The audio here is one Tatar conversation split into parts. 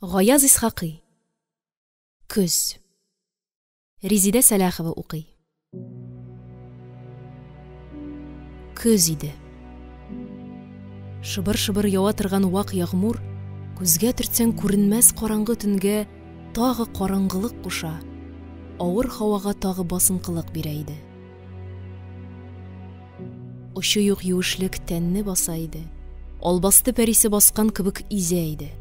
Гаяз Исхакый. Көз. Резидә Сәлахова укый. Көз иде. Шыбыр-шыбыр ява торган вак ягъмур, күзгә төртсәң күренмәс караңгы төнгә тагы караңгылык куша, авыр һавага тагы басынкылык бирә иде. Очы юк юешлек тәнне баса иде, албасты пәрисе баскан кебек изә иде.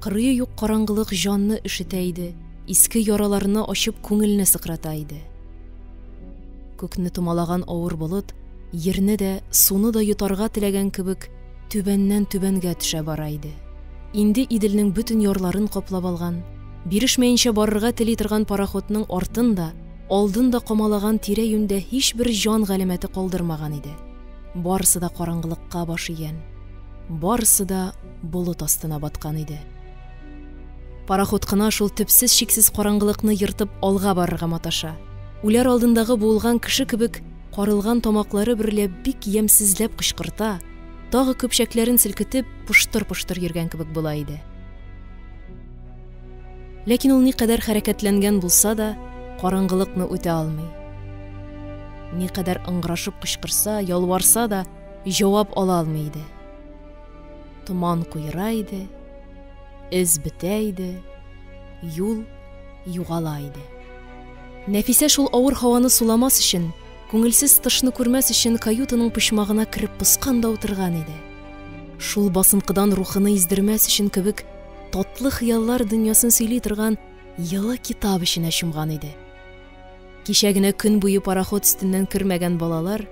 Кырые юк караңгылык җанны өшетә иде, иске яраларны ачып күңелне сыкрата иде. Күкне томалаган авыр болыт ерне дә, суны да йотарга теләгән кебек түбәннән түбәнгә төшә бара иде. Инде Иделнең бөтен ярларын каплап алган, бирешмәенчә барырга тели торган пароходның артын да, алдын да камалаган тирә-юньдә һичбер җан галәмәте калдырмаган иде. Барысы да караңгылыкка баш игән, барысы да болыт астына баткан иде. Пароход кына шул төпсез-чиксез караңгылыкны ертып алга барырга маташа. Үләр алдындагы буылган кеше кебек карылган тамаклары берлә бик ямьсезләп кычкырта, тагы көпчәкләрен селкетеп, поштыр-поштыр йөргән кебек була иде. Ләкин ул никадәр хәрәкәтләнгән булса да, караңгылыкны үтә алмый. Никадәр ыңгырашып кычкырса, ялварса да, җавап ала алмый иде. Томан куера иде, эз бетә иде, юл югала иде. Нәфисә шул авыр һаваны суламас өчен, күңелсез тышны күрмәс өчен каютаның почмагына кереп поскан да утырган иде. Шул басынкыдан рухыны издермәс өчен кебек татлы хыяллар дөньясын сөйли торган елы китап эченә чумган иде. Кичә генә көн буе пароход өстеннән кермәгән балалар,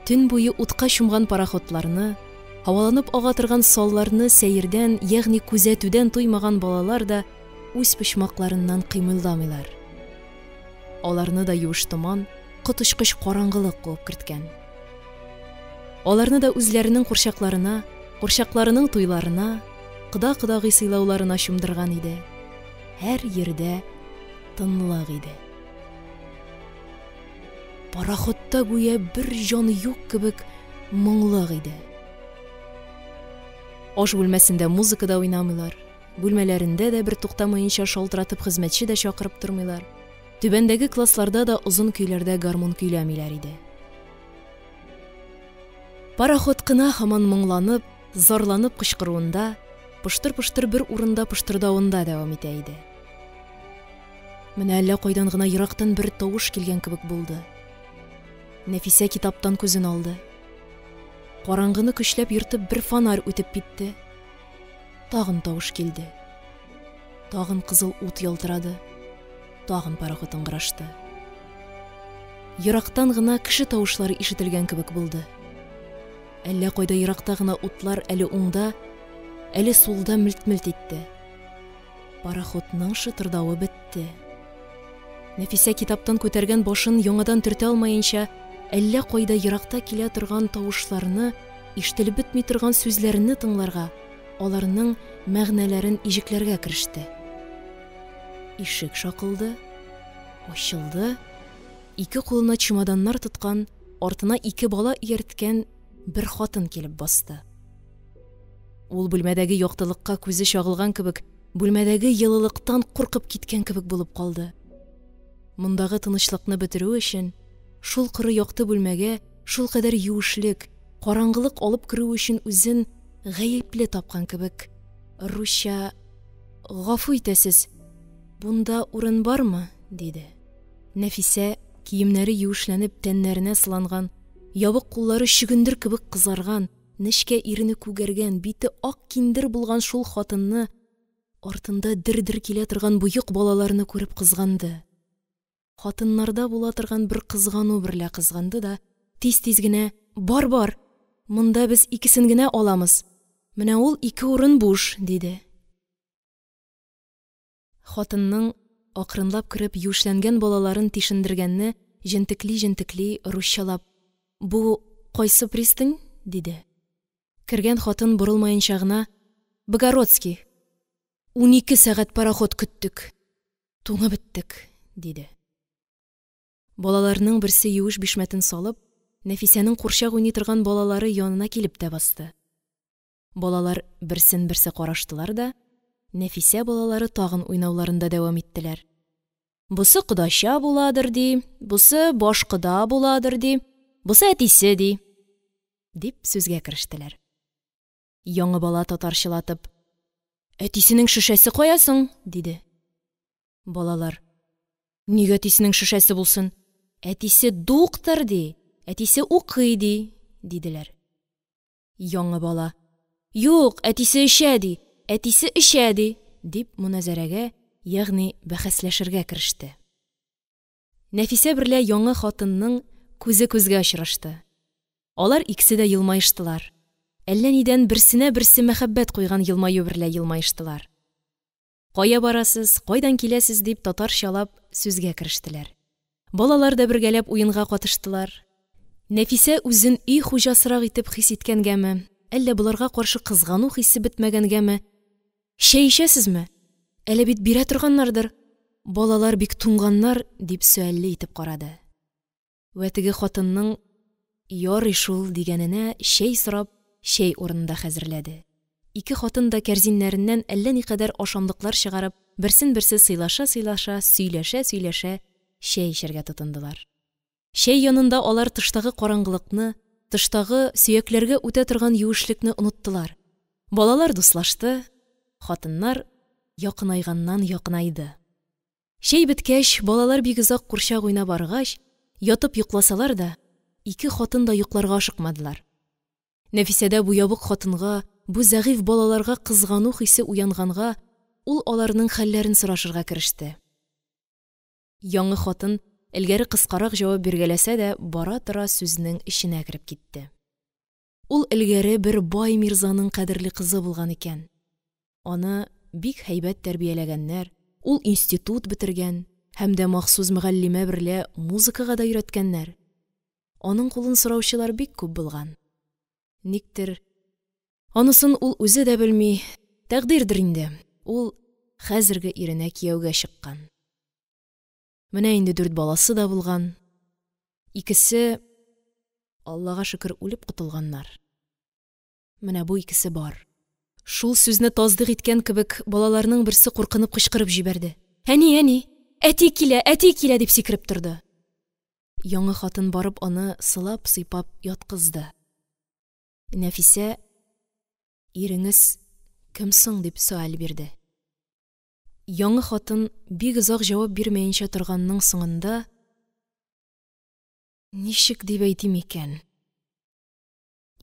төн буе утка чумган пароходларны, һаваланып ага торган салларны сәердән, ягъни күзәтүдән туймаган балалар да үз почмакларыннан кыймылдамыйлар. Аларны да юеш томан, коточкыч караңгылык куып керткән. Аларны да үзләренең курчакларына, курчакларының туйларына, кода-кодагый сыйлауларына чумдырган иде. Һәр йирдә тынлык иде. Пароходта гүя бер җан юк кебек моңлык иде. Аш бүлмәсендә музыка да уйнамыйлар, бүлмәләрендә дә бер туктамаенча шалтыратып хезмәтче дә чакырып тормыйлар. Түбәндәге классларда да озын көйләрдә гармун көйләмиләр иде. Пароход кына һаман моңланып, зарланып кычкыруында, поштыр-поштыр бер урында поштырдавында дәвам итә иде. Менә әллә кайдан гына ерактан бер тавыш килгән кебек булды. Нәфисә китаптан күзен алды. Караңгыны көчләп ертып бер фонарь үтеп китте. Тагын тавыш килде. Тагын кызыл ут ялтырады. Тагын пароход ыңгырашты. Ерактан гына кеше тавышлары ишетелгән кебек булды. Әллә кайда еракта гына утлар әле уңда, әле сулда мелт-мелт итте. Пароходның шытырдавы бетте. Нәфисә китаптан күтәргән башын яңадан төртә алмаенча, әллә кайда еракта килә торган тавышларны, ишетелеп бетми торган сүзләрне тыңларга, аларның мәгънәләрен иҗекләргә кереште. Ишек шакылды, ачылды. Ике кулына чемоданнар тоткан, артына ике бала иярткән бер хатын килеп басты. Ул бүлмәдәге яктылыкка күзе чагылган кебек, бүлмәдәге йылылыктан куркып киткән кебек булып калды. Мондагы тынычлыкны бетерү өчен, шул коры якты бүлмәгә шулкадәр юешлек, караңгылык алып керү өчен үзен гаепле тапкан кебек, русча: «Гафу итәсез, бунда урын бармы?» – диде. Нәфисә, киемнәре юешләнеп тәннәренә сыланган, ябык куллары чөгендер кебек кызарган, нечкә ирене күгәргән, бите ак киндер булган шул хатынны, артында дер-дер килә торган боек балаларны күреп кызганды. Хатыннарда була торган бер кызгану берлә кызганды да, тиз-тиз генә: «Бар, бар, монда без икесен генә аламыз. Менә ул ике урын буш», – диде. Хатынның акрынлап кереп юешләнгән балаларын тишендергәнне җентекли-җентекли русчалап: «Бу кайсы пристань?» – диде. Кергән хатын борылмаенча гына: «Богородский. 12 сәгать пароход көттек. Туңып беттек», – диде. Балаларның берсе юеш бишмәтен салып, Нәфисәнең курчак уйный торган балалары янына килеп тә басты. Балалар берсен берсе караштылар да, Нәфисә балалары тагын уйнауларында дәвам иттеләр. Бусы кодача буладыр, ди, бусы баш кода буладыр, ди, бусы әтисе, ди, дип сүзгә керештеләр. Яңы бала татарчалатып: «Әтисенең шешәсе кая соң?» – диде. Балалар: «Нигә әтисенең шешәсе булсын? Әтисе дуктыр, ди, әтисе укый, ди», – диделәр. Яңы бала: «Юк, әтисе эчә, ди, әтисе эчә, ди», – дип моназарәгә, ягъни бәхәсләшергә кереште. Нәфисә берлә яңы хатынның күзе күзгә очрашты. Алар икесе дә елмаештылар. Әллә нидән берсенә берсе мәхәббәт куйган елмаю берлә елмаештылар. Кая барасыз, кайдан киләсез дип татарчалап сүзгә керештеләр. Балалар да бергәләп уенга катыштылар. Нәфисә үзен өй хуҗасырак итеп хис иткәнгәме, әллә боларга каршы кызгану хисе бетмәгәнгәме: «Чәй эчәсезме? Әле бит бирә торганнардыр. Балалар бик туңганнар», – дип сөальле итеп карады. Вә теге хатынның «ярый шул» дигәненә чәй сорап, чәй урынында хәзерләде. Ике хатын да кәрзиннәреннән әллә никадәр ашамлыклар чыгарып, берсен-берсе сыйлаша-сыйлаша, сөйләшә-сөйләшә чәй эчәргә тотындылар. Чәй янында алар тыштагы караңгылыкны, тыштагы сөякләргә үтә торган юешлекне оныттылар. Балалар дуслашты, хатыннар якынайганнан якынайды. Чәй беткәч, балалар бик озак курчак уйнап арыгач, ятып йокласалар да, ике хатын да йокларга ашыкмадылар. Нәфисәдә бу ябык хатынга, бу зәгыйфь балаларга кызгану хисе уянганга, ул аларның хәлләрен сорашырга кереште. Яңы хатын элгәре кыскарак җавап биргәләсә дә, бара-тора сүзнең эченә кереп китте. Ул элгәре бер бай мирзаның кадерле кызы булган икән. Аны бик һәйбәт тәрбияләгәннәр, ул институт бетергән һәм дә махсус мөгаллимә берлә музыкага да өйрәткәннәр. Аның кулын сораучылар бик күп булган. Никтер, анысын ул үзе дә белми, тәкъдирдер инде, ул хәзерге иренә кияүгә чыккан. Менә инде 4 баласы да булган. Икесе, Аллага шөкер, үлеп котылганнар. Менә бу икесе бар. Шул сүзне тасдыйк иткән кебек, балаларның берсе куркынып кычкырып җибәрде. «Әни, әни, әти килә, әти килә!» дип сикереп торды. Яңы хатын барып аны сылап-сыйпап яткызды. Нәфисә: «Иреңез кем соң?» – дип сөаль бирде. Яңы хатын бик озак җавап бирмәенчә торганның соңында: «Ничек дип әйтим икән?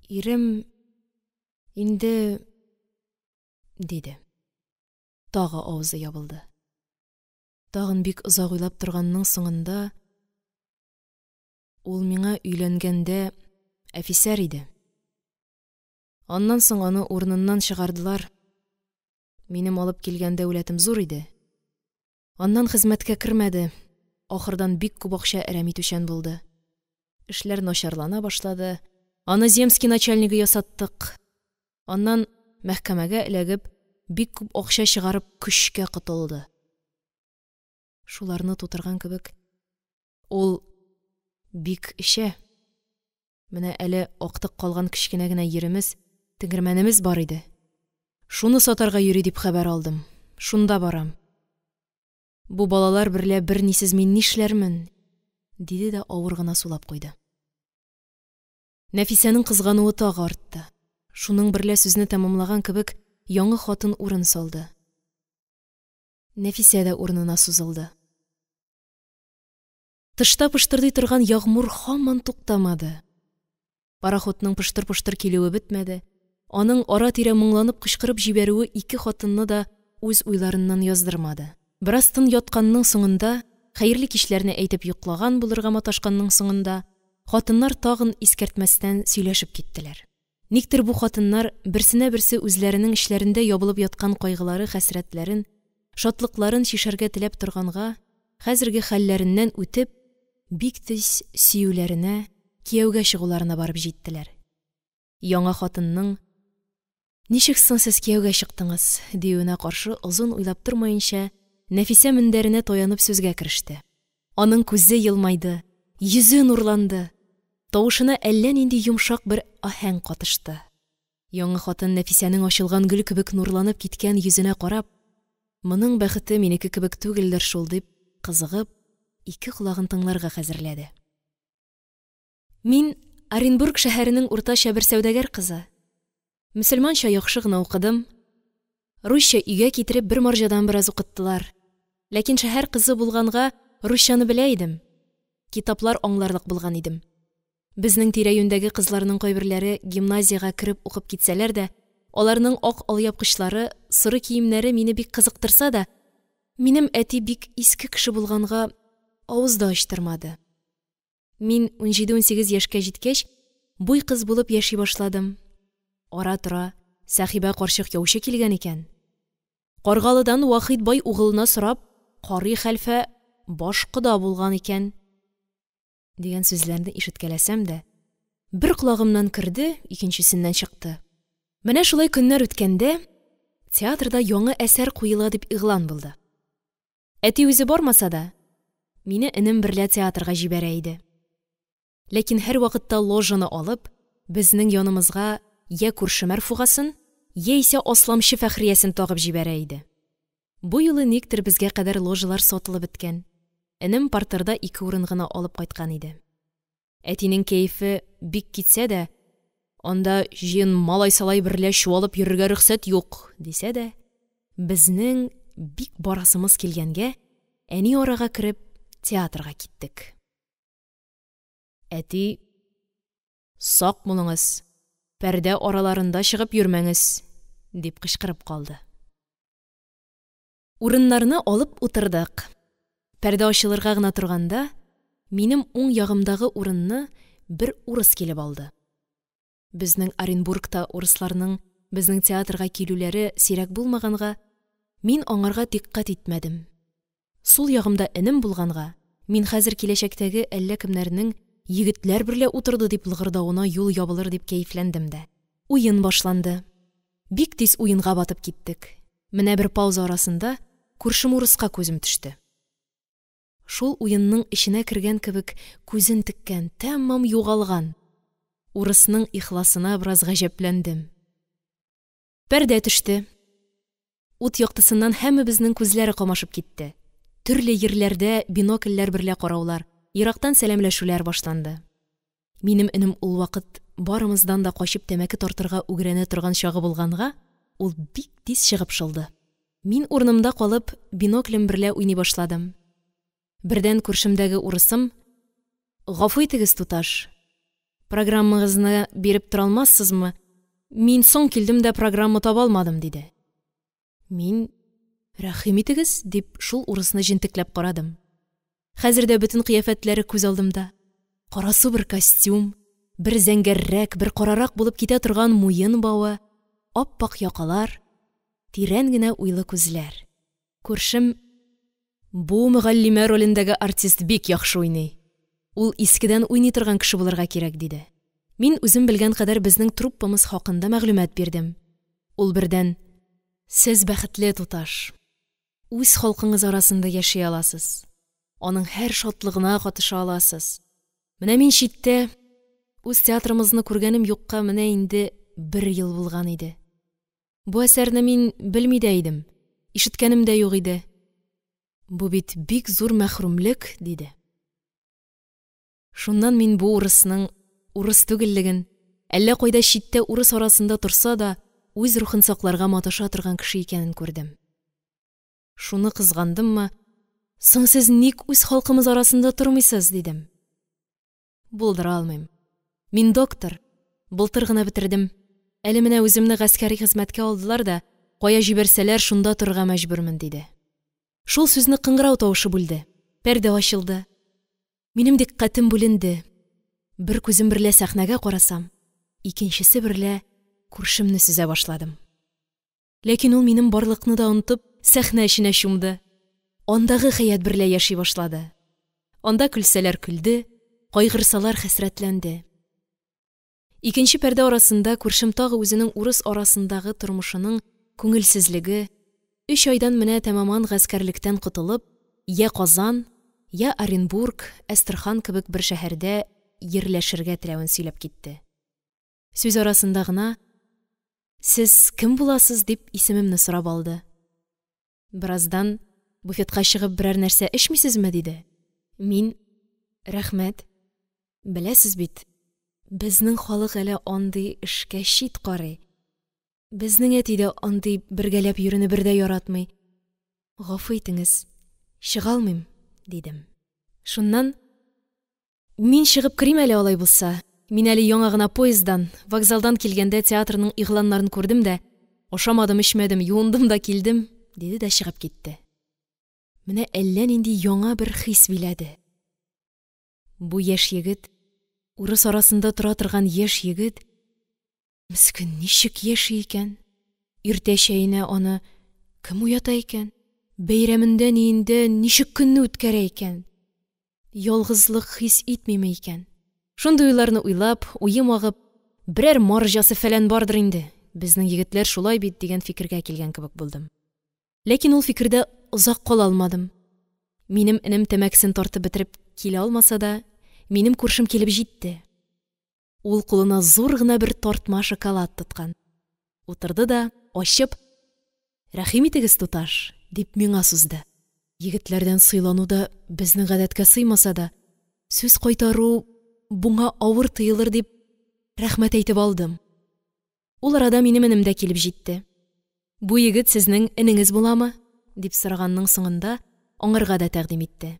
Ирем инде…» – диде. Тагы авызы ябылды. Тагын бик озак уйлап торганның соңында: «Ул миңа өйләнгәндә әфисәр иде. Аннан соң аны урыныннан чыгардылар. Минем алып килгән дәүләтем зур иде. Аннан хезмәткә кермәде. Ахырдан бик күп акча әрәм итүчән булды. Эшләр начарлана башлады. Аны земский начальнигы ясаттык. Аннан мәхкәмәгә эләгеп, бик күп акча чыгарып көчкә котылды. Шуларны тутырган кебек, ул бик эчә. Менә әле актык калган кечкенә генә йиремез, тегермәнемез бар иде. Шуны сатарга йөри дип хәбәр алдым. Шунда барам. Бу балалар берлә бернисез мин нишләрмен?» – диде дә авыр гына сулап куйды. Нәфисәнең кызгануы тагы артты. Шуның берлә сүзне тәмамлаган кебек, яңы хатын урын салды. Нәфисә дә урынына сузылды. Тышта пыштырдый торган ягъмур һаман туктамады. Пароходның пыштыр-пыштыр килүе бетмәде. Аның ара-тирә моңланып кычкырып җибәрүе ике хатынны да үз уйларыннан яздырмады. Бераз тын ятканның соңында, хәерле кичләрне әйтеп йоклаган булырга маташканның соңында, хатыннар тагын искәртмәстән сөйләшеп киттеләр. Никтер бу хатыннар берсенә берсе үзләренең эчләрендә ябылып яткан кайгылары, хәсрәтләрен, шатлыкларын чишәргә теләп торганга, хәзерге хәлләреннән үтеп, бик тиз сөюләренә, кияүгә чыгуларына барып җиттеләр. Яңа хатынның «Ничек соң сез кияүгә чыктыңыз?» диюенә каршы озын уйлап тормаенча, Нәфисә мендәренә таянып сүзгә кереште. Аның күзе елмайды, йөзе нурланды, тавышына әллә нинди йомшак бер аһәң катышты. Яңы хатын Нәфисәнең ачылган гөл кебек нурланып киткән йөзенә карап, Моның бәхете минеке кебек түгелдер шул дип, кызыгып, ике колагын тыңларга хәзерләде. Мин Оренбург шәһәренең уртача бер сәүдәгәр кызы. Мөселманча яхшы гына укыдым. Русча өйгә китереп бер марҗадан бераз укыттылар. Ләкин шәһәр кызы булганга русчаны белә идем. Китаплар аңларлык булган идем. Безнең тирә-юньдәге кызларның кайберләре гимназиягә кереп укып китсәләр дә, аларның ак алъяпкычлары, соры киемнәре мине бик кызыктырса да, минем әти бик иске кеше булганга авыз да ачтырмады. Мин 17-18 яшькә җиткәч, буй кыз булып яши башладым. Ара-тора Сәхибә карчык яучы килгән икән. Каргалыдан Вахит бай угылына сорап, карый хәлфә баш кода булган икән. Дигән сүзләрне ишеткәләсәм дә, бер колагымнан керде, икенчесеннән чыкты. Менә шулай көннәр үткәндә, театрда яңа әсәр куела дип игълан булды. Әти үзе бармаса да, мине энем берлә театрга җибәрә иде. Ләкин һәрвакытта ложаны алып, безнең янымызга йә күрше Мәрфугасын, яисә асламчы Фәхриясен тагып җибәрә иде. Бу юлы никтер безгә кадәр ложалар сатылып беткән. Энем партерда ике урын гына алып кайткан иде. Әтинең кәефе бик китсә дә, анда җыен малай-салай берлә чуалып йөрергә рөхсәт юк, дисә дә, безнең бик барасымыз килгәнгә, әни арага кереп, театрга киттек. Әти: «Сак булыңыз, пәрдә араларында чыгып йөрмәңез», – дип кычкырып калды. Урыннарны алып утырдык. Пәрдә ачылырга гына торганда, минем уң ягымдагы урынны бер урыс килеп алды. Безнең Оренбургта урысларның безнең театрга килүләре сирәк булмаганга, мин аңарга дикъкать итмәдем. Сул ягымда энем булганга, мин хәзер киләчәктәге әллә кемнәрнең егетләр берлә утырды дип лыгырдавына юл ябылыр дип кәефләндем дә. Уен башланды. Бик тиз уенга батып киттек. Менә бер пауза арасында күршем урыска күзем төште. Шул уенның эченә кергән кебек күзен теккән, тәмам югалган. Урысның ихласына бераз гаҗәпләндем. Пәрдә төште. Ут яктысыннан һәммәбезнең күзләре камашып китте. Төрле җирләрдә бинокльләр берлә караулар, ерактан сәламләшүләр башланды. Минем энем ул вакыт барымыздан да качып тәмәке тартырга үгрәнә торган чагы булганга, ул бик тиз чыгып шылды. Мин урынымда калып, биноклем берлә уйный башладым. Бердән күршемдәге урысым: «Гафу итегез, туташ, программагызны биреп тора алмассызмы? Мин соң килдем дә программа таба алмадым», – диде. Мин: «Рәхим итегез», – дип, шул урысны җентекләп карадым. Хәзер дә бөтен кыяфәтләре күз алдымда. Карасу бер костюм, бер зәңгәррәк, бер карарак булып китә торган муен бавы, ап-ак якалар, тирән генә уйлы күзләр. Күршем: «Бу мөгаллимә ролендәге артист бик яхшы уйный. Ул искедән уйный торган кеше булырга кирәк», – диде. Мин үзем белгән кадәр безнең труппамыз хакында мәгълүмат бирдем. Ул бердән: «Сез бәхетле, туташ. Үз халкыңыз арасында яши аласыз. Аның һәр шатлыгына катыша аласыз. Менә мин читтә, үз театрымызны күргәнем юкка менә инде бер ел булган иде. Бу әсәрне мин белми дә идем, ишеткәнем дә юк иде. Бу бит бик зур мәхрүмлек», – диде. Шуннан мин бу урысның урыс түгеллеген, әллә кайда читтә урыс арасында торса да, үз рухын сакларга маташа торган кеше икәнен күрдем. Шуны кызгандыммы: «Соң сез ник үз халкымыз арасында тормыйсыз?» – дидем. «Булдыра алмыйм. Мин доктор, былтыр гына бетердем. Әле менә үземне гаскәри хезмәткә алдылар да, кая җибәрсәләр, шунда торырга мәҗбүрмен», – диде. Шул сүзне кыңгырау тавышы бүлде. Пәрдә ачылды. Минем дикъкатем бүленде. Бер күзем берлә сәхнәгә карасам, икенчесе берлә күршемне сөзә башладым. Ләкин ул минем барлыкны да онытып, сәхнә эченә чумды. Андагы хәят берлә яши башлады. Анда көлсәләр көлде, кайгырсалар хәсрәтләнде. Икенче пәрдә арасында күршем тагы үзенең урыс арасындагы тормышының күңелсезлеге, 3 айдан менә тәмаман гаскәрлектән котылып, йә Казан, йә Оренбург, Әстерхан кебек бер шәһәрдә ерләшергә теләвен сөйләп китте. Сүз арасында гына: «Сез кем буласыз?» – дип исемемне сорап алды. Бераздан: «Буфетка чыгып берәр нәрсә эчмисезме?» – диде. Мин: «Рәхмәт, беләсез бит, безнең халык әле андый эшкә чит карый, безнең әти дә андый бергәләп йөрүне бер дә яратмый, гафу итеңез, чыга алмыйм», – дидем. Шуннан: «Мин чыгып керим әле алай булса, мин әле яңа гына поезддан, вокзалдан килгәндә театрның игъланнарын күрдем дә, ашамадым-эчмәдем, юындым да килдем», – диде дә чыгып китте. Менә әллә нинди яңа бер хис биләде. Бу яшь егет, урыс арасында тора торган яшь егет, мескен, ничек яши икән? Иртә чәенә аны кем уята икән? Бәйрәмендә-ниендә ничек көнне үткәрә икән? Ялгызлык хис итмиме икән? Шундый уйларны уйлап, уем агып, берәр марҗасы-фәлән бардыр инде, безнең егетләр шулай бит, дигән фикергә килгән кебек булдым. Ләкин ул фикердә озак кала алмадым. Минем энем тәмәкесен тартып бетереп килә алмаса да, минем күршем килеп җитте. Ул кулына зур гына бер тартма шоколад тоткан. Утырды да, ачып: «Рәхим итегез, туташ», – дип миңа сузды. Егетләрдән сыйлану да безнең гадәткә сыймаса да, сүз кайтару буңа авыр тыелыр дип, рәхмәт әйтеп алдым. Ул арада минем энем дә килеп җитте. «Бу егет сезнең энеңез буламы?» – дип сораганның соңында аңарга да тәкъдим итте.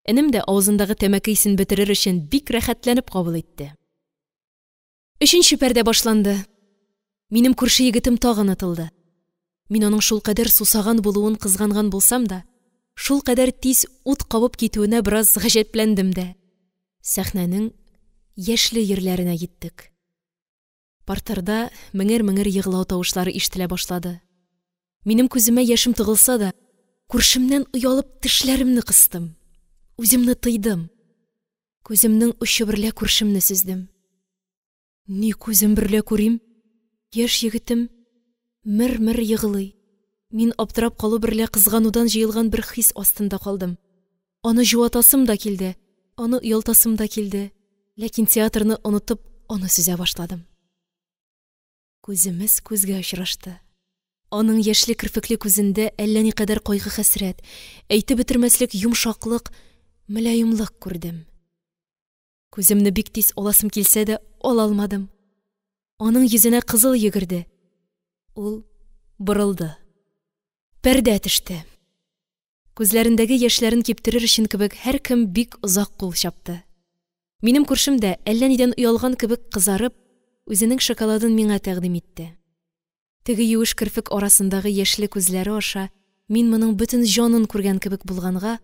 Энем дә авызындагы тәмәке исен бетерер өчен бик рәхәтләнеп кабул итте. Өченче пәрдә башланды. Минем күрше егетем тагы онытылды. Мин аның шулкадәр сусаган булуын кызганган булсам да, шулкадәр тиз ут кабып китүенә бераз гаҗәпләндем дә. Сәхнәнең яшьле җирләренә киттек. Партерда меңер-меңер егълау тавышлары ишетелә башлады. Минем күземә яшем тыгылса да, күршемнән оялып тешләремне кыстым. Үземне тыйдым. Күземнең очы берлә күршемне сөздем. Ни күзем берлә күрим, яшь егетем мер-мер егълый. Мин аптырап калу берлә кызганудан җыелган бер хис астында калдым. Аны җуатасым да килде, аны оялтасым да килде. Ләкин театрны онытып, аны сөзә башладым. Күземез күзгә очрашты. Аның яшьле керфекле күзендә әллә никадәр кайгы-хәсрәт, әйтеп бетермәслек йомшаклык, мөлаемлык күрдем. Күземне бик тиз аласым килсә дә, ала алмадым. Аның йөзенә кызыл йөгерде. Ул борылды. Пәрдә төште. Күзләрендәге яшьләрен киптерер өчен кебек һәркем бик озак кул чапты. Минем күршем дә әллә нидән оялган кебек кызарып, үзенең шоколадын миңа тәкъдим итте. Теге юеш керфек арасындагы яшьле күзләре аша мин моның бөтен җанын күргән кебек булганга,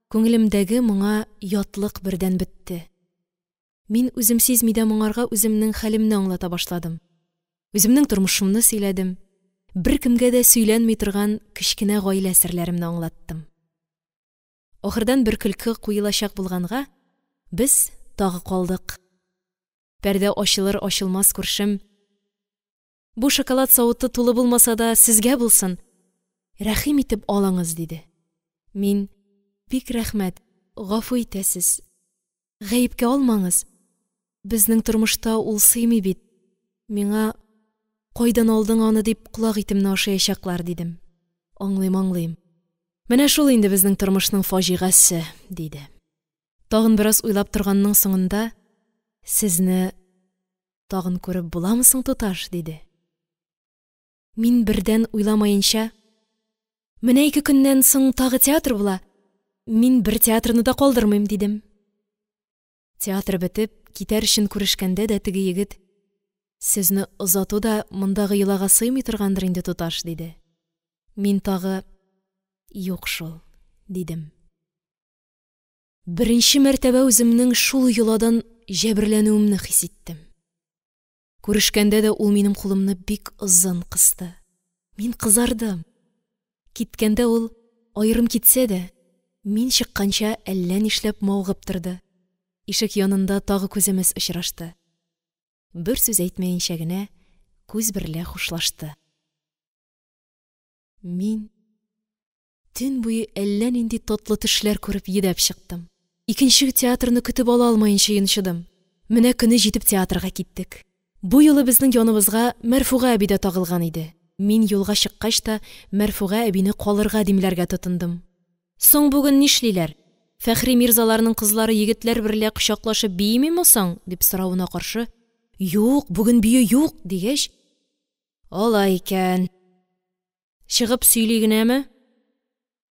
күңелемдәге моңа ятлык бердән бетте. Мин үзем сизми дә моңарга үземнең хәлемне аңлата башладым. Үземнең тормышымны сөйләдем. Беркемгә дә сөйләнми торган кечкенә гаилә серләремне аңлаттым. Ахырдан бер көлке куелачак булганга, без тагы калдык. Пәрдә ачылыр-ачылмас күршем: «Бу шоколад савыты тулы булмаса да, сезгә булсын, рәхим итеп алыңыз», – диде. Мин: «Бик рәхмәт, гафу итәсез, гаепкә алмаңыз, безнең тормышта ул сыймый бит, миңа кайдан алдың аны дип колак итемне ашаячаклар», – дидем. «Аңлыйм, аңлыйм. Менә шул инде безнең тормышның фаҗигасе», – диде. Тагын бераз уйлап торганның соңында: «Сезне тагын күреп буламы соң, туташ?» – диде. Мин бердән уйламаенча: «Менә 2 көннән соң тагы театр була, мин бер театрны да калдырмыйм», – дидем. Театр бетеп, китәр өчен күрешкәндә дә теге егет: «Сезне озату да мондагы йолага сыймый торгандыр инде, туташ», – диде. Мин тагы: «Юк шул», – дидем. Беренче мәртәбә үземнең шул йоладан җәберләнүемне хис иттем. Күрешкәндә дә ул минем кулымны бик озын кысты. Мин кызардым. Киткәндә ул аерым китсә дә, мин чыкканча әллә нишләп мавыгып торды. Ишек янында тагы күземез очрашты. Бер сүз әйтмәенчә генә күз берлә хушлашты. Мин төн буе әллә нинди татлы төшләр күреп йөдәп чыктым. Икенче театрны көтеп ала алмаенча йончыдым. Менә көне җитеп театрга киттек. Бу юлы безнең яныбызга Мәрфуга әби дә тагылган иде. Мин юлга чыккач та, Мәрфуга әбине калырга димләргә тотындым. «Соң бүген нишлиләр, Фәхри мирзаларның кызлары егетләр берлә кочаклашып биимиме соң?» – дип соравына каршы: «Юк, бүген бию юк!» – дигәч: «Алай икән, чыгып сөйли генәме?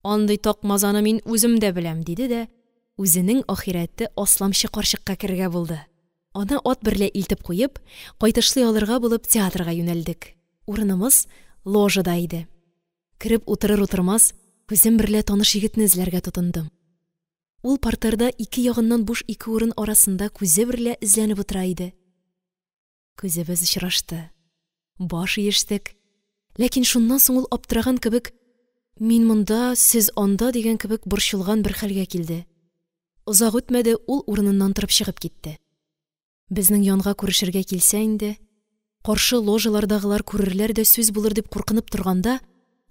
Андый такмазаны мин үзем дә беләм», – диде дә үзенең ахирәте асламчы карчыкка керергә булды. Аны ат берлә илтеп куеп, кайтышлый алырга булып, театрга юнәлдек. Урынымыз ложада иде. Кереп утырыр-утырмас, күзем берлә таныш егетне эзләргә тотындым. Ул партерда ике ягыннан буш ике урын арасында күзе берлә эзләнеп утыра иде. Күзебез очрашты. Баш иештек. Ләкин шуннан соң ул аптыраган кебек, мин монда, сез анда дигән кебек борчылган бер хәлгә килде. Озак үтмәде, ул урыныннан торып чыгып китте. Безнең янга күрешергә килсә инде, каршы ложалардагылар күрерләр дә сүз булыр дип куркынып торганда,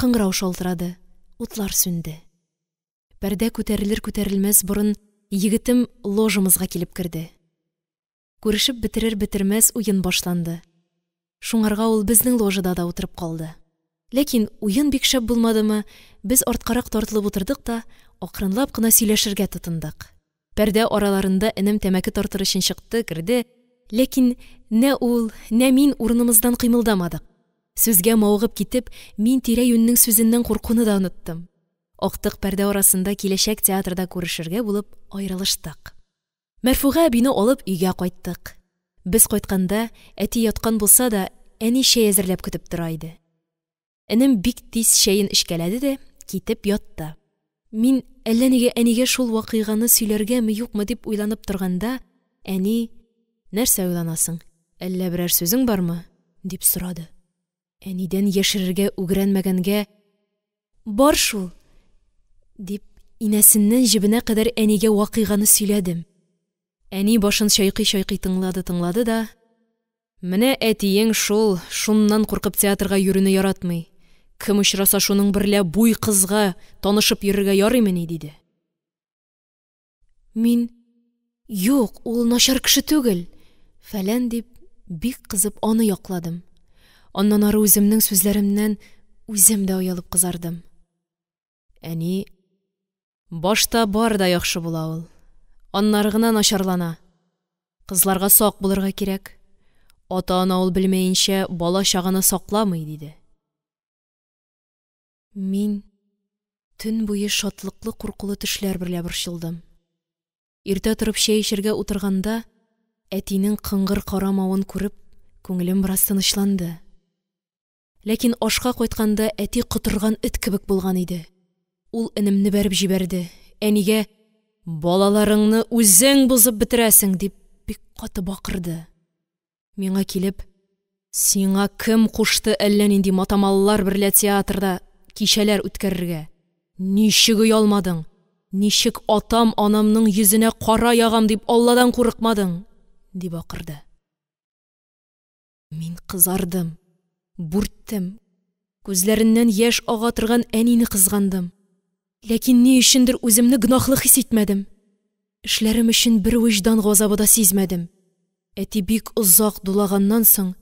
кыңгырау шалтырады, утлар сүнде. Пәрдә күтәрелер-күтәрелмәс борын егетем ложамызга килеп керде. Күрешеп бетерер-бетермәс уен башланды. Шуңарга ул безнең ложада да утырып калды. Ләкин уен бик шәп булмадымы, без арткарак тартылып утырдык та, акрынлап кына сөйләшергә тотындык. Пәрдә араларында энем тәмәке тартыр өчен чыкты, керде, ләкин нә ул, нә мин урынымыздан кыймылдамадык. Сүзгә мавыгып китеп, мин тирә-юньнең сүзеннән куркуны да оныттым. Актык пәрдә арасында киләчәк театрда күрешергә булып аерылыштык. Мәрфуга әбине алып өйгә кайттык. Без кайтканда, әти яткан булса да, әни чәй әзерләп көтеп тора иде. Энем бик тиз чәен эчкәләде дә, китеп ятты. Мин әллә нигә әнигә шул вакыйганы сөйләргәме, юкмы дип уйланып торганда, әни: «Нәрсә уйланасың, әллә берәр сүзең бармы?» – дип сорады. Әнидән яшерергә үгрәнмәгәнгә: «Бар шул!» – дип, инәсеннән җебенә кадәр әнигә вакыйганы сөйләдем. Әни башын чайкый-чайкый тыңлады-тыңлады да: «Менә әтиең шул, шуннан куркып театрга йөрүне яратмый. Кем очраса шуның берлә буй кызга танышып йөрергә ярыймыни?» – диде. Мин: «Юк, ул начар кеше түгел!» – фәлән дип, бик кызып аны якладым. Аннан ары үземнең сүзләремнән үзем дә оялып кызардым. Әни: «Башта бар да яхшы була ул, аннары гына начарлана. Кызларга сак булырга кирәк. Ата-ана ул белмәенчә бала-чаганы сакламый», – диде. Мин төн буе шатлыклы-куркулы төшләр берлә борчылдым. Иртә торып чәй эчәргә утырганда, әтинең кыңгыр карамавын күреп, күңелем бераз тынычланды. Ләкин ашка кайтканда әти котырган эт кебек булган иде. Ул энемне бәреп җибәрде. Әнигә: «Балаларыңны үзең бозып бетерәсең!» – дип бик каты бакырды. Миңа килеп: «Сиңа кем кушты әллә нинди матамаллар берлә театрда кичәләр үткәрергә? Ничек оялмадың? Ничек атам-анамның йөзенә кара ягам дип Алладан курыкмадың?» – дип акырды. Мин кызардым, бүрттем. Күзләреннән яшь ага торган әнине кызгандым. Ләкин ни өчендер үземне гөнаһлы хис итмәдем. Эшләрем өчен бер вөҗдан газабы да сизмәдем. Әти бик озак дулаганнан соң: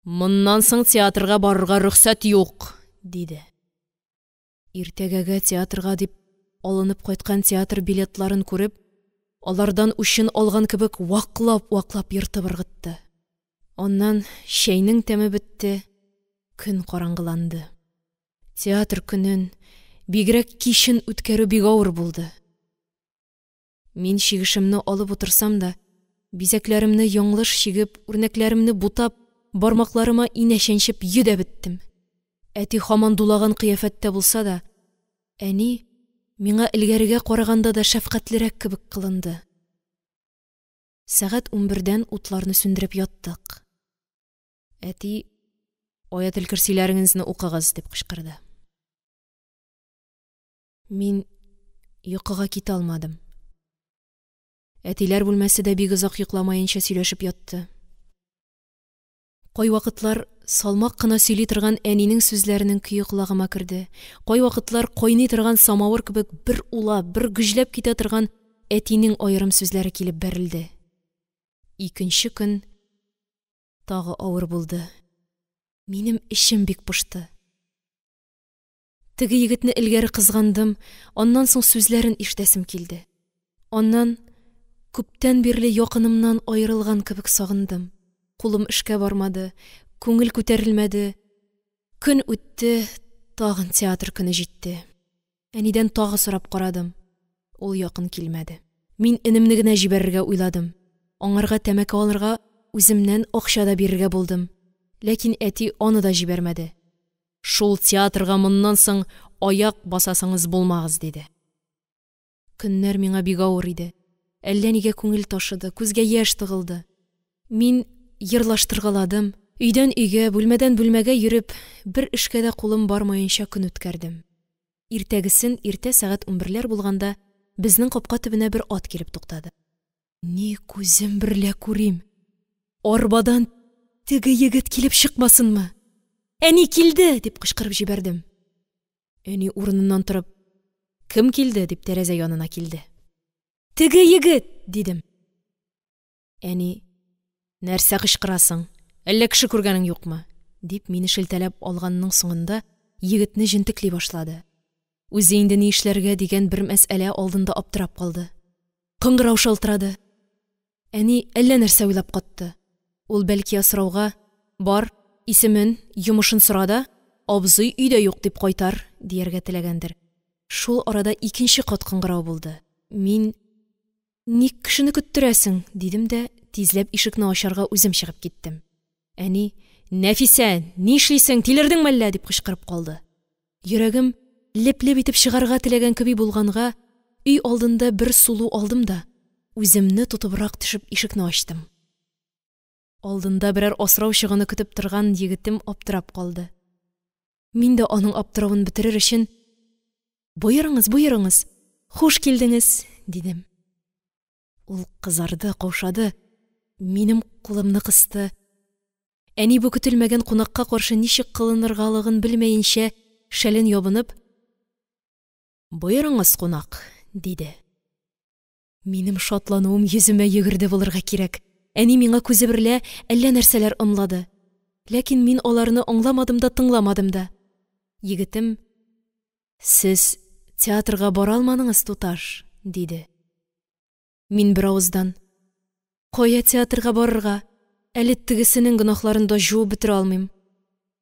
«Моннан соң театрга барырга рөхсәт юк!» – диде. Иртәгәгә театрга дип алынып кайткан театр билетларын күреп, алардан үчен алган кебек ваклап-ваклап ертып ыргытты. Аннан чәйнең тәме бетте, көн караңгыланды. Театр көнен, бигрәк кичен үткәрү бик авыр булды. Мин чигешемне алып утырсам да, бизәкләремне яңлыш чигеп, үрнәкләремне бутап, бармакларыма инә чәнчеп йөдәп беттем. Әти һаман дулаган кыяфәттә булса да, әни миңа элгәрегә караганда да шәфкатьлерәк кебек кылынды. Сәгать 11-дән утларны сүндереп яттык. Әти: «Аятел-Көрсиләрегезне укыгыз!» – дип кычкырды. Мин йокыга китә алмадым. Әтиләр бүлмәсе дә бик озак йокламаенча сөйләшеп ятты. Кайвакытлар салмак кына сөйли торган әнинең сүзләренең көе колагыма керде. Кайвакытлар кайный торган самавыр кебек бер улап, бер гөжләп китә торган әтинең аерым сүзләре килеп бәрелде. Икенче көн тагы авыр булды. Минем эчем бик пошты. Теге егетне элгәре кызгандым, аннан соң сүзләрен ишетәсем килде. Аннан күптән бирле якынымнан аерылган кебек сагындым. Кулым эшкә бармады, күңел күтәрелмәде. Көн үтте, тагын театр көне җитте. Әнидән тагы сорап карадым. Ул якын килмәде. Мин энемне генә җибәрергә уйладым. Аңарга тәмәке алырга үземнән акча да бирергә булдым. Ләкин әти аны да җибәрмәде. Шул театрга моннан соң аяк басасыңыз булмагыз, диде. Көннәр миңа бик авыр иде. Әллә нигә күңел ташыды, күзгә яшь тыгылды. Мин йырлаштыргаладым, өйдән өйгә, бүлмәдән бүлмәгә йөреп, бер эшкә дә кулым бармаенча көн үткәрдем. Иртәгесен, иртә сәгать 11ләр булганда, безнең капка төбенә бер ат килеп туктады. Ни күзем берлә күрим, арбадан теге егет килеп чыкмасынмы? «Әни килде!» – дип кычкырып җибәрдем. Әни урыныннан торып, «Кем килде?» – дип тәрәзә янына килде. «Теге егет!» – дидем. Әни: «Нәрсә кычкырасың? Әллә кеше күргәнең юкмы?» – дип мине шелтәләп алганның соңында егетне җентекли башлады. Үзе инде ни эшләргә дигән бер мәсьәлә алдында аптырап калды. Кыңгырау шалтырады. Әни әллә нәрсә уйлап катты. Ул бәлки асрауга: «Бар, исемен, йомышын сора да, абзый өйдә юк дип кайтар», дияргә теләгәндер. Шул арада икенче кат кыңгырау булды. Мин: «Ник кешене көттерәсең?» – дидем дә, тизләп ишекне ачарга үзем чыгып киттем. Әни: «Нәфисә, ни эшлисең, тилердеңме әллә?» – дип кычкырып калды. Йөрәгем леп-леп итеп чыгарга теләгән кеби булганга, өй алдында бер сулу алдым да, үземне тотыбрак төшеп ишекне ачтым. Алдында берәр асрау чыгуны көтеп торган егетем аптырап калды. Мин дә аның аптыравын бетерер өчен: «Боерыңыз, боерыңыз, хуш килдеңез!» – дидем. Ул кызарды, каушады, минем кулымны кысты. Әни бу көтелмәгән кунакка каршы ничек кылыныргалыгын белмәенчә, шәлен ябынып: «Боерыңыз, кунак!» – диде. Минем шатлануым йөземә йөгерде булырга кирәк. Әни миңа күзе берлә әллә нәрсәләр ымлады. Ләкин мин аларны аңламадым да, тыңламадым да. Егетем: «Сез театрга бара алмадыңыз, туташ», – диде. Мин бер авыздан: «Кая театрга барырга? Әле тегесенең гөнаһларын да җуып бетерә алмыйм.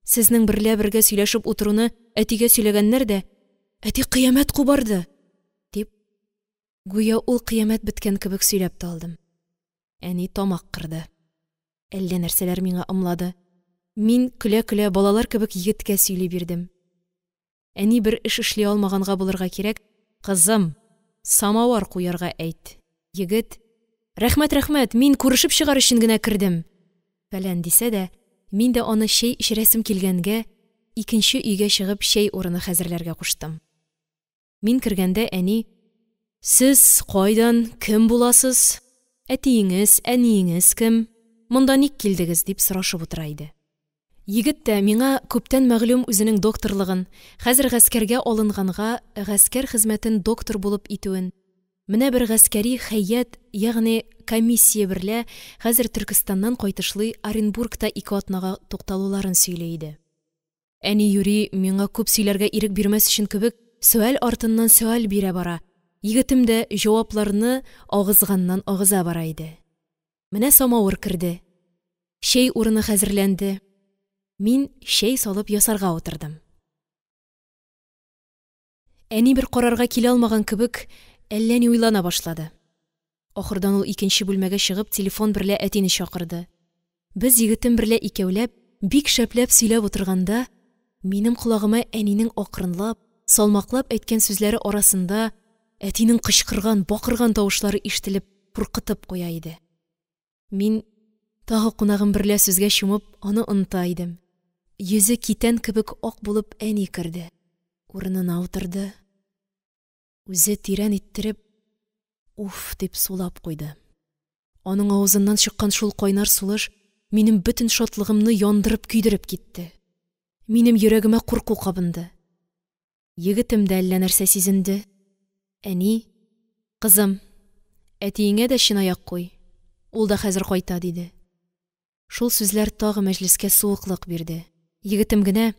Сезнең берлә бергә сөйләшеп утыруны әтигә сөйләгәннәр дә, әти кыямәт кубарды», – дип, гүя ул кыямәт беткән кебек сөйләп тә алдым. Әни тамак кырды. Әллә нәрсәләр миңа ымлады. Мин көлә-көлә балалар кебек егеткә сөйли бирдем. Әни бер эш эшли алмаганга булырга кирәк: «Кызым, самавар куярга әйт». Егет: «Рәхмәт, рәхмәт, мин күрешеп чыгар өчен генә кердем», фәлән дисә дә, мин дә аны чәй эчерәсем килгәнгә, икенче өйгә чыгып чәй урыны хәзерләргә куштым. Мин кергәндә әни: «Сез кайдан, кем буласыз? Әтиеңез, әниеңез кем? Монда ник килдегез?» – дип сорашып утыра иде. Егет тә миңа күптән мәгълүм үзенең докторлыгын, хәзер гаскәргә алынганга гаскәр хезмәтен доктор булып итүен, менә бер гаскәри хәят, ягъни комиссия берлә хәзер Төркестаннан кайтышлый Оренбургта 2 атнага тукталуларын сөйли иде. Әни юри миңа күп сөйләргә ирек бирмәс өчен кебек сөаль артыннан сөаль бирә бара, егетем дә җавапларны агызганнан агыза бара иде. Менә самавыр керде. Чәй урыны хәзерләнде. Мин чәй салып ясарга утырдым. Әни бер карарга килә алмаган кебек әллә ни уйлана башлады. Ахырдан ул икенче бүлмәгә чыгып телефон берлә әтине чакырды. Без егетем берлә икәүләп, бик шәпләп сөйләп утырганда, минем колагыма әнинең акрынлап, салмаклап әйткән сүзләре арасында әтинең кычкырган, бакырган тавышлары ишетелеп, куркытып куя иде. Мин тагы кунагым берлә сүзгә чумып, аны оныта идем. Йөзе китән кебек ак булып әни керде. Урынына утырды. Үзе тирән иттереп «Уф!» дип сулап куйды. Аның авызыннан чыккан шул кайнар сулыш минем бөтен шатлыгымны яндырып-көйдереп китте. Минем йөрәгемә курку кабынды. Егетем дә әллә нәрсә сизенде. Әни: «Кызым, әтиеңә дә чынаяк куй, ул да хәзер кайта», – диде. Шул сүзләр тагы мәҗлескә суыклык бирде. Егетем генә: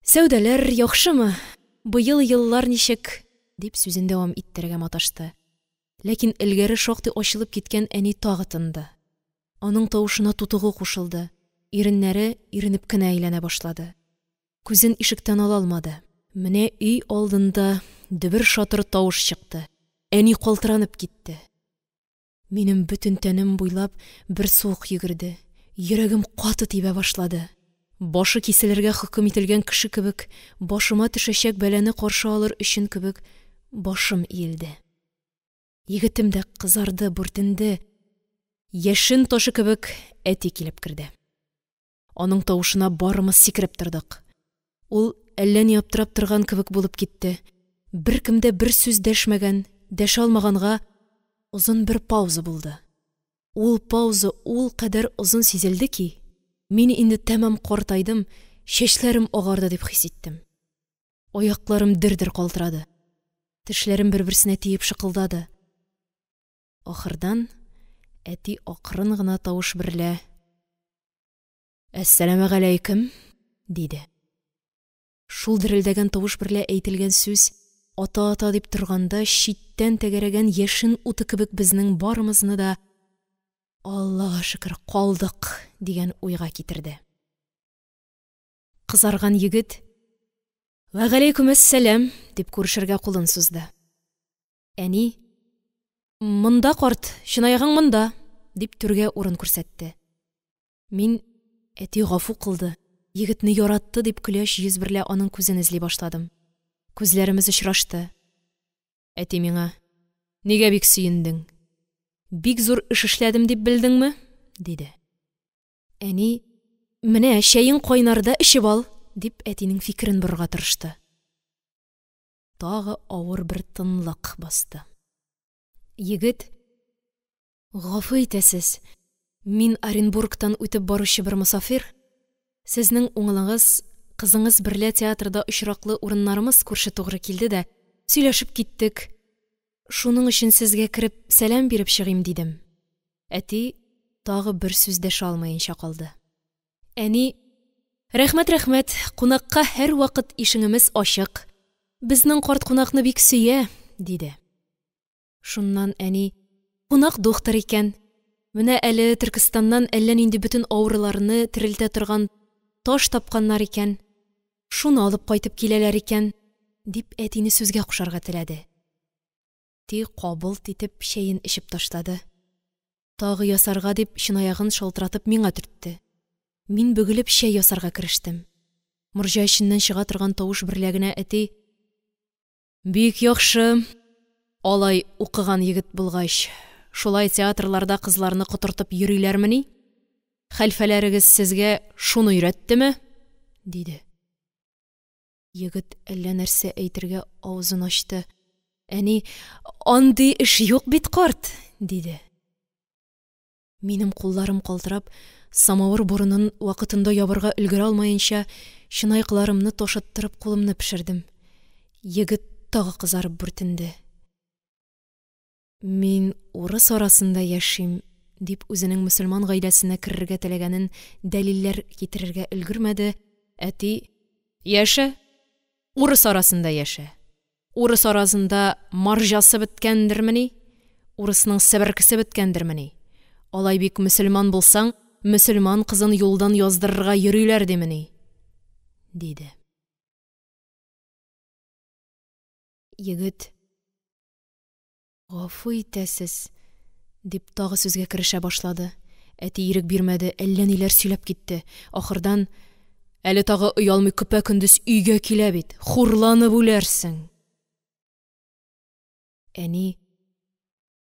«Сәүдәләр яхшымы, быел еллар ничек?» – дип, сүзен дәвам иттерергә маташты. Ләкин элгәре шактый ачылып киткән әни тагы тынды. Аның тавышына тутыгу кушылды, иреннәре иренеп кенә әйләнә башлады. Күзен ишектән ала алмады. Менә өй алдында дөбер-шатыр тавыш чыкты. Әни калтыранып китте. Минем бөтен тәнем буйлап бер суык йөгерде, йөрәгем каты тибә башлады. Башы киселергә хөкем ителгән кеше кебек, башыма төшәчәк бәлане каршы алыр өчен кебек, башым иелде. Егетем дә кызарды, бүртенде. Яшен ташы кебек әти килеп керде. Аның тавышына барымыз сикереп тордык. Ул әллә ни аптырап торган кебек булып китте. Беркем дә бер сүз дәшмәгән, дәшә алмаганга озын бер пауза булды. Ул пауза ул кадәр озын сизелде ки, мин инде тәмам картайдым, чәчләрем агарды дип хис иттем. Аякларым дер-дер калтырады. Тешләрем бер-берсенә тиеп шыкылдады. Ахырдан әти акрын гына тавыш берлә: «Әссәламегаләйкем!» – диде. Шул дерелдәгән тавыш берлә әйтелгән сүз ата-ата дип торганда читтән тәгәрәгән яшен уты кебек безнең барымызны да «Аллага шөкер, калдык!» дигән уйга китерде. Кызарган егет: «Вәгаләйкүмәссәлам!» – дип күрешергә кулын сузды. Әни: «Монда, карт, чынаягың монда!» – дип түргә урын күрсәтте. Мин, әти гафу кылды, егетне яратты дип көләч йөз берлә аның күзен эзли башладым. Күзләремез очрашты. Әти миңа: «Нигә бик сөендең? Бик зур эш эшләдем дип белдеңме?» – диде. Әни: «Менә чәең кайнар да эчеп ал!» – дип, әтинең фикерен борырга тырышты. Тагы авыр бер тынлык басты. Егет: «Гафу итәсез, мин Оренбургтан үтеп баручы бер мосафир. Сезнең уңылыңыз, кызыңыз берлә театрда очраклы урыннарымыз күрше тугры килде дә, сөйләшеп киттек. Шуның өчен сезгә кереп сәлам биреп чыгыйм дидем». Әти тагы бер сүз дәшә алмаенча калды. Әни: «Рәхмәт, рәхмәт, кунакка һәрвакыт ишегемез ачык. Безнең карт кунакны бик сөя», – диде. Шуннан әни: «Кунак духтыр икән. Менә әле Төркестаннан әллә нинди бөтен авыруларны терелтә торган таш тапканнар икән. Шуны алып кайтып киләләр икән», – дип әтине сүзгә кушарга теләде. Әти кабылт итеп чәен эчеп ташлады. Тагы ясарга дип чынаягын шалтыратып миңа төртте. Мин бөгелеп чәй ясарга керештем. Морҗа эченнән чыга торган тавыш берлә генә әти: «Бик яхшы, алай укыган егет булгач, шулай театрларда кызларны котыртып йөриләрмени? Хәлфәләрегез сезгә шуны өйрәттеме?» – диде. Егет әллә нәрсә әйтергә авызын ачты. Әни: «Андый эш юк бит, карт!» – диде. Минем кулларым калтырап, самавыр борынын вакытында ябарга өлгерә алмаенча, чынаякларымны ташыттырып кулымны пешердем. Егет тагы кызарып бүртенде. «Мин урыс арасында яшим», – дип үзенең мөселман гаиләсенә керергә теләгәнен дәлилләр китерергә өлгермәде. Әти: «Яшә, урыс арасында яшә. Урыс арасында марҗасы беткәндермени? Урысның себеркесе беткәндермени? Алай бик мөселман булсаң, мөселман кызын юлдан яздырырга йөриләр димени?» – диде. Егет: «Гафу итәсез», – дип тагы сүзгә керешә башлады. Әти ирек бирмәде, әллә ниләр сөйләп китте. Ахырдан: «Әле тагы оялмый көпә-көндез өйгә килә бит, хурланып үләрсең!» Әни: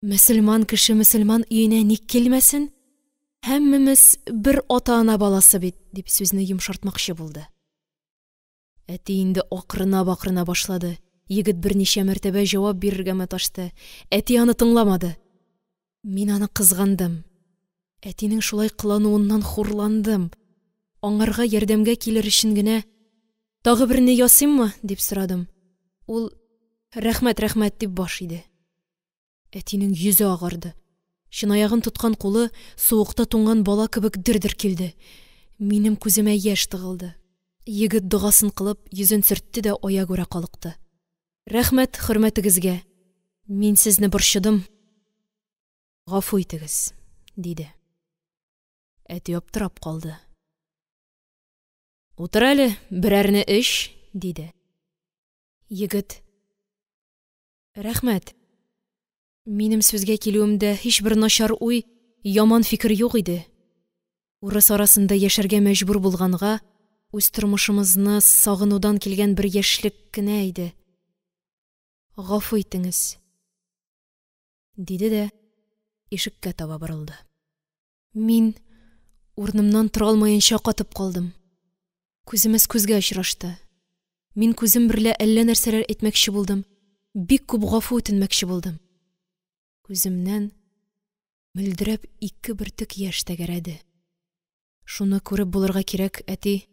«Мөселман кеше мөселман өенә ник килмәсен? Һәммәмез бер ата-ана баласы бит», – дип сүзне йомшартмакчы булды. Әти инде акрына-бакрына башлады. Егет берничә мәртәбә җавап бирергә маташты. Әти аны тыңламады. Мин аны кызгандым. Әтинең шулай кылануыннан хурландым. Аңарга ярдәмгә килер өчен генә: «Тагы берне ясыйммы?» – дип сорадым. Ул: «Рәхмәт, рәхмәт», – дип баш иде. Әтинең йөзе агарды. Чынаягын тоткан кулы суыкта туңган бала кебек дер-дер килде. Минем күземә яшь тыгылды. Егет догасын кылып, йөзен сөртте дә аягүрә калыкты. Рәхмәт хөрмәтегезгә, мин сезне борчыдым, гафу итегез, диде. Әти аптырап калды. Утыр әле, берәрне эч, диде. Егет: Рәхмәт, минем сүзгә килүемдә һичбер начар уй, яман фикер юк иде. Урыс арасында яшәргә мәҗбүр булганга, үз тормышымызны сагынудан килгән бер яшьлек кенә иде. Гафу итеңез, диде дә ишеккә таба борылды. Мин урынымнан тора алмаенча катып калдым. Күземез күзгә очрашты. Мин күзем берлә әллә нәрсәләр әйтмәкче булдым, бик күп гафу үтенмәкче булдым. Күземнән мөлдерәп ике бөртек яшь тәгәрәде. Шуны күреп булырга кирәк, әти: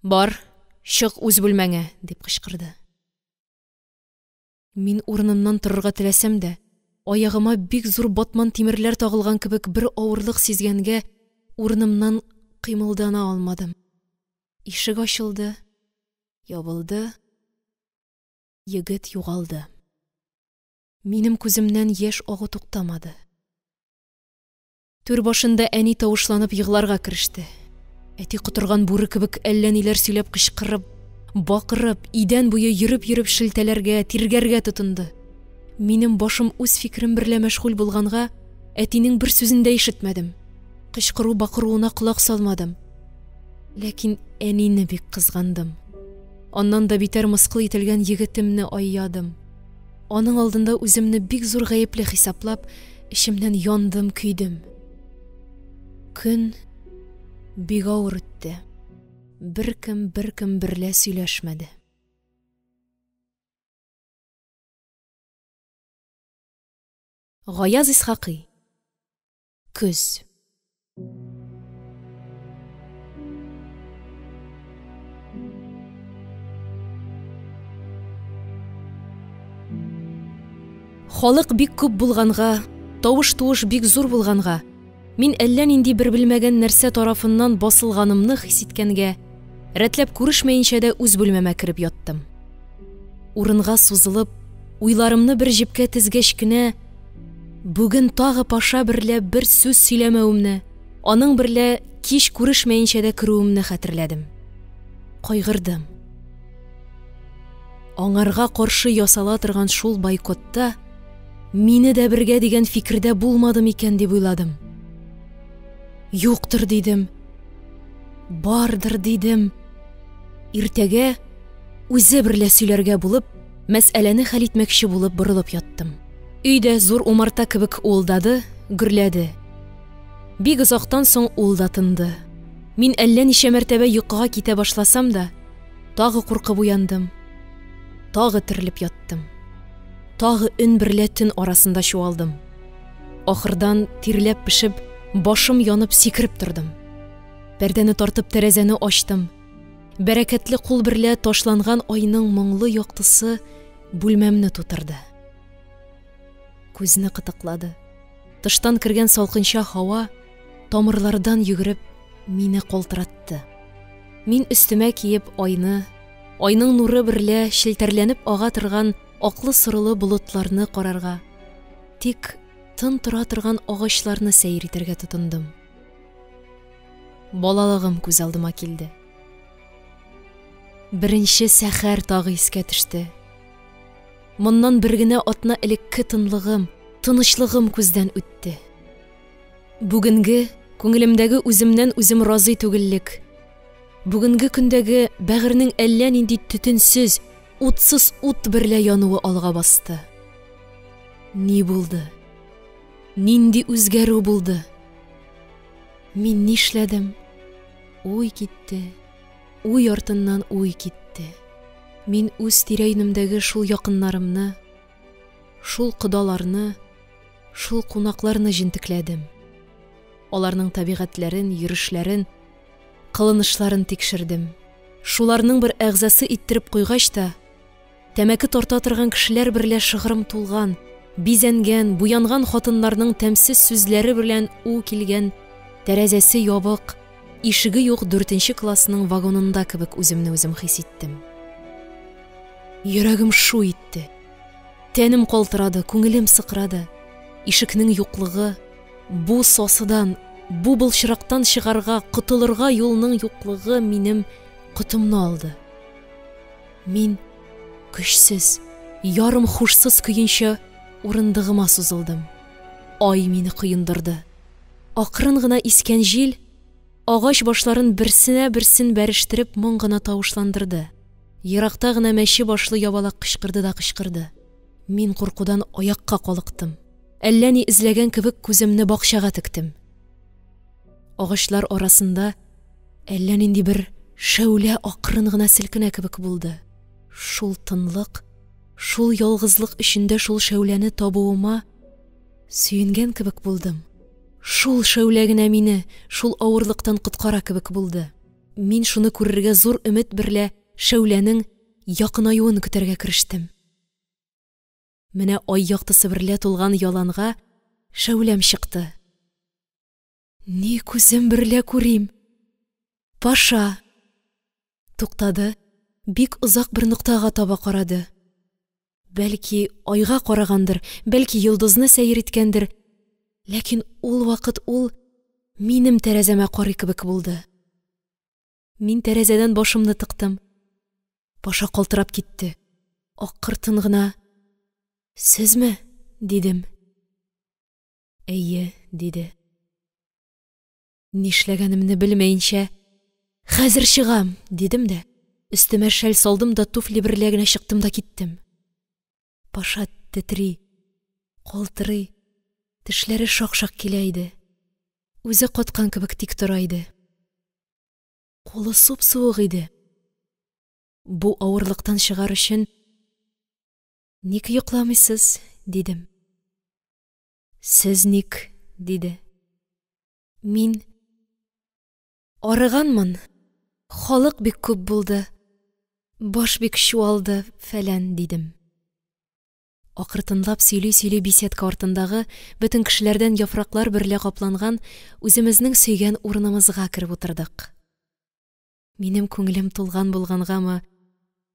Бар, чык үз бүлмәңә, дип кычкырды. Мин урынымнан торырга теләсәм дә, аягыма бик зур батман тимерләр тагылган кебек бер авырлык сизгәнгә, урынымнан кыймылдана алмадым. Ишек ачылды, ябылды, егет югалды. Минем күземнән яшь агу туктамады. Түр башында әни тавышланып егъларга кереште. Әти котырган бүре кебек әллә ниләр сөйләп кычкырып, бакырып, идән буе йөреп-йөреп шелтәләргә, тиргәргә тотынды. Минем башым үз фикерем берлә мәшгуль булганга, әтинең бер сүзен дә ишетмәдем. Кычкыру-бакыруына колак салмадым. Ләкин әнине бик кызгандым. Аннан да битәр мыскыл ителгән егетемне айядым. Аның алдында үземне бик зур гаепле хисаплап, эчемнән яндым, көйдем. Көн бик авыр үтте. Беркем беркем берлә сөйләшмәде. Гаяз Исхакый. Көз. Халык бик күп булганга, тавыш-туыш бик зур булганга, мин әллә нинди бер белмәгән нәрсә тарафыннан басылганымны хис иткәнгә, рәтләп күрешмәенчә дә үз бүлмәмә кереп яттым. Урынга сузылып, уйларымны бер җепкә тезгәч кенә, бүген тагы Паша берлә бер сүз сөйләмәвемне, аның берлә кич күрешмәенчә дә керүемне хәтерләдем. Кайгырдым. Аңарга каршы ясала торган шул бойкотта мине дә бергә дигән фикердә булмадым икән дип уйладым. Юктыр дидем. Бардыр дидем. Иртәгә үзе берлә сөйләргә булып, мәсьәләне хәл итмәкче булып борылып яттым. Өйдә зур умарта кебек уылдады, гөрләде. Бик озактан соң ул да тынды. Мин әллә ничә мәртәбә йокыга китә башласам да, тагы куркып уяндым. Тагы терелеп яттым. Тагы өн берлә төн арасында чуалдым. Ахырдан тирләп-пешеп, башым янып сикереп тордым. Пәрдәне тартып тәрәзәне ачтым. Бәрәкәтле кул берлә ташланган айның моңлы яктысы бүлмәмне тутырды. Күзне кытыклады. Тыштан кергән салкынча һава тамырлардан йөгереп мине калтыратты. Мин өстемә киеп айны, айның нуры берлә челтәрләнеп ага торган аклы-сорылы болытларны карарга, тик тын тора торган агачларны сәер итәргә тотындым. Балалыгым күз алдыма килде. Беренче сәхәр тагы искә төште. Моннан бер генә атна элекке тынлыгым, тынычлыгым күздән үтте. Бүгенге күңелемдәге үземнән үзем разый түгеллек, бүгенге көндәге бәгырьнең әллә нинди төтенсез, утсыз ут берлә януы алга басты. Ни булды? Нинди үзгәрү булды? Мин нишләдем? Уй китте, уй артыннан уй китте. Мин үз тирә-юнемдәге шул якыннарымны, шул кодаларны, шул кунакларны җентекләдем. Аларның табигатьләрен, йөрешләрен, кылынышларын тикшердем. Шуларның бер әгъзасы иттереп куйгач та, тәмәке тарта торган кешеләр берлә шыгрым тулган, бизәнгән, буянган хатыннарның тәмсез сүзләре белән у килгән, тәрәзәсе ябык, ишеге юк дүртенче классның вагонында кебек үземне үзем хис иттем. Йөрәгем шу итте. Тәнем калтырады, күңелем сыкрады. Ишекнең юклыгы, бу сасыдан, бу былчырактан чыгарга, котылырга юлның юклыгы минем котымны алды. Мин көчсез, ярым хушсыз көенчә урындыгыма сузылдым. Ай мине коендырды. Акрын гына искән җил агач башларын берсенә берсен бәрештереп моң гына тавышландырды. Еракта гына мәче башлы ябалак кычкырды да кычкырды. Мин куркудан аякка калыктым. Әллә ни эзләгән кебек күземне бакчага тектем. Агачлар арасында әллә нинди бер шәүлә акрын гына селкенә кебек булды. Шул тынлык, шул ялгызлык эчендә шул шәүләне табуыма сөенгән кебек булдым. Шул шәүлә генә мине шул авырлыктан коткара кебек булды. Мин шуны күрергә зур өмет берлә шәүләнең якынаюын көтәргә керештем. Менә ай яктысы берлә тулган яланга шәүләм чыкты. Ни күзем берлә күрим? Паша! Туктады, бик озак бер ноктага таба карады. Бәлки, айга карагандыр, бәлки, йолдызны сәер иткәндер, ләкин ул вакыт ул минем тәрәзәмә карый кебек булды. Мин тәрәзәдән башымны тыктым. Паша калтырап китте. Акыртын гына: «Сезме?» – дидем. «Әйе», – диде. Нишләгәнемне белмәенчә: «Хәзер чыгам!» – дидем дә, өстемә шәл салдым да туфли берлә генә чыктым да киттем. Паша тетри, калтырый, тешләре шак-шак килә иде. Үзе каткан кебек тик тора иде. Кулы суп-суык иде. Бу авырлыктан чыгар өчен: «Ник йокламыйсыз?» – дидем. «Сез ник?» – диде. Мин: «Арыганмын, халык бик күп булды, баш бик чуалды, фәлән», – дидем. Акыртынлап сөйли-сөйли беседка артындагы бөтен кешеләрдән яфраклар берлә капланган үземезнең сөйгән урынымызга кереп утырдык. Минем күңелем тулган булгангамы: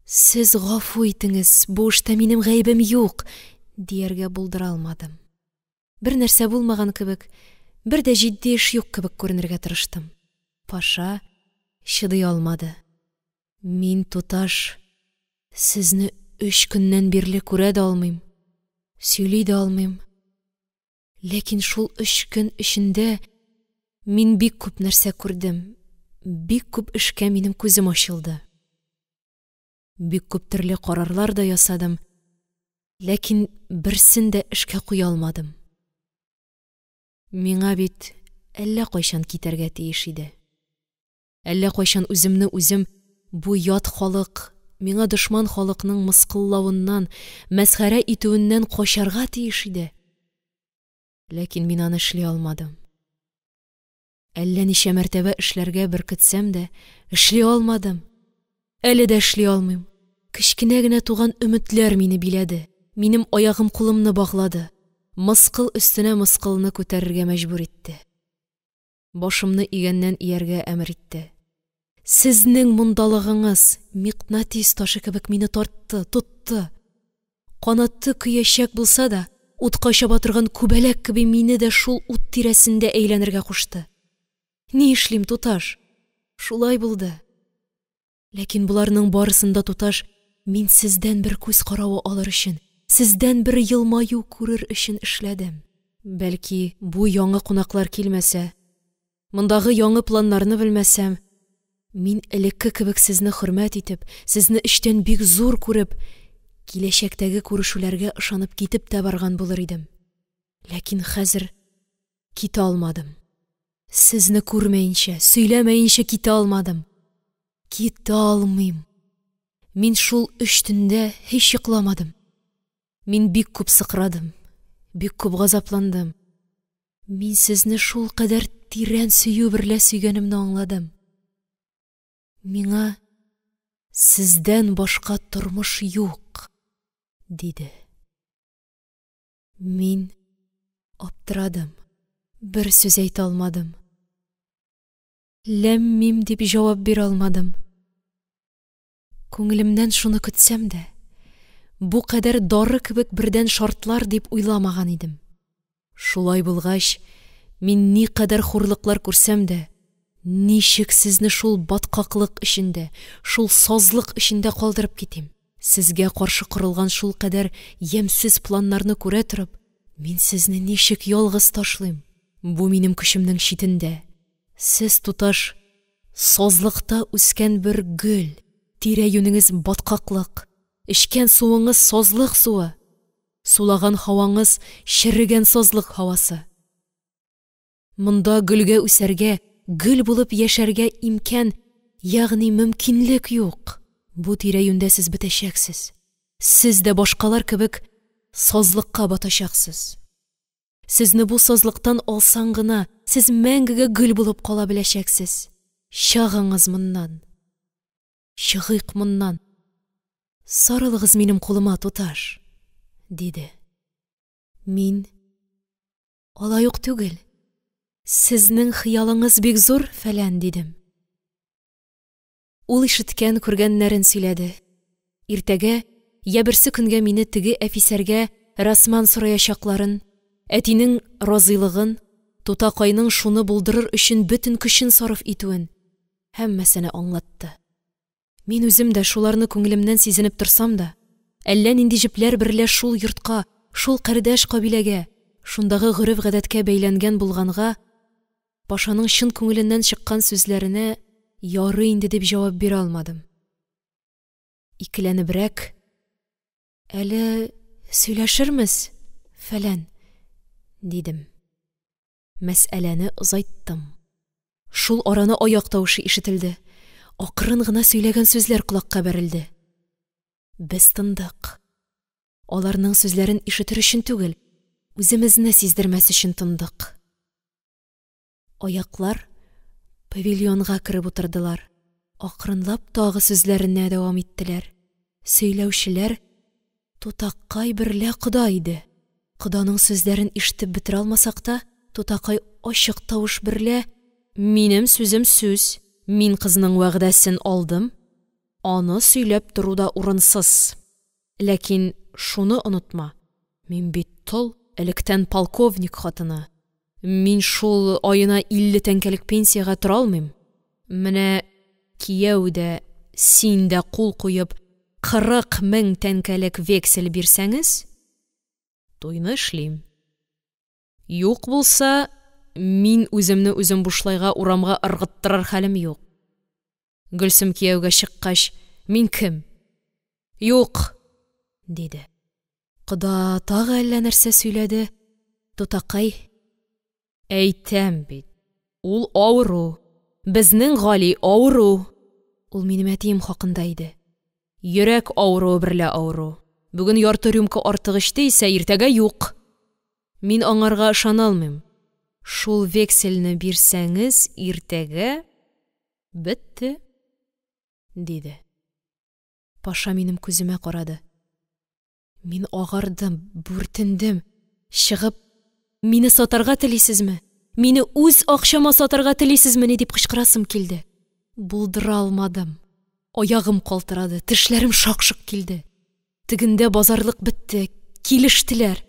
«Сез гафу итеңез, бу эштә минем гаебем юк», – дияргә булдыра алмадым. Бер нәрсә булмаган кебек, бер дә җитди эш юк кебек күренергә тырыштым. Паша чыдый алмады. «Мин, туташ, сезне 3 көннән бирле күрә дә алмыйм, сөйли дә алмыйм. Ләкин шул 3 көн эчендә мин бик күп нәрсә күрдем, бик күп эшкә минем күзем ачылды. Бик күп төрле карарлар да ясадым, ләкин берсен дә эшкә куя алмадым. Миңа бит әллә кайчан китәргә тиеш иде. Әллә кайчан үземне үзем бу ят халык, миңа дошман халыкның мыскыллавыннан, мәсхәрә итүеннән качарга тиеш иде. Ләкин мин аны эшли алмадым. Әллә ничә мәртәбә эшләргә беркетсәм дә, эшли алмадым. Әле дә эшли алмыйм. Кечкенә генә туган өметләр мине биләде, минем аягым кулымны баглады, мыскыл өстенә мыскылны күтәрергә мәҗбүр итте. Башымны игәннән ияргә әмер итте. Сезнең мондалыгыңыз микънатис ташы кебек мине тартты, тотты. Канаты көячәк булса да, утка чаба торган күбәләк кеби мине дә шул ут тирәсендә әйләнергә кушты. Ни эшлим, туташ? Шулай булды. Ләкин боларның барысын да, туташ, мин сездән бер күз каравы алыр өчен, сездән бер елмаю күрер өчен эшләдем. Бәлки, бу яңы кунаклар килмәсә, мондагы яңы планнарны белмәсәм, мин элекке кебек сезне хөрмәт итеп, сезне эчтән бик зур күреп, киләчәктәге күрешүләргә ышанып китеп тә барган булыр идем. Ләкин хәзер китә алмадым. Сезне күрмәенчә, сөйләмәенчә китә алмадым. Китә алмыйм. Мин шул 3 төндә һич йокламадым. Мин бик күп сыкрадым, бик күп газапландым. Мин сезне шул кадәр тирән сөю берлә сөйгәнемне аңладым. Миңа сездән башка тормыш юк, диде. Мин аптырадым, бер сүз әйтә алмадым. ләм-мим дип җавап бирә алмадым. Күңелемнән шуны көтсәм дә, бу кадәр дары кебек бердән шартлар дип уйламаган идем. Шулай булгач, мин никадәр хурлыклар күрсәм дә, ничек сезне шул баткаклык эчендә, шул сазлык эчендә калдырып китим? Сезгә каршы корылган шулкадәр ямьсез планнарны күрә торып, мин сезне ничек ялгыз ташлыйм? Бу минем көчемнең читендә. Сез, туташ, сазлыкта үскән бер гөл, тирә-юнеңез баткаклык, эчкән суыңыз сазлык суы, сулаган һаваңыз черегән сазлык һавасы. Монда гөлгә үсәргә, гөл булып яшәргә имкян, ягъни мөмкинлек юк. Бу тирә-юньдә сез бетәчәксез. Сез дә башкалар кебек сазлыкка батачаксыз. Сезне бу сазлыктан алсаң гына, сез мәңгегә гөл булып кала беләчәксез. Чыгыңыз моннан! Чыгыйк моннан! Сарылыгыз минем кулыма, туташ! – диде. Мин: «Алай ук түгел, сезнең хыялыңыз бик зур, фәлән», – дидем. Ул ишеткән-күргәннәрен сөйләде. Иртәгә йә берсекөнгә мине теге әфисәргә рәсман сораячакларын, әтинең разыйлыгын, тутакайның шуны булдырыр өчен бөтен көчен сарыф итүен – һәммәсене аңлатты. Мин үзем дә шуларны күңелемнән сизенеп торсам да, әллә нинди җепләр берлә шул йортка, шул кардәш-кабиләгә, шундагы гореф-гадәткә бәйләнгән булганга, Пашаның чын күңеленнән чыккан сүзләренә ярый инде дип җавап бирә алмадым. Икеләнебрәк: «Әле сөйләшермез, фәлән», – дидем. Мәсьәләне озайттым. Шул араны аяк тавышы ишетелде. Акрын гына сөйләгән сүзләр колакка бәрелде. Без тындык. Аларның сүзләрен ишетер өчен түгел, үземезне сиздермәс өчен тындык. Аяклар павильонга кереп утырдылар. Акрынлап тагы сүзләренә дәвам иттеләр. Сөйләүчеләр тутакай берлә кода иде. Коданың сүзләрен ишетеп бетерә алмасак та, тутакай ачык тавыш берлә: «Минем сүзем сүз, мин кызның вәгъдәсен алдым, аны сөйләп тору да урынсыз. Ләкин шуны онытма, мин бит тол, электән полковник хатыны. Мин шул аена 50 тәңкәлек пенсиягә тора алмыйм. Менә кияү дә, син дә кул куеп, 40 мең тәңкәлек вексель бирсәңез, туйны эшлим. Юк булса, мин үземне үзем бушлайга урамга ыргыттырыр хәлем юк. Гөлсем кияүгә чыккач, мин кем? Юк, диде. Кода тагы әллә нәрсә сөйләде. Тутакай: «Әйтәм бит, ул авыру, безнең Гали авыру». Ул минем әтием хакында иде. «Йөрәк авыруы берлә авыру. Бүген ярты рюмка артык эчте исә, иртәгә юк. Мин аңарга ышана алмыйм. Шул вексельне бирсәңез, иртәгә бетте», – диде. Паша минем күземә карады. Мин агардым, бүртендем. Чыгып: «Мине сатарга телисезме? Мине үз акчама сатарга телисезмени?» – дип кычкырасым килде. Булдыра алмадым. Аягым калтырады, тешләрем шак-шок килде. Тегендә базарлык бетте, килештеләр.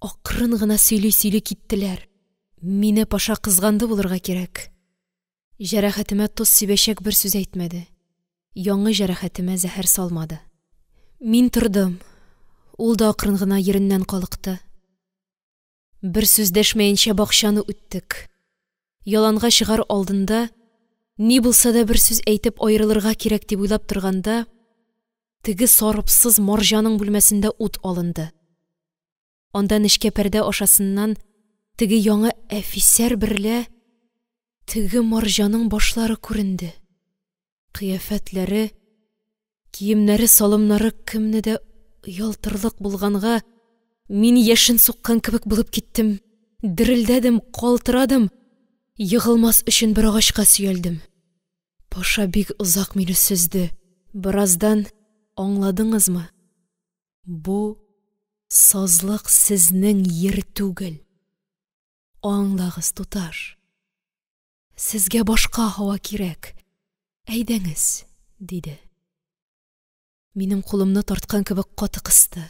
Акрын гына сөйли-сөйли киттеләр. Мине Паша кызганды булырга кирәк. Җәрәхәтемә тоз сибәчәк бер сүз әйтмәде. Яңа җәрәхәтемә зәһәр салмады. Мин тордым. Ул да акрын гына йиреннән калыкты. Бер сүз дәшмәенчә бакчаны үттек. Яланга чыгар алдында, ни булса да бер сүз әйтеп аерылырга кирәк дип уйлап торганда, теге сарыпсыз марҗаның бүлмәсендә ут алынды. Анда нечкә пәрдә ашасыннан теге яңа әфисәр берлә теге марҗаның башлары күренде. Кыяфәтләре, киемнәре-салымнары кемне дә оялтырлык булганга, мин яшен суккан кебек булып киттем, дерелдәдем, калтырадым, егылмас өчен бер агачка сөялдем. Паша бик озак мине сөзде. Бераздан: «Аңладыңызмы? Бу сазлык сезнең йир түгел. Аңлагыз, туташ! Сезгә башка һава кирәк, әйдәңез, – диде. Минем кулымны тарткан кебек каты кысты.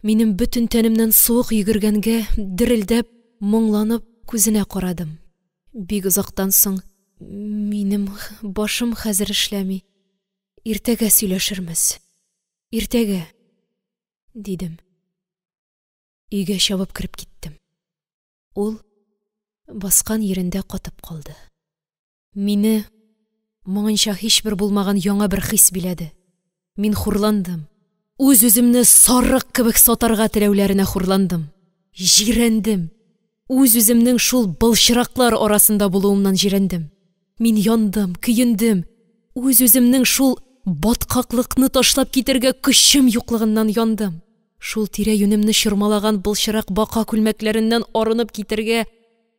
Минем бөтен тәнемнән суык йөгергәнгә, дерелдәп, моңланып күзенә карадым. Бик озактан соң: – Минем башым хәзер эшләми, иртәгә сөйләшермез, иртәгә! – дидем. Өйгә чабып кереп киттем. Ул баскан йирендә катып калды. Мине моңынча һичбер булмаган яңа бер хис биләде. Мин хурландым, үз-үземне сарык кебек сатарга теләүләренә хурландым, җирәндем, үз-үземнең шул былчыраклар арасында булуымнан җирәндем. Мин яндым, көендем, үз-үземнең шул баткаклыкны ташлап китәргә көчем юклыгыннан яндым. Шул тирә-юнемне чормалаган былчырак бака күлмәкләреннән арынып китәргә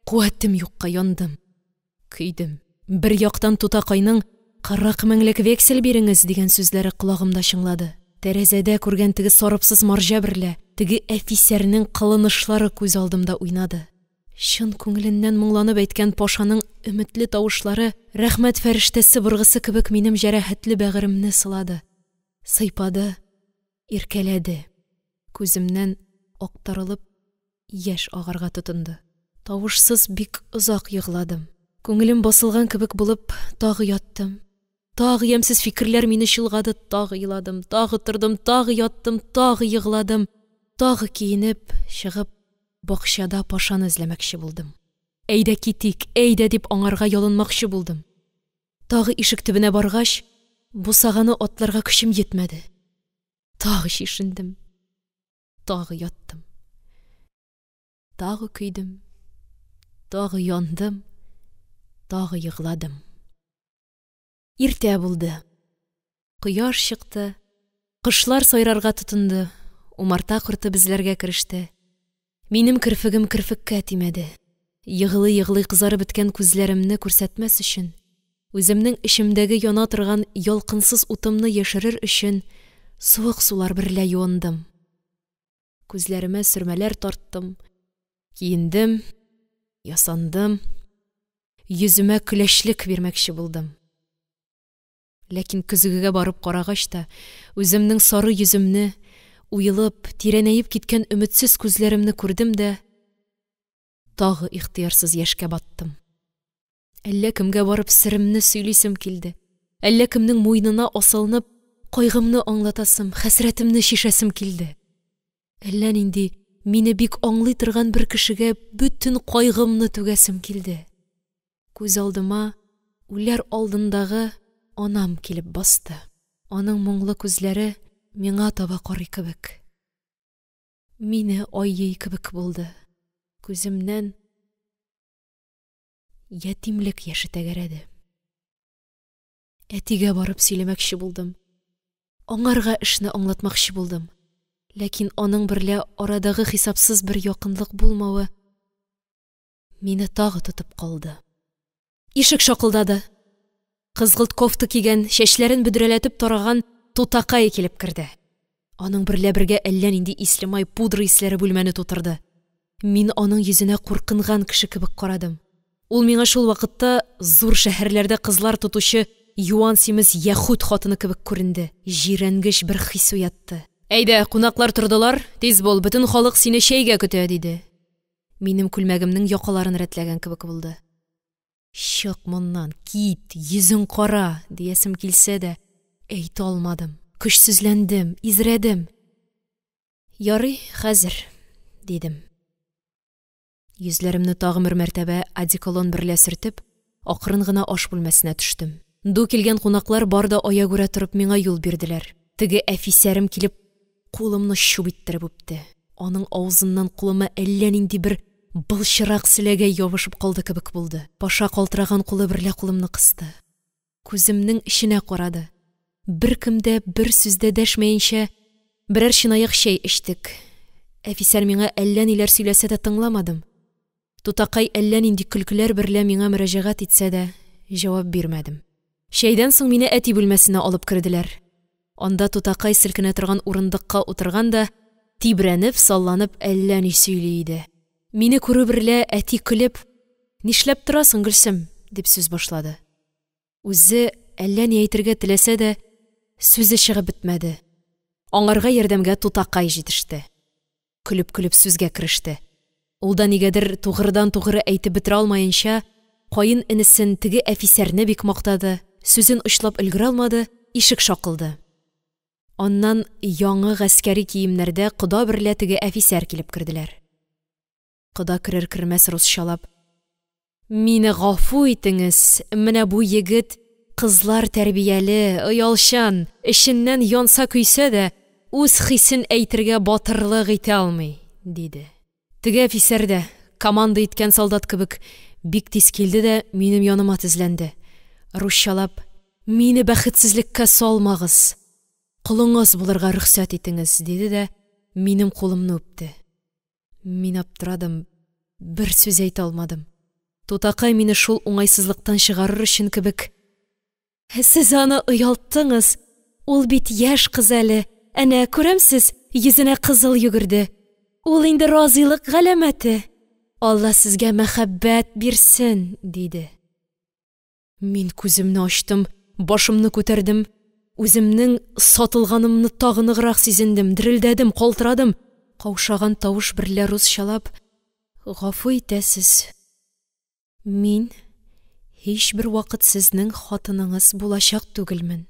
куәтем юкка яндым, көйдем. Бер яктан тутакайның «40 меңлек вексель биреңез» дигән сүзләре колагымда чыңлады. Тәрәзәдә күргән теге сарыпсыз марҗа берлә теге әфисәрнең кылынышлары күз алдымда уйнады. Чын күңеленнән моңланып әйткән Пашаның өметле тавышлары рәхмәт фәрештәсе быргысы кебек минем җәрәхәтле бәгыремне сылады, сыйпады, иркәләде. Күземнән актарылып яшь агарга тотынды. Тавышсыз бик озак егладым. Күңелем басылган кебек булып, тагы яттым. Тагы ямьсез фикерләр мине чолгады, тагы еладым, тагы тордым, тагы яттым, тагы егладым, тагы киенеп, чыгып, бакчада Пашаны эзләмәкче булдым. Әйдә китик, әйдә дип аңарга ялынмакчы булдым. Тагы ишек төбенә баргач, бусаганы атларга көчем җитмәде. Тагы чишендем, тагы яттым. Тагы көйдем, тагы яндым, тагы егладым. Иртә булды. Кояш чыкты, кошлар сайрарга тотынды, умарта корты безләргә кереште. Минем керфегем керфеккә тимәде. Егълый-егълый кызарып беткән күзләремне күрсәтмәс өчен, үземнең эчемдәге яна торган ялкынсыз утымны яшерер өчен суык сулар берлә юындым. Күзләремә сөрмәләр тарттым, киендем, ясандым, йөземә көләчлек бирмәкче булдым. Ләкин көзгегә барып карагач та, үземнең сары йөземне, уелып, тирәнәеп киткән өметсез күзләремне күрдем дә, тагы ихтыярсыз яшькә баттым. Әллә кемгә барып серемне сөйлисем килде, әллә кемнең муенына асылынып, кайгымны аңлатасым, хәсрәтемне чишәсем килде. Әллә нинди мине бик аңлый торган бер кешегә бөтен кайгымны түгәсем килде. Күз алдыма үләр алдындагы анам килеп басты. Аның моңлы күзләре миңа таба карый кебек. Мине айый кебек булды. Күземнән ятимлек яше тәгәрәде. Әтигә барып сөйләмәкче булдым. Аңарга эшне аңлатмакчы булдым. Ләкин аның берлә арадагы хисапсыз бер якынлык булмавы мине тагы тотып калды. Ишек шакылдады. Кызгылт кофта кигән, чәчләрен бөдрәләтеп тараган тутакай килеп керде. Аның берлә бергә әллә нинди ислемай, пудра исләре бүлмәне тутырды. Мин аның йөзенә куркынган кеше кебек карадым. Ул миңа шул вакытта зур шәһәрләрдә кызлар тотучы юан симез яһүд хатыны кебек күренде. Җирәнгеч бер хис уятты. «Әйдә, кунаклар тордылар, тиз бул, бөтен халык сине чәйгә көтә», – диде. Минем күлмәгемнең якаларын рәтләгән кебек булды. «Чык моннан, кит, йөзең кара!» – диясем килсә дә, әйтә алмадым, көчсезләндем, изрәдем. «Ярый, хәзер», – дидем. Йөзләремне тагы бер мәртәбә одеколон берлә сөртеп, акрын гына аш бүлмәсенә төштем. Ду килгән кунаклар бар да аягүрә торып миңа юл бирделәр. Теге әфисәрем килеп кулымны чуп иттереп үпте. Аның авызыннан кулыма әллә нинди бер былчырак селәгәй ябышып калды кебек булды. Паша калтыраган кулы берлә кулымны кысты. Күземнең эченә карады. Беркем дә бер сүз дә дәшмәенчә берәр чынаяк чәй эчтек. Әфисәр миңа әллә ниләр сөйләсә дә тыңламадым. Тутакай әллә нинди көлкеләр берлә миңа мөрәҗәгать итсә дә җавап бирмәдем. Чәйдән соң мине әти бүлмәсенә алып керделәр. Анда тутакай селкенә торган урындыкка утырган да, тибрәнеп, салланып әллә ни сөйли иде. Мине күрү берлә әти көлеп: «Нишләп торасың, Гөлсем?» – дип сүз башлады. Үзе әллә ни әйтергә теләсә дә, сүзе чыгып бетмәде. Аңарга ярдәмгә тутакай җитеште. Көлеп-көлеп сүзгә кереште. Ул да нигәдер тугрыдан-тугры әйтеп бетерә алмаенча, каенэнесен, теге әфисәрне бик мактады, сүзен очлап өлгерә алмады, ишек шакылды. Аннан яңы гаскәри киемнәрдә кода берлә теге әфисәр килеп керделәр. Кода керер-кермәс русчалап: «Мине гафу итеңез, менә бу егет кызлар тәрбияле, оялчан, эченнән янса-көйсә дә, үз хисен әйтергә батырлык итә алмый», – диде. Теге әфисәр дә, команда иткән солдат кебек, бик тиз килде дә минем яныма тезләнде. Русчалап: «Мине бәхетсезлеккә салмагыз, колыңыз булырга рөхсәт итеңез», – диде дә минем кулымны үпте. Мин аптырадым, бер сүз әйтә алмадым. Тутакай мине шул уңайсызлыктан чыгарыр өчен кебек: «Сез аны оялттыңыз, ул бит яшь кыз әле, әнә, күрәмсез, йөзенә кызыл йөгерде. Ул инде разыйлык галәмәте. Алла сезгә мәхәббәт бирсен», – диде. Мин күземне ачтым, башымны күтәрдем, үземнең сатылганымны тагы ныграк сизендем, дерелдәдем, калтырадым. Каушаган тавыш берлә русчалап: «Гафу итәсез, мин һичбер вакыт сезнең хатыныңыз булачак түгелмен.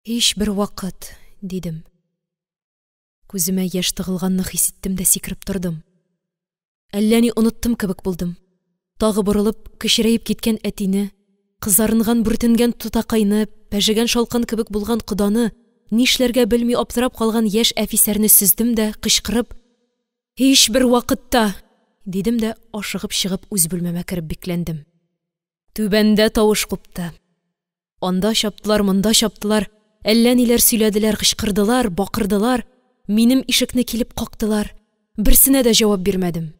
Һичбер вакыт», – дидем. Күземә яшь тыгылганны хис иттем дә сикереп тордым. Әллә ни оныттым кебек булдым. Тагы борылып, кечерәеп киткән әтине, кызарынган-бүртенгән тутакайны, пәжегән шалкан кебек булган коданы, нишләргә белми аптырап калган яшь әфисәрне сөздем дә, кычкырып: «Һичбер вакытта!» – дидем дә, ашыгып чыгып, үз бүлмәмә кереп бикләндем. Түбәндә тавыш купты. Анда чаптылар, монда чаптылар, әллә ниләр сөйләделәр, кычкырдылар, бакырдылар, минем ишекне килеп кактылар. Берсенә дә җавап бирмәдем.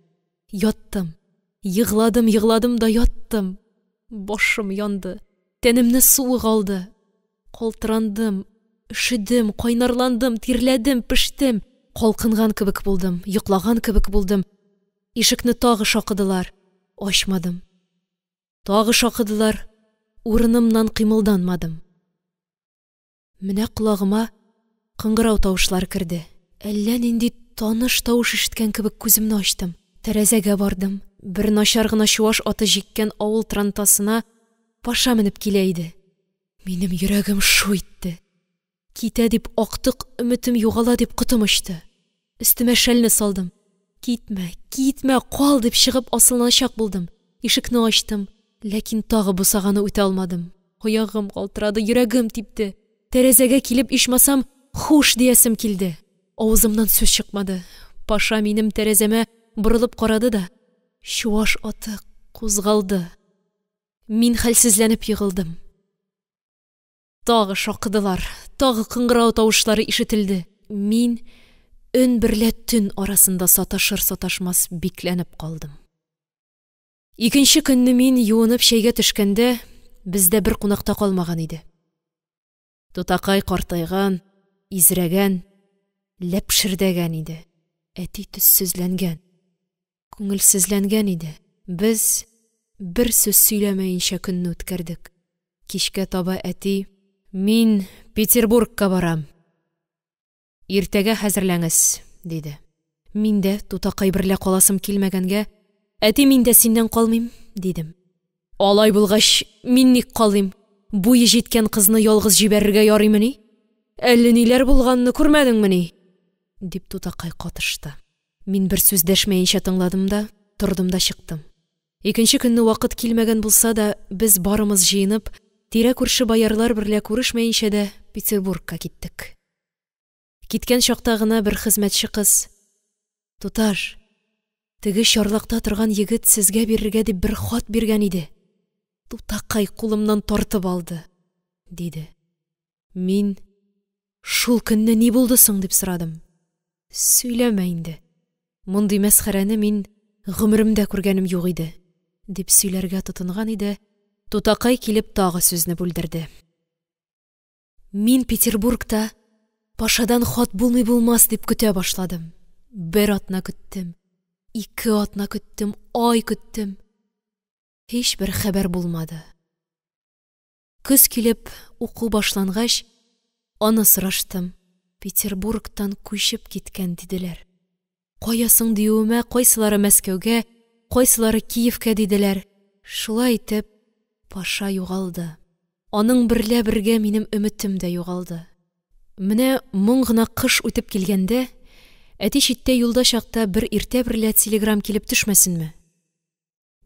Яттым. Егладым, егладым да яттым. Башым янды, тәнемне суык алды. Калтырандым, өшедем, кайнарландым, тирләдем, пештем. Калкынган кебек булдым, йоклаган кебек булдым. Ишекне тагы шакыдылар. Ачмадым. Тагы шакыдылар. Урынымнан кыймылданмадым. Менә колагыма кыңгырау тавышлары керде. Әллә нинди таныш тавыш ишеткән кебек күземне ачтым. Тәрәзәгә бардым. Бер начар гына чуаш аты җиккән авыл трантасына Паша менеп килә иде. Минем йөрәгем шу итте. Китә дип актык өметем югала дип котым очты. Өстемә шәлне салдым. Китмә, китмә, кал дип чыгып асылыначак булдым. Ишекне ачтым, ләкин тагы бусаганы үтә алмадым. Аягым калтырады, йөрәгем типте. Тәрәзәгә килеп, ичмасам, хуш диясем килде. Авызымнан сүз чыкмады. Паша минем тәрәзәмә борылып карады да, чуаш аты кузгалды. Мин хәлсезләнеп егылдым. Тагы шакыдылар, тагы кыңгырау тавышлары ишетелде. Мин өн берлә төн арасында саташыр-саташмас бикләнеп калдым. Икенче көнне мин юынып чәйгә төшкәндә, бездә бер кунак та калмаган иде. Тутакай картайган, изрәгән, ләпшердәгән иде. Әти төссезләнгән, күңелсезләнгән иде. Без бер сүз сөйләмәенчә көнне үткәрдек. Кичкә таба әти: «Мин Петербургка барам. Иртәгә хәзерләңез», – диде. Мин дә тутакай берлә каласым килмәгәнгә: «Әти, мин дә синнән калмыйм», – дидем. «Алай булгач, мин ник калыйм? Буе җиткән кызны ялгыз җибәрергә ярыймыни? Әллә ниләр булганны күрмәдеңмени?» – дип тутакай катышты. Мин бер сүз дәшмәенчә тыңладым да, тордым да чыктым. Икенче көнне вакыт килмәгән булса да, без барымыз җыенып, тирә-күрше боярлар берлә күрешмәенчә дә Петербургка киттек. Киткән чакта гына бер хезмәтче кыз: «Туташ, теге чарлакта торган егет сезгә бирергә дип бер хат биргән иде. Тутакай кулымнан тартып алды», – диде. Мин: «Шул көнне ни булды соң?» – дип сорадым. «Сөйләмә инде, мондый мәсхәрәне мин гомеремдә күргәнем юк иде», – дип сөйләргә тотынган иде, тутакай килеп тагы сүзне бүлдерде. Мин Петербургта Пашадан хат булмый булмас дип көтә башладым. Бер атна көттем, ике атна көттем, ай көттем. Һичбер хәбәр булмады. Көз килеп, уку башлангач, аны сораштым. Петербургтан күчеп киткән, диделәр. Кая соң диюемә, кайсылары Мәскәүгә, кайсылары Киевка диделәр. Шулай итеп, Паша югалды. Аның берлә бергә минем өметем дә югалды. Менә моң гына кыш үтеп килгәндә, әти читтә юлда чакта бер иртә берлә телеграм килеп төшмәсенме?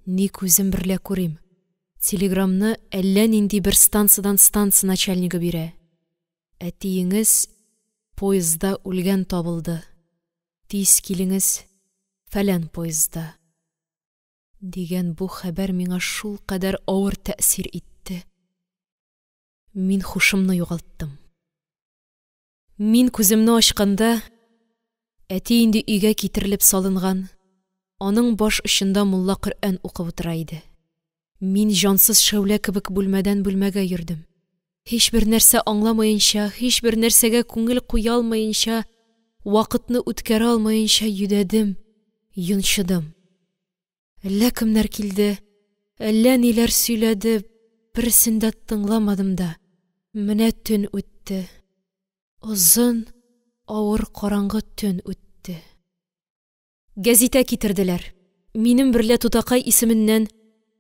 Ни күзем берлә күрим, телеграмны әллә нинди бер станцадан станца начальнигы бирә. Әтиеңез поездда үлгән табылды. Тиз килеңез, фәлән поездда. Дигән бу хәбәр миңа шулкадәр авыр тәэсир итте. Мин һушымны югалттым. Мин күземне ачканда, әти инде өйгә китерелеп салынган, аның баш очында мулла Коръән укып утыра иде. Мин җансыз шәүлә кебек бүлмәдән бүлмәгә йөрдем. Һичбер нәрсә аңламаенча, һичбер нәрсәгә күңел куя алмаенча, вакытны үткәрә алмаенча йөдәдем, йончыдым. Әллә кемнәр килде, әллә ниләр сөйләде, берсен дә тыңламадым да. Менә төн үтте. Озын, авыр караңгы төн үтте. Гәзитә китерделәр. Минем берлә тутакай исеменнән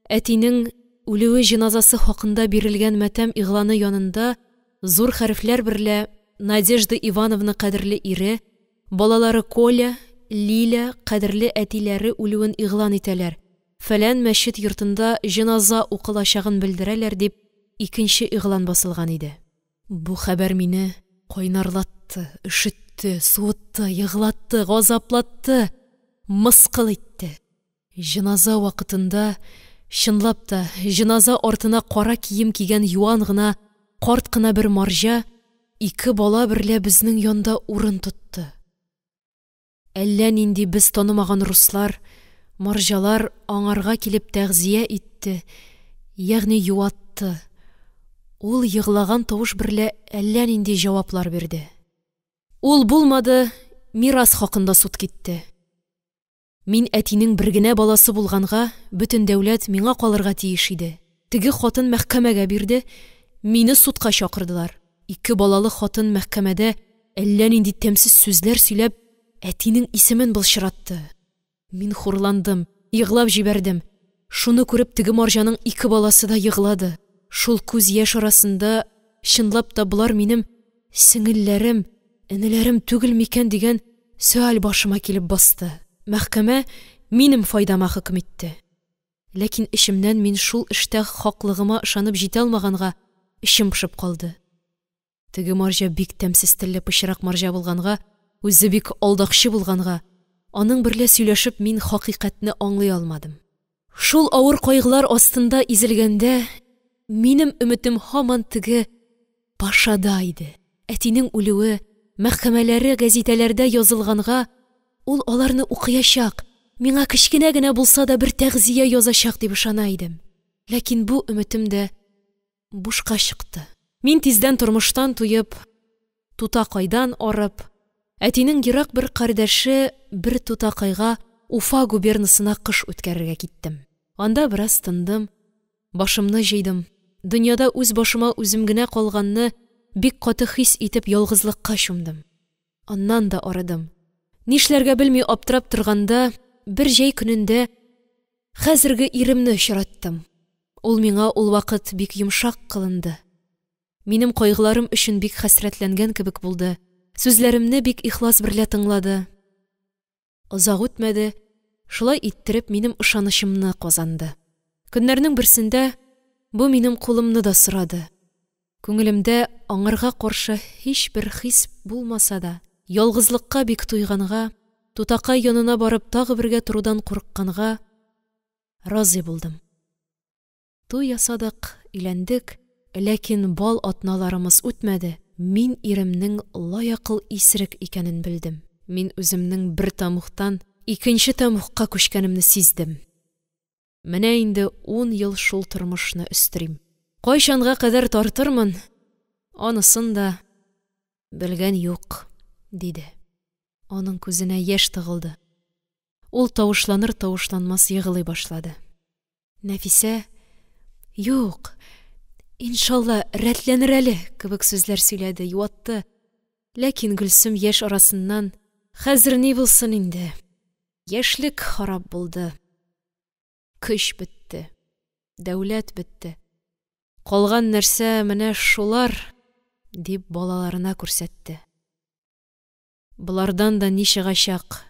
әтинең үлүе җеназасы хакында бирелгән матәм игъланы янында зур хәрефләр берлә Надежда Ивановна кадерле ире, балалары Коля, Лиля кадерле әтиләре үлүен игълан итәләр. Фәлән мәчет йортында җеназа укылачагын белдерәләр дип икенче игълан басылган иде. Бу хәбәр мине кайнарлатты, өшетте, суытты, еглатты, газаплатты, мыскыл итте. Җеназа вакытында, чынлап та, җеназа артына кара кием кигән юан гына, карт кына бер марҗа ике бала берлә безнең янда урын тотты. Әллә нинди без танымаган руслар, марҗалар аңарга килеп тәгъзия итте, ягъни юатты. Ул еглаган тавыш берлә әллә нинди җаваплар бирде. Ул булмады, мирас хакында суд китте. Мин әтинең бер генә баласы булганга, бөтен дәүләт миңа калырга тиеш иде. Теге хатын мәхкәмәгә бирде, мине судка чакырдылар. Ике балалы хатын мәхкәмәдә әллә нинди тәмсез сүзләр сөйләп, әтинең исемен былчыратты. Мин хурландым, еглап җибәрдем. Шуны күреп, теге марҗаның ике баласы да еглады. Шул күз яшь арасында, чынлап та болар минем сеңелләрем, энеләрем түгел микән дигән сөаль башыма килеп басты. Мәхкәмә минем файдама хөкем итте. Ләкин эчемнән мин шул эштә хаклыгыма ышанып җитә алмаганга эчем пошып калды. Теге марҗа бик тәмсез телле пычрак марҗа булганга, үзе бик алдакчы булганга, аның берлә сөйләшеп мин хакыйкатьне аңлый алмадым. Шул авыр кайгылар астында изелгәндә, минем өметем һаман теге Пашада иде. Әтинең үлүе, мәхкәмәләре гәзитәләрдә язылганга, ул аларны укыячак, миңа кечкенә генә булса да бер тәгъзия язачак дип ышана идем. Ләкин бу өметем дә бушка чыкты. Мин тиздән тормыштан туеп, тутакайдан арып, әтинең ерак бер кардәше бер тутакайга Уфа губернасына кыш үткәрергә киттем. Анда бераз тындым, башымны җыйдым. Дөньяда үз башыма үзем генә калганны бик каты хис итеп ялгызлыкка чумдым. Аннан да арыдым. Нишләргә белми аптырап торганда, бер җәй көнендә хәзерге иремне очраттым. Ул миңа ул вакыт бик йомшак кылынды. Минем кайгыларым өчен бик хәсрәтләнгән кебек булды. Сүзләремне бик ихлас берлә тыңлады. Озак үтмәде, шулай иттереп минем ышанычымны казанды. Көннәрнең берсендә бу минем кулымны да сорады. Күңелемдә аңарга каршы һичбер хис булмаса да, ялгызлыкка бик туйганга, тутакай янына барып тагы бергә торудан курыкканга разый булдым. Туй ясадык, өйләндек, ләкин бал атналарымыз үтмәде, мин иремнең лаякыл исерек икәнен белдем. Мин үземнең бер тамуктан икенче тамукка күчкәнемне сиздем. Менә инде 10 ел шул тормышны өстерим. Кайчанга кадәр тартырмын, анысын да белгән юк, диде. Аның күзенә яшь тыгылды. Ул тавышланыр-тавышланмас егылый башлады. Нәфисә: «Юк, иншалла, рәтләнер әле», – кебек сүзләр сөйләде, юатты. Ләкин Гөлсем яшь арасыннан: «Хәзер ни булсын инде, яшьлек харап булды, көч бетте, дәүләт бетте, калган нәрсә менә шулар», – дип, балаларына күрсәтте. «Болардан да ни чыгачак,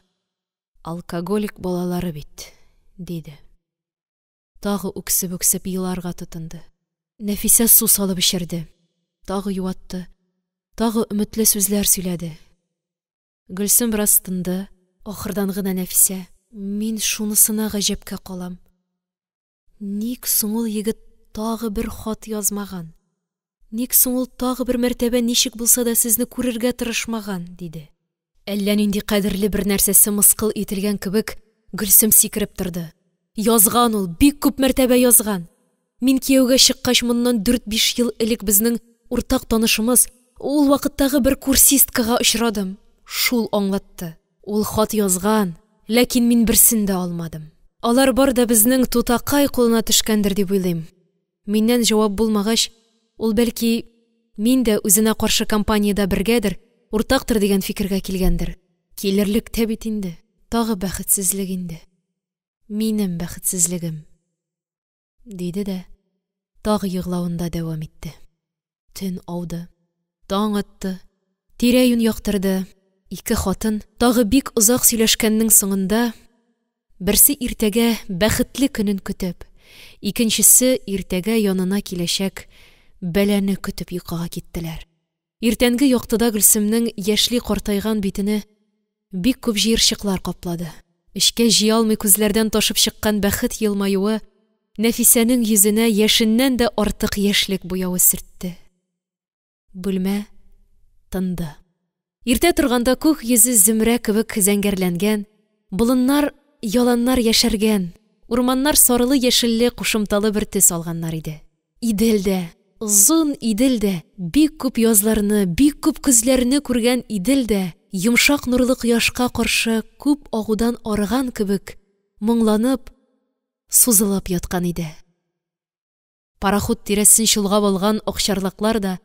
алкоголик балалары бит», – диде. Тагы үксеп-үксеп еларга тотынды. Нәфисә су салып эчерде, тагы юатты, тагы өметле сүзләр сөйләде. Гөлсем бераз тынды. Ахырдан гына Нәфисә: «Мин шунысына гаҗәпкә калам: ник соң ул егет тагы бер хат язмаган, ник соң ул тагы бер мәртәбә ничек булса да сезне күрергә тырышмаган?» – диде. Әллә нинди кадерле бер нәрсәсе мыскыл ителгән кебек, Гөлсем сикереп торды. «Язган ул, бик күп мәртәбә язган! Мин кияүгә чыккач, моннан 4-5 ел элек безнең уртак танышымыз, ул вакыттагы бер курсисткага очрадым, шул аңлатты. Ул хат язган, ләкин мин берсен дә алмадым. Алар бар да безнең тутакай кулына төшкәндер дип уйлыйм. Миннән җавап булмагач, ул, бәлки, мин дә үзенә каршы кампаниядә бергәдер, уртактыр дигән фикергә килгәндер. Килерлек тә бит инде, тагы бәхетсезлек инде. Минем бәхетсезлегем», – диде дә тагы егълавында дәвам итте. Төн ауды, таң атты, тирә-юнь яктырды. Ике хатын, тагы бик озак сөйләшкәннең соңында, берсе иртәгә бәхетле көнен көтеп, икенчесе иртәгә янына киләчәк бәлане көтеп йокыга киттеләр. Иртәнге яктыда Гөлсемнең яшьли картайган битене бик күп җыерчыклар каплады. Эчкә җыя алмый күзләрдән ташып чыккан бәхет елмаюы Нәфисәнең йөзенә яшеннән дә артык яшьлек буявы сөртте. Бүлмә тынды. Иртә торганда күк йөзе зөмрә кебек зәңгәрләнгән, болыннар, яланнар яшәргән, урманнар сарылы-яшелле кушымталы бер төс алганнар иде. Идел дә, озын Идел дә, бик күп язларны, бик күп көзләрне күргән Идел дә, йомшак нурлы кояшка каршы күп агудан арыган кебек, моңланып, сузылып яткан иде. Пароход тирәсен чолгап алган акчарлаклар да,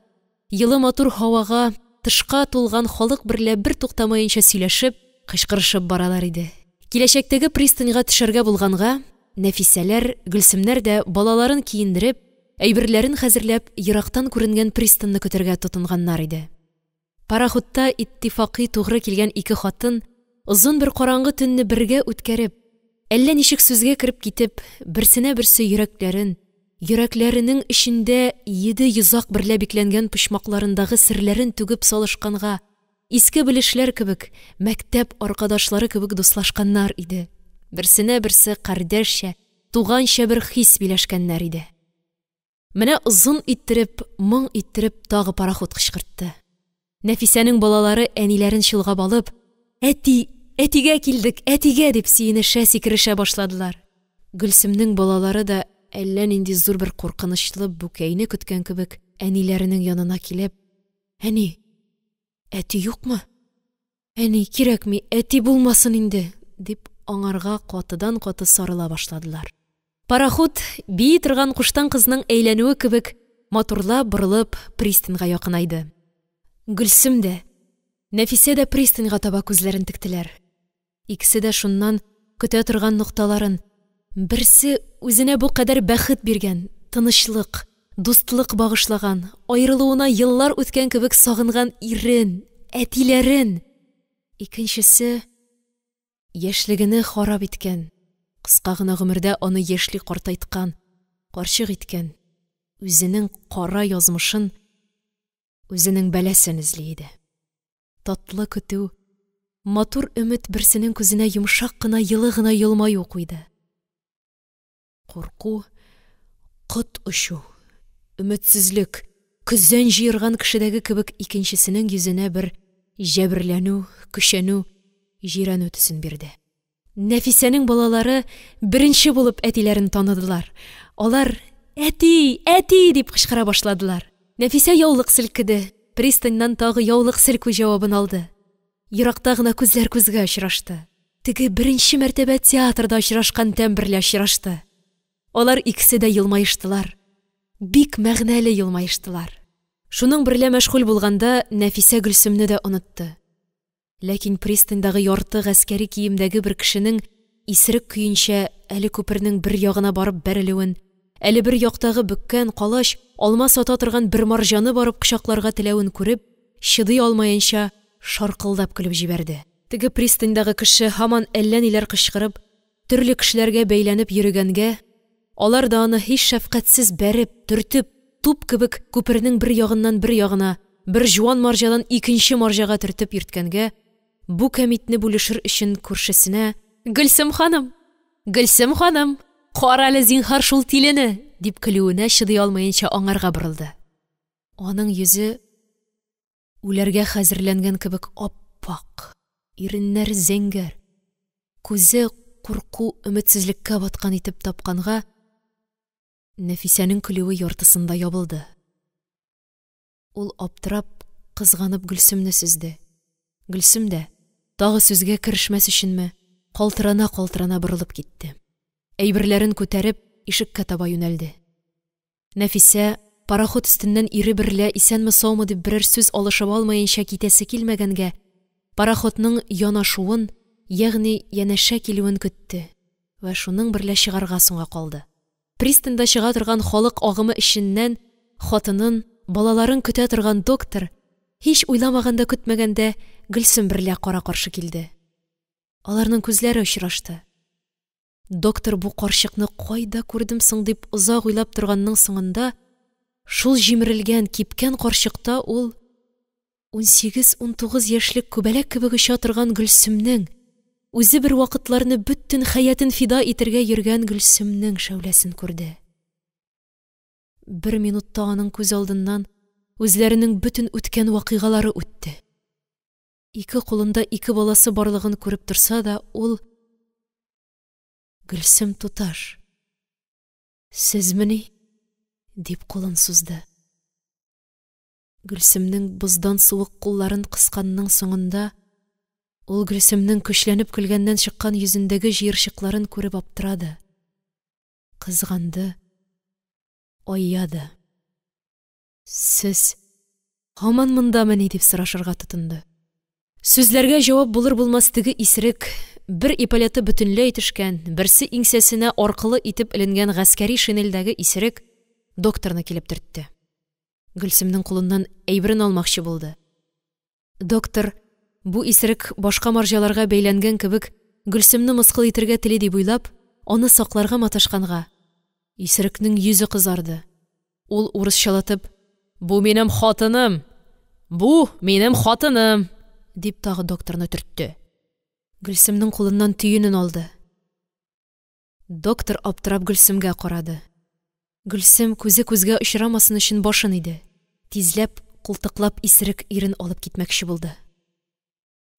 йылы матур һавага, тышка тулган халык берлә бертуктамаенча сөйләшеп, кычкырышып баралар иде. Киләчәктәге пристаньга төшәргә булганга, Нәфисәләр, Гөлсемнәр дә балаларын киендереп, әйберләрен хәзерләп, ерактан күренгән пристаньны көтәргә тотынганнар иде. Пароходта иттифакый тугры килгән ике хатын, озын бер караңгы төнне бергә үткәреп, әллә ничек сүзгә кереп китеп, берсенә берсе йөрәкләрен, йөрәкләренең эчендә йиде йозак берлә бикләнгән почмакларындагы серләрен түгеп салышканга, иске белешләр кебек, мәктәп аркадашлары кебек дуслашканнар иде. Берсенә берсе кардәшчә, туганча бер хис биләшкәннәр иде. Менә озын иттереп, моң иттереп тагы пароход кычкыртты. Нәфисәнең балалары әниләрен чолгап алып: «Әти, әтигә килдек, әтигә!» – дип сөенешә, сикерешә башладылар. Гөлсемнең балалары да әллә нинди зур бер куркынычлы бүкәйне көткән кебек әниләренең янына килеп: «Әни, әти юкмы? Әни, кирәкми, әти булмасын инде!» – дип, аңарга катыдан-каты сарыла башладылар. Пароход, бии торган куштан кызның әйләнүе кебек, матурлап борылып, пристаньга якынайды. Гөлсем дә, Нәфисә дә пристаньга таба күзләрен тектеләр. Икесе дә шуннан көтә торган нокталарын, берсе үзенә бу кадәр бәхет биргән, тынычлык, дустлык багышлаган, аерылуына еллар үткән кебек сагынган ирен, әтиләрен, икенчесе яшьлегене харап иткән, кыска гына гомердә аны яшьли картайткан, карчык иткән, үзенең кара язмышын, үзенең бәласен эзли иде. Татлы көтү, матур өмет берсенең күзенә йомшак кына, йылы гына елмаю куйды. Курку, кот очу, өметсезлек, көзән җыерган кешедәге кебек икенчесенең йөзенә бер җәберләнү, көчәнү, җирәнү төсен бирде. Нәфисәнең балалары беренче булып әтиләрен таныдылар. Алар: «Әти, әти!» – дип кычкыра башладылар. Нәфисә яулык селкеде, пристаньнан тагы яулык селкү җавабын алды. Еракта гына күзләр күзгә очрашты. Теге беренче мәртәбә театрда очрашкан тәм берлә очрашты. Алар икесе дә елмаештылар. Бик мәгънәле елмаештылар. Шуның берлә мәшгуль булганда, Нәфисә Гөлсемне дә онытты. Ләкин пристаньдагы ярты гаскәри киемдәге бер кешенең исерек көенчә әле күпернең бер ягына барып бәрелүен, әле бер яктагы бөккән, калач, алма сата торган бер марҗаны барып кочакларга теләвен күреп, чыдый алмаенча шаркылдап көлеп җибәрде. Теге пристаньдагы кеше һаман әллә ниләр кычкырып, төрле кешеләргә бәйләнеп йөрегәнгә, алар да аны һич шәфкатьсез бәреп, төртеп, туп кебек күпернең бер ягыннан бер ягына, бер җуан марҗадан икенче марҗага төртеп йөрткәнгә, бу кәмитне бүлешер өчен күршесенә: «Гөлсем ханым! Гөлсем ханым! Карале, зинһар, шул тилене!» – дип көлүенә чыдый алмаенча аңарга борылды. Аның йөзе үләргә хәзерләнгән кебек ап-ак, иреннәре зәңгәр, күзе курку, өметсезлеккә баткан итеп тапканга, Нәфисәнең көлүе яртысында ябылды. Ул аптырап, кызганып Гөлсемне сөзде. Гөлсем дә, тагы сүзгә керешмәс өченме, калтырана-калтырана борылып китте. Әйберләрен күтәреп, ишеккә таба юнәлде. Нәфисә, пароход өстеннән ире берлә исәнме-саумы дип берәр сүз алышып алмаенча китәсе килмәгәнгә, пароходның янашуын, ягъни янәшә килүен көтте вә шуның берлә чыгарга соңга калды. Пристаньда чыга торган халык агымы эченнән хатынын, балаларын көтә торган доктор, һич уйламаганда-көтмәгәндә, Гөлсем берлә кара-каршы килде. Аларның күзләре очрашты. Доктор бу карчыкны кайда күрдем соң дип озак уйлап торганның соңында, шул җимерелгән, кипкән карчыкта ул 18-19 яшьлек күбәләк кебек оча торган Гөлсемнең, үзе бер вакытларны бөтен хәятын фида итәргә йөргән Гөлсемнең шәүләсен күрде. Бер минутта аның күз алдыннан үзләренең бөтен үткән вакыйгалары үтте. Ике кулында ике баласы барлыгын күреп торса да, ул: «Гөлсем туташ, сезмени?» – дип кулын сузды. Гөлсемнең боздан суык кулларын кысканның соңында, ул Гөлсемнең көчләнеп көлгәннән чыккан йөзендәге җыерчыкларын күреп аптырады, кызганды, айяды. «Сез һаман мондамыни?» – дип сорашырга тотынды. Сүзләргә җавап булыр-булмас теге исерек, бер эполеты бөтенләй төшкән, берсе иңсәсенә аркылы итеп эленгән гаскәри шинельдәге исерек докторны килеп төртте. Гөлсемнең кулыннан әйберен алмакчы булды. Доктор, бу исерек башка марҗаларга бәйләнгән кебек, Гөлсемне мыскыл итәргә тели дип уйлап, аны сакларга маташканга, исерекнең йөзе кызарды. Ул урысчалатып: «Бу минем хатыным! Бу минем хатыным!» – дип тагы докторны төртте. Гөлсемнең кулыннан төенен алды. Доктор аптырап Гөлсемгә карады. Гөлсем күзе күзгә очрамасын өчен башын иде. Тизләп, култыклап исерек ирен алып китмәкче булды.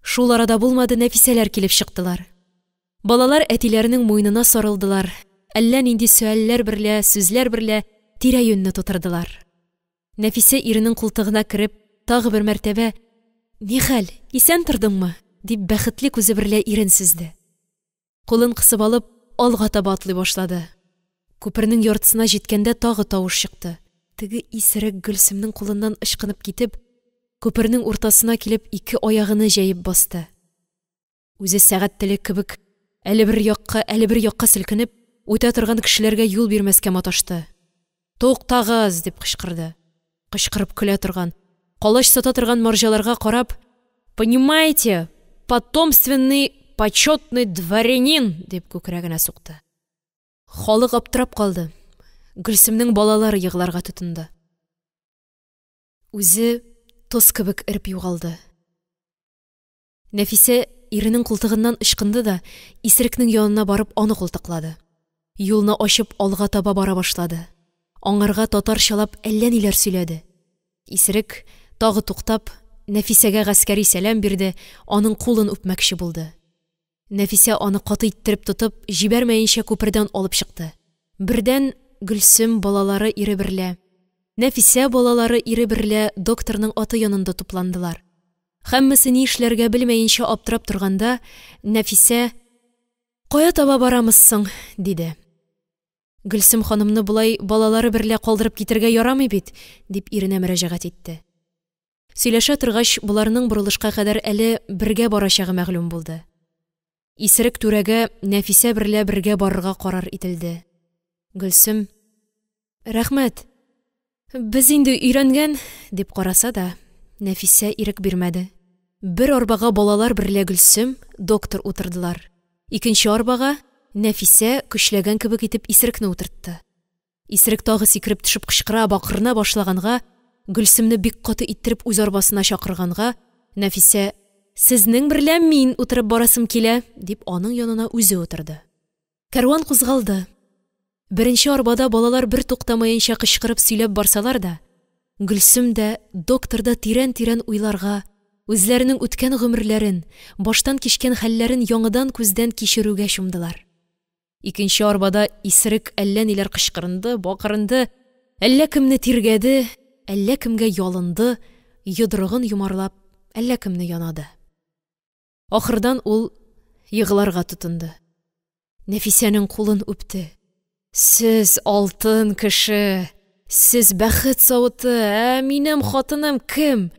Шул арада булмады, Нәфисәләр килеп чыктылар. Балалар әтиләренең муенына сарылдылар, әллә нинди сөальләр берлә, сүзләр берлә тирә-юньне тутырдылар. Нәфисә иренең култыгына кереп, тагы бер мәртәбә: «Нихәл, исән тордыңмы?» – дип бәхетле күзе берлә ирен сөзде. Кулын кысып алып, алга таба атлый башлады. Күпернең яртысына җиткәндә тагы тавыш чыкты. Теге исерек Гөлсемнең кулыннан ычкынып китеп, күпернең уртасына килеп ике аягыны җәеп басты. Үзе сәгать теле кебек әле бер якка, әле бер якка селкенеп, үтә торган кешеләргә юл бирмәскә маташты. «Туктагыз!» – дип кычкырды. Кычкырып көлә торган, калач сата торган марҗаларга карап: «Понимаете, потомственный почетный дворянин!» – дип күкрәгенә сукты. Халык аптырап калды. Гөлсемнең балалары егъларга тотынды. Үзе тоз кебек эреп югалды. Нәфисә иренең култыгыннан ычкынды да, исерекнең янына барып аны култыклады. Юлны ачып алга таба бара башлады. Аңарга татарчалап әллә ниләр сөйләде. Исерек, тагы туктап, Нәфисәгә гаскәри сәлам бирде, аның кулын үпмәкче булды. Нәфисә аны каты иттереп тотып, җибәрмәенчә күпердән алып чыкты. Бердән Гөлсем балалары ире берлә, Нәфисә балалары ире берлә докторның аты янында тупландылар. Һәммәсе ни эшләргә белмәенчә аптырап торганда, Нәфисә: «Кая таба барамыз соң?» – диде. Гөлсем ханымны болай балалары берлә калдырып китәргә ярамый бит, – дип, иренә мөрәҗәгать итте. Сөйләшә торгач, боларның борылышка кадәр әле бергә барачагы мәгълүм булды. Исерек түрәгә Нәфисә берлә бергә барырга карар ителде. Гөлсем: «Рәхмәт, без инде өйрәнгән», – дип караса да, Нәфисә ирек бирмәде. Бер арбага балалар берлә Гөлсем, доктор утырдылар. Икенче арбага Нәфисә, көчләгән кебек итеп, исерекне утыртты. Исерек тагы сикереп төшеп кычкыра, бакырына башлаганга, Гөлсемне бик каты иттереп үз арбасына чакырганга, Нәфисә: «Сезнең берлә мин утырып барасым килә», – дип, аның янына үзе утырды. Кәрван кузгалды. Беренче арбада балалар бертуктамаенча кычкырып сөйләп барсалар да, Гөлсем дә, доктор да тирән-тирән уйларга, үзләренең үткән гомерләрен, баштан кичкән хәлләрен яңадан күздән кичерүгә чумдылар. Икенче арбада исерек әллә ниләр кычкырынды, бакырынды, әллә кемне тиргәде, әллә кемгә ялынды, йодрыгын йомарлап, әллә кемне янады. Ахырдан ул егыларга тотынды. Нәфисәнең кулын үпте. «Сез алтын кеше, сез бәхет савыты, ә минем хатыным кем?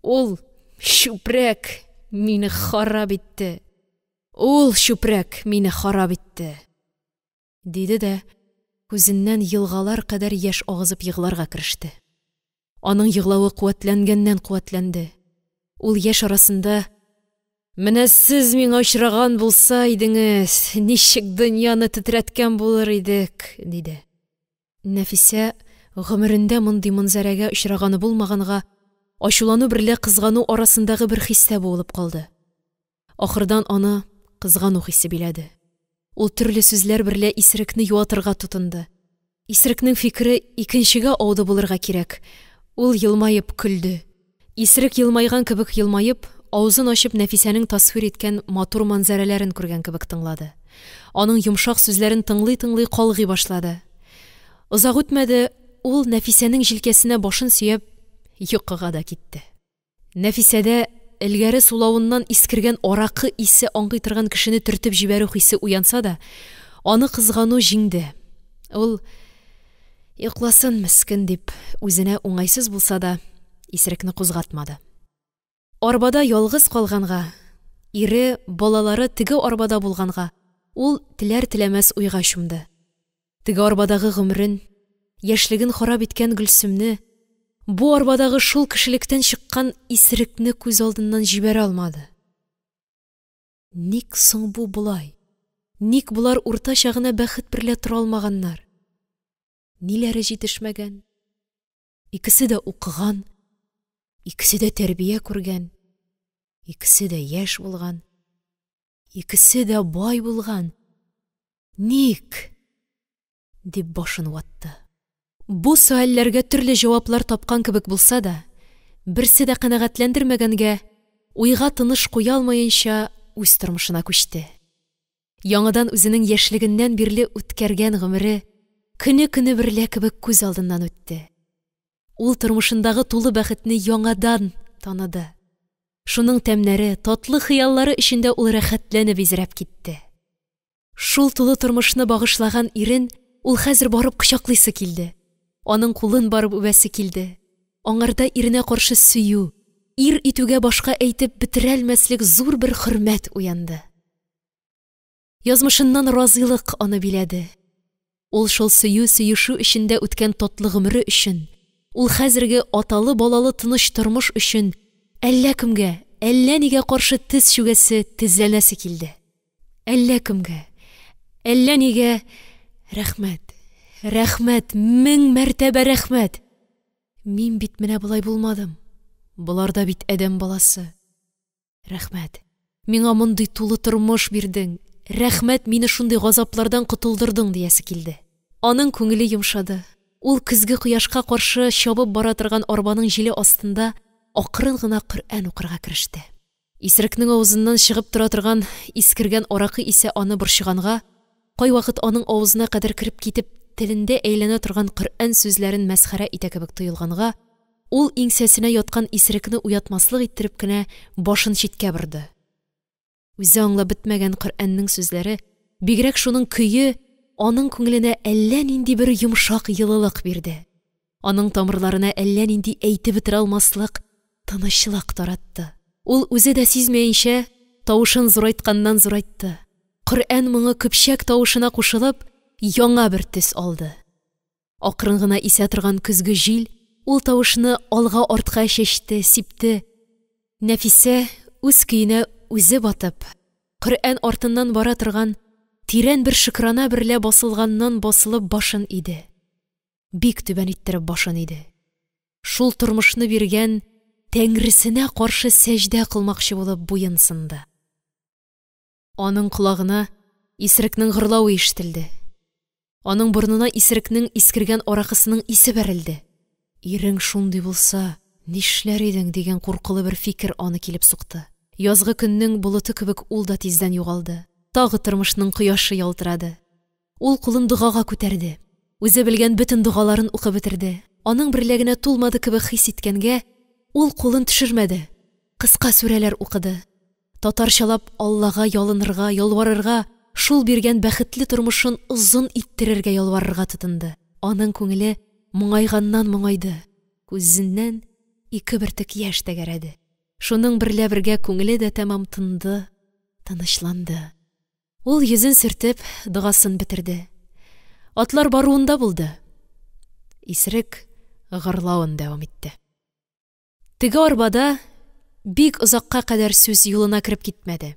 Ул чүпрәк мине харап итте, ул чүпрәк мине харап итте», – диде дә күзеннән елгалар кадәр яшь агызып егыларга кереште. Аның егылавы куәтләнгәннән-куәтләнде. Ул яшь арасында: «Менә сез миңа очраган булса идеңез, ничек дөньяны тетрәткән булыр идек», – диде. Нәфисә, гомерендә мондый манзарәгә очраганы булмаганга, ачулану берлә кызгану арасындагы бер хистә буылып калды. Ахырдан аны кызгану хисе биләде. Ул төрле сүзләр берлә исерекне юатырга тотынды. Исерекнең фикере икенчегә ауды булырга кирәк. Ул елмаеп көлде. Исерек елмайган кебек елмаеп, авызын ачып Нәфисәнең тасвир иткән матур манзарәләрен күргән кебек тыңлады. Аның йомшак сүзләрен тыңлый-тыңлый калгый башлады. Озак үтмәде, ул Нәфисәнең җилкәсенә башын сөяп йокыга да китте. Нәфисәдә элгәре сулавыннан искергән аракы исе аңкый торган кешене төртеп җибәрү хисе уянса да, аны кызгану җиңде. Ул: «Йокласын, мескен», – дип, үзенә уңайсыз булса да, исерекне кузгатмады. Арбада ялгыз калганга, ире, балалары теге арбада булганга, ул теләр-теләмәс уйга чумды. Теге арбадагы гомерен, яшьлеген харап иткән Гөлсемне, бу арбадагы шул кешелектән чыккан исерекне күз алдыннан җибәрә алмады. Ник соң бу болай? Ник болар уртача гына бәхет берлә тора алмаганнар? Ниләре җитешмәгән? Икесе дә укыган, икесе дә тәрбия күргән, икесе дә яшь булган, икесе дә бай булган. Ник? – дип башын ватты. Бу сөальләргә төрле җаваплар тапкан кебек булса да, берсе дә канәгатьләндермәгәнгә, уйга тыныш куя алмаенча үз тормышына күчте. Яңадан үзенең яшьлегеннән бирле үткәргән гомере көне-көне берлә кебек күз алдыннан үтте. Ул тормышындагы тулы бәхетне яңадан таныды. Шуның тәмнәре, татлы хыяллары эчендә ул рәхәтләнеп изрәп китте. Шул тулы тормышны багышлаган ирен ул хәзер барып кочаклыйсы килде. Аның кулын барып үбәсе килде. Аңарда иренә каршы сөю, ир итүгә башка әйтеп бетерәлмәслек зур бер хөрмәт уянды. Язмышыннан разыйлык аны биләде. Ул шул сөю-сөешү эчендә үткән татлы гомере өчен, ул хәзерге аталы-балалы тыныч тормыш өчен әллә кемгә, әллә нигә каршы тез чүгәсе, тезләнәсе килде. Әллә кемгә, әллә нигә рәхмәт, рәхмәт, мең мәртәбә рәхмәт! Мин бит менә болай булмадым. Болар да бит адәм баласы. Рәхмәт, миңа мондый тулы тормыш бирдең. Рәхмәт, мине шундый газаплардан котылдырдың, диясе килде. Аның күңеле йомшады. Ул көзге кояшка каршы чабып бара торган арбаның җиле астында акрын гына Коръән укырга кереште. Исерекнең авызыннан чыгып тора торган искергән аракы исе аны борчыганга, кайвакыт аның авызына кадәр кереп китеп, телендә әйләнә торган Коръән сүзләрен мәсхәрә итә кебек тоелганга, ул иңсәсенә яткан исерекне уятмаслык иттереп кенә башын читкә борды. Үзе аңлап бетмәгән Коръәннең сүзләре, бигрәк шуның көе аның күңеленә әллә нинди бер йомшак йылылык бирде, аның тамырларына әллә нинди әйтеп бетерә алмаслык тынычлык таратты. Ул үзе дә сизмәенчә тавышын зурайтканнан-зурайтты. Коръән моңы көпчәк тавышына кушылып, яңа бер төс алды. Акрын гына исә торган көзге җил ул тавышны алга-артка чәчте, сипте. Нәфисә, үз көенә үзе батып, Коръән артыннан бара торган тирән бер шөкрана берлә басылганнан-басылып башын иде. Бик түбән иттереп башын иде. Шул тормышны биргән Тәңресенә каршы сәҗдә кылмакчы булып буен сынды. Аның колагына исерекнең гырлавы ишетелде. Аның борынына исерекнең искергән аракысының исе бәрелде. Ирең шундый булса, нишләр идең, дигән куркулы бер фикер аны килеп сукты. Язгы көннең болыты кебек ул да тиздән югалды. Тагы тормышның кояшы ялтырады. Ул кулын догага күтәрде. Үзе белгән бөтен догаларын укып бетерде. Аның берлә генә тулмады кебек хис иткәнгә, ул кулын төшермәде. Кыска сүрәләр укыды. Татарчалап Аллага ялынырга, ялварырга, шул биргән бәхетле тормышын озын иттерергә ялварырга тотынды. Аның күңеле моңайганнан моңайды. Күзеннән ике бөртек яшь тәгәрәде. Шуның берлә бергә күңеле дә тәмам тынды, тынычланды. Ул йөзен сөртеп, догасын бетерде. Атлар баруында булды. Исерек гырлавын дәвам итте. Теге арбада бик озакка кадәр сүз юлына кереп китмәде.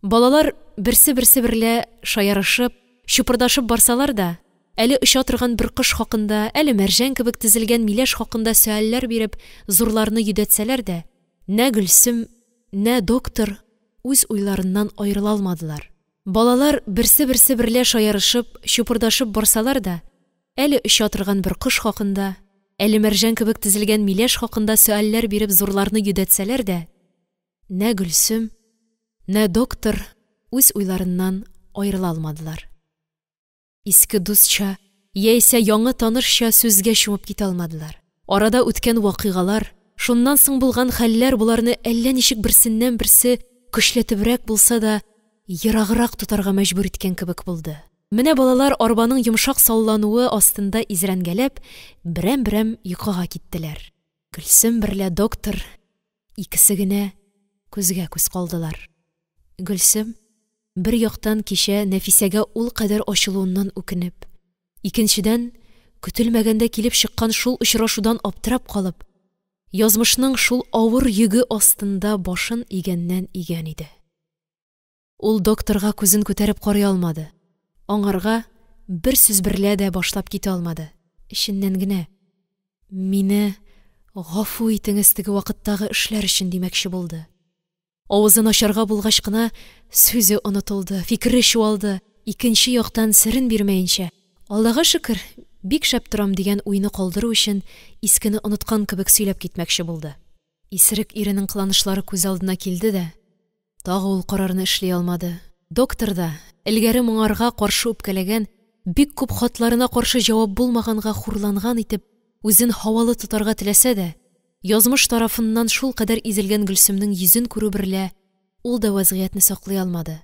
Балалар берсе-берсе берлә шаярышып, чупырдашып барсалар да, әле оча торган бер кош хакында, әле мәрҗән кебек тезелгән миләш хакында сөальләр биреп, зурларны йөдәтсәләр дә, нә Гөлсем, нә доктор үз уйларыннан аерыла алмадылар. Балалар берсе-берсе берлә шаярышып, чупырдашып барсалар да, әле оча торган бер кош хакында, әле мәрҗән кебек тезелгән миләш хакында сөальләр биреп зурларны йөдәтсәләр дә, нә Гөлсем, нә доктор үз уйларыннан аерыла алмадылар. Иске дустча яисә яңы танышча сүзгә чумып китә алмадылар. Арада үткән вакыйгалар, шуннан соң булган хәлләр боларны әллә ничек берсеннән берсе көчләтебрәк булса да ераграк тотарга мәҗбүр иткән кебек булды. Менә балалар арбаның йомшак саллануы астында изрәнгәләп, берәм-берәм йокыга киттеләр. Гөлсем берлә доктор икесе генә күзгә күз калдылар. Гөлсем бер яктан кичә Нәфисәгә ул кадәр ачылуыннан үкенеп, икенчедән көтелмәгәндә килеп чыккан шул очрашудан аптырап калып, язмышның шул авыр йөге астында башын игәннән игән иде. Ул докторга күзен күтәреп карый алмады. Аңарга бер сүз берлә дә башлап китә алмады. Эченнән генә «Мине гафу итеңез теге вакыттагы эшләр өчен» димәкче булды. Авызын ачарга булгач кына сүзе онытылды, фикере чуалды. Икенче яктан серен бирмәенчә, Аллага шөкер, бик шәп торам дигән уйны калдыру өчен искене оныткан кебек сөйләп китмәкче булды. Исерек иренең кыланышлары күз алдына килде дә, тагы ул карарны эшли алмады. Доктор да элгәре моңарга каршы үпкәләгән, бик күп хатларына каршы җавап булмаганга хурланган итеп, үзен һавалы тотарга теләсә дә, язмыш тарафыннан шул кадәр изелгән Гөлсемнең йөзен күрү берлә ул да вәзгыятьне саклый алмады.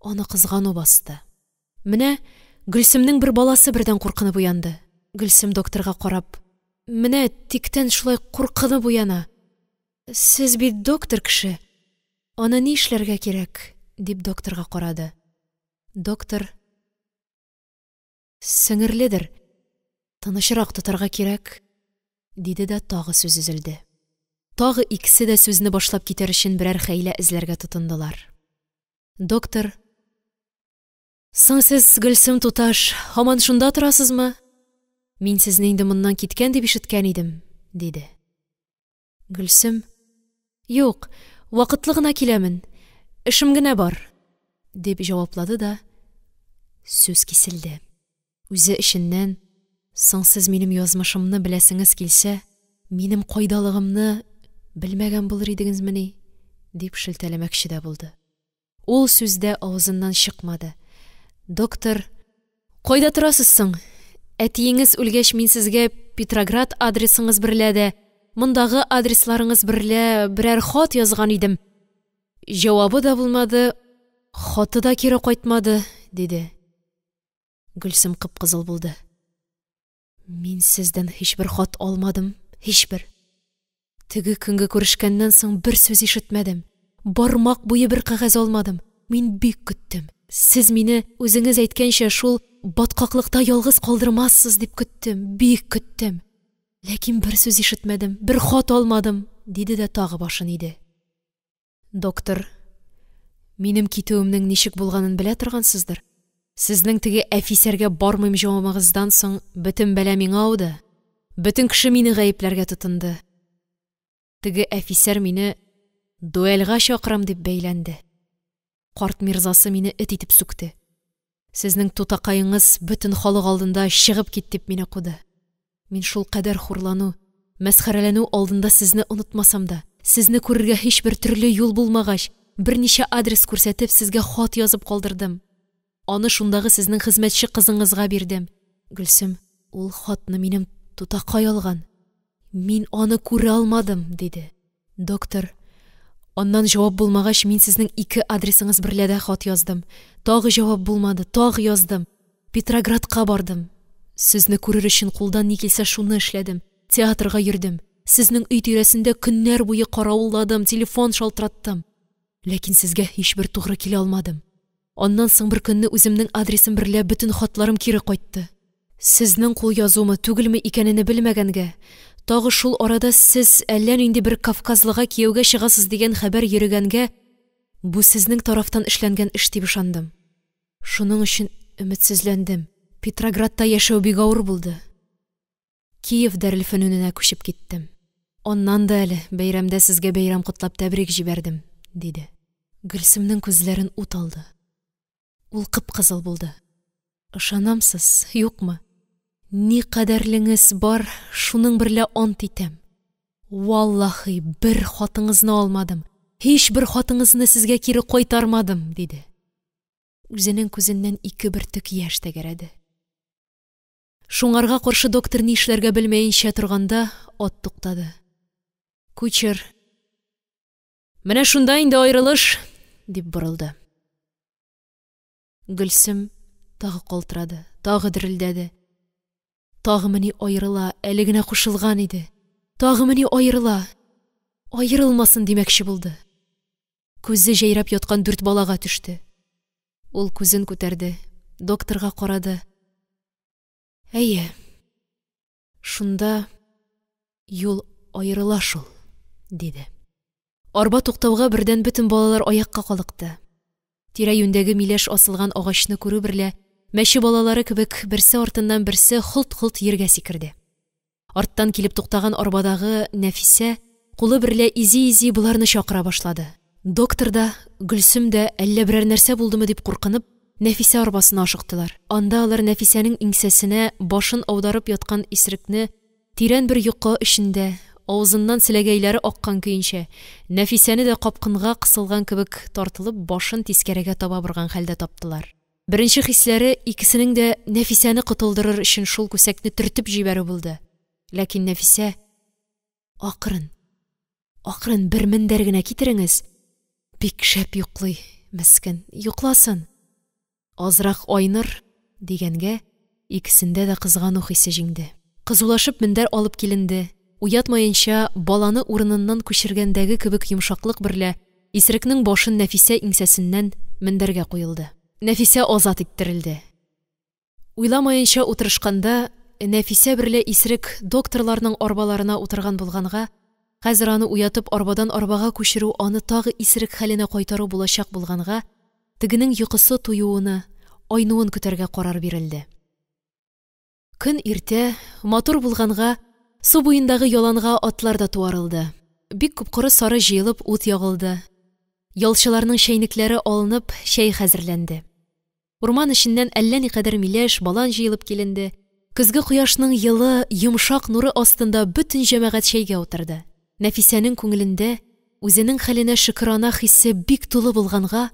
Аны кызгану басты. Менә Гөлсемнең бер баласы бердән куркынып уянды. Гөлсем докторга карап: «Менә тиктән шулай куркынып уяна. Сез бит доктор кеше. Аны ни эшләргә кирәк?» – дип докторга карады. Доктор: «Сеңерледер, тынычрак тотарга кирәк», – диде дә тагы сүз өзелде. Тагы икесе дә сүзне башлап китәр өчен берәр хәйлә эзләргә тотындылар. Доктор: «Соң сез, Гөлсем туташ, һаман шунда торасызмы? Мин сезне инде моннан киткән дип ишеткән идем», – диде. Гөлсем: «Юк, вакытлы гына киләмен, эшем генә бар», – дип җаваплады да сүз киселде. Үзе эченнән: «Соң сез минем язмышымны беләсеңез килсә, минем кайдалыгымны белмәгән булыр идегезмени?» – дип шелтәләмәкче дә булды. Ул сүз дә авызыннан чыкмады. Доктор: «Кайда торасыз соң? Әтиеңез үлгәч, мин сезгә Петроград адресыңыз берлә дә, мондагы адресларыңыз берлә берәр хат язган идем. Җавабы да булмады, хаты да кире кайтмады», – диде. Гөлсем кып-кызыл булды. Мин сездән һичбер хат алмадым, һичбер! Теге көнге күрешкәннән соң бер сүз ишетмәдем, бармак буе бер кәгазь алмадым. Мин бик көттем, сез мине, үзеңез әйткәнчә, шул баткаклыкта ялгыз калдырмассыз дип көттем, бик көттем. Ләкин бер сүз ишетмәдем, бер хат алмадым, диде дә тагы башын иде. Доктор, минем китүемнең ничек булганын белә торгансыздыр. Сезнең теге әфисәргә бармыйм җавабыгыздан соң бөтен бәла миңа ауды. Бөтен кеше мине гаепләргә тотынды. Теге әфисәр мине дуэльгә чакырам дип бәйләнде. Карт мирзасы мине эт итеп сүкте. Сезнең тутакаеңыз бөтен халык алдында чыгып кит дип мине куды. Мин шулкадәр хурлану, мәсхәрәләнү алдында сезне онытмасам да, сезне күрергә һичбер төрле юл булмагач, берничә адрес күрсәтеп, сезгә хат язып калдырдым. Аны шундагы сезнең хезмәтче кызыңызга бирдем. Гөлсем, ул хатны минем тутакай алган. Мин аны күрә алмадым, диде. Доктор, аннан җавап булмагач, мин сезнең ике адресыңыз берлә дә хат яздым. Тагы җавап булмады, тагы яздым. Петроградка бардым. Сезне күрер өчен кулдан ни килсә шуны эшләдем. Театрга йөрдем. Сезнең өй тирәсендә көннәр буе каравылладым, телефон шалтыраттым. Ләкин сезгә һичбер тугры килә алмадым. Аннан соң бер көнне үземнең адресым берлә бөтен хатларым кире кайтты. Сезнең кул язумы, түгелме икәнене белмәгәнгә, тагы шул арада сез әллә нинди бер кавказлыга кияүгә чыгасыз дигән хәбәр йөрегәнгә, бу сезнең тарафтан эшләнгән эш дип ышандым. Шуның өчен өметсезләндем. Петроградта яшәү бик авыр булды. Киев дәрелфөнүненә күчеп киттем. Аннан да әле бәйрәмдә сезгә бәйрәм котлап тәбрик җибәрдем, диде. Гөлсемнең күзләрен ут алды. Ул кып-кызыл булды. Ышанамсыз, юкмы? Ни кадәрлеңез бар, шуның берлә ант итәм. Валлаһи, бер хатыңызны алмадым, һичбер хатыңызны сезгә кире кайтармадым, диде. Үзенең күзеннән ике бөртек яшь тәгәрәде. Шуңарга каршы доктор ни эшләргә белмәенчә торганда ат туктады. Кучер: «Менә шунда инде аерылыш!» – дип борылды. Гөлсем тагы калтырады, тагы дерелдәде. Тагымыни аерыла, әле генә кушылган иде. Тагымыни аерыла, аерылмасын димәкче булды. Күзе җәйрәп яткан дүрт балага төште. Ул күзен күтәрде, докторга карады. Әйе, шунда юл аерыла шул, диде. Арба туктауга бердән бөтен балалар аякка калыкты. Тирә-юньдәге миләш асылган агачны күрү берлә, мәче балалары кебек берсе артыннан берсе холт-холт җиргә сикерде. Арттан килеп туктаган арбадагы Нәфисә кулы берлә изи-изи боларны чакыра башлады. Доктор да, Гөлсем дә әллә берәр нәрсә булдымы дип куркынып, Нәфисә арбасына ашыктылар. Анда алар Нәфисәнең иңсәсенә башын аударып яткан исерекне тирән бер йокы эчендә, авызыннан селәгәйләре аккан көенчә, Нәфисәне дә капкынга кысылган кебек тартылып, башын тискәрегә таба борган хәлдә таптылар. Беренче хисләре икесенең дә Нәфисәне котылдырыр өчен шул күсәкне төртеп җибәрү булды. Ләкин Нәфисә: «Акрын, акрын, бер мендәр генә китереңез. Бик шәп йоклый, мескен, йокласын. Азрак айныр», дигәнгә, икесендә дә кызгану хисе җиңде. Кызулашып мендәр алып киленде. Уятмаенча, баланы урыныннан күчергәндәге кебек йомшаклык берлә исерекнең башын Нәфисә иңсәсеннән мендәргә куелды. Нәфисә азат иттерелде. Уйламаенча утырышканда, Нәфисә берлә исерек докторларның арбаларына утырган булганга, хәзер аны уятып арбадан арбага күчерү аны тагы исерек хәленә кайтару булачак булганга, тегенең йокысы туюыны, айнуын көтәргә карар бирелде. Көн иртә, матур булганга, су буендагы яланга атлар да туарылды. Бик күп коры сары җыелып ут ягылды. Ялчыларның чәйнекләре алынып, чәй хәзерләнде. Урман эченнән әллә никадәр миләш, балан җыелып киленде. Көзге кояшның йылы, йомшак нуры астында бөтен җәмәгать чәйгә утырды. Нәфисәнең күңелендә үзенең хәленә шөкерана хисе бик тулы булганга,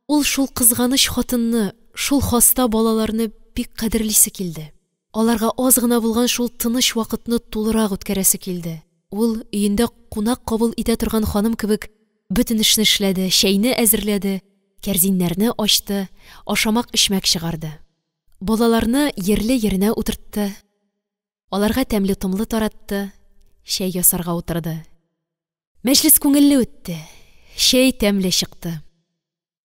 ул шул кызганыч хатынны, шул хаста балаларны бик кадерлисе килде. Аларга аз гына булган шул тыныч вакытны тулырак үткәрәсе килде. Ул өендә кунак кабул итә торган ханым кебек бөтен эшне эшләде, чәйне әзерләде, кәрзиннәрне ачты, ашамак-эчмәк чыгарды. Балаларны йирле-йиренә утыртты. Аларга тәмле-томлы таратты, чәй ясарга утырды. Мәҗлес күңелле үтте, чәй тәмле чыкты.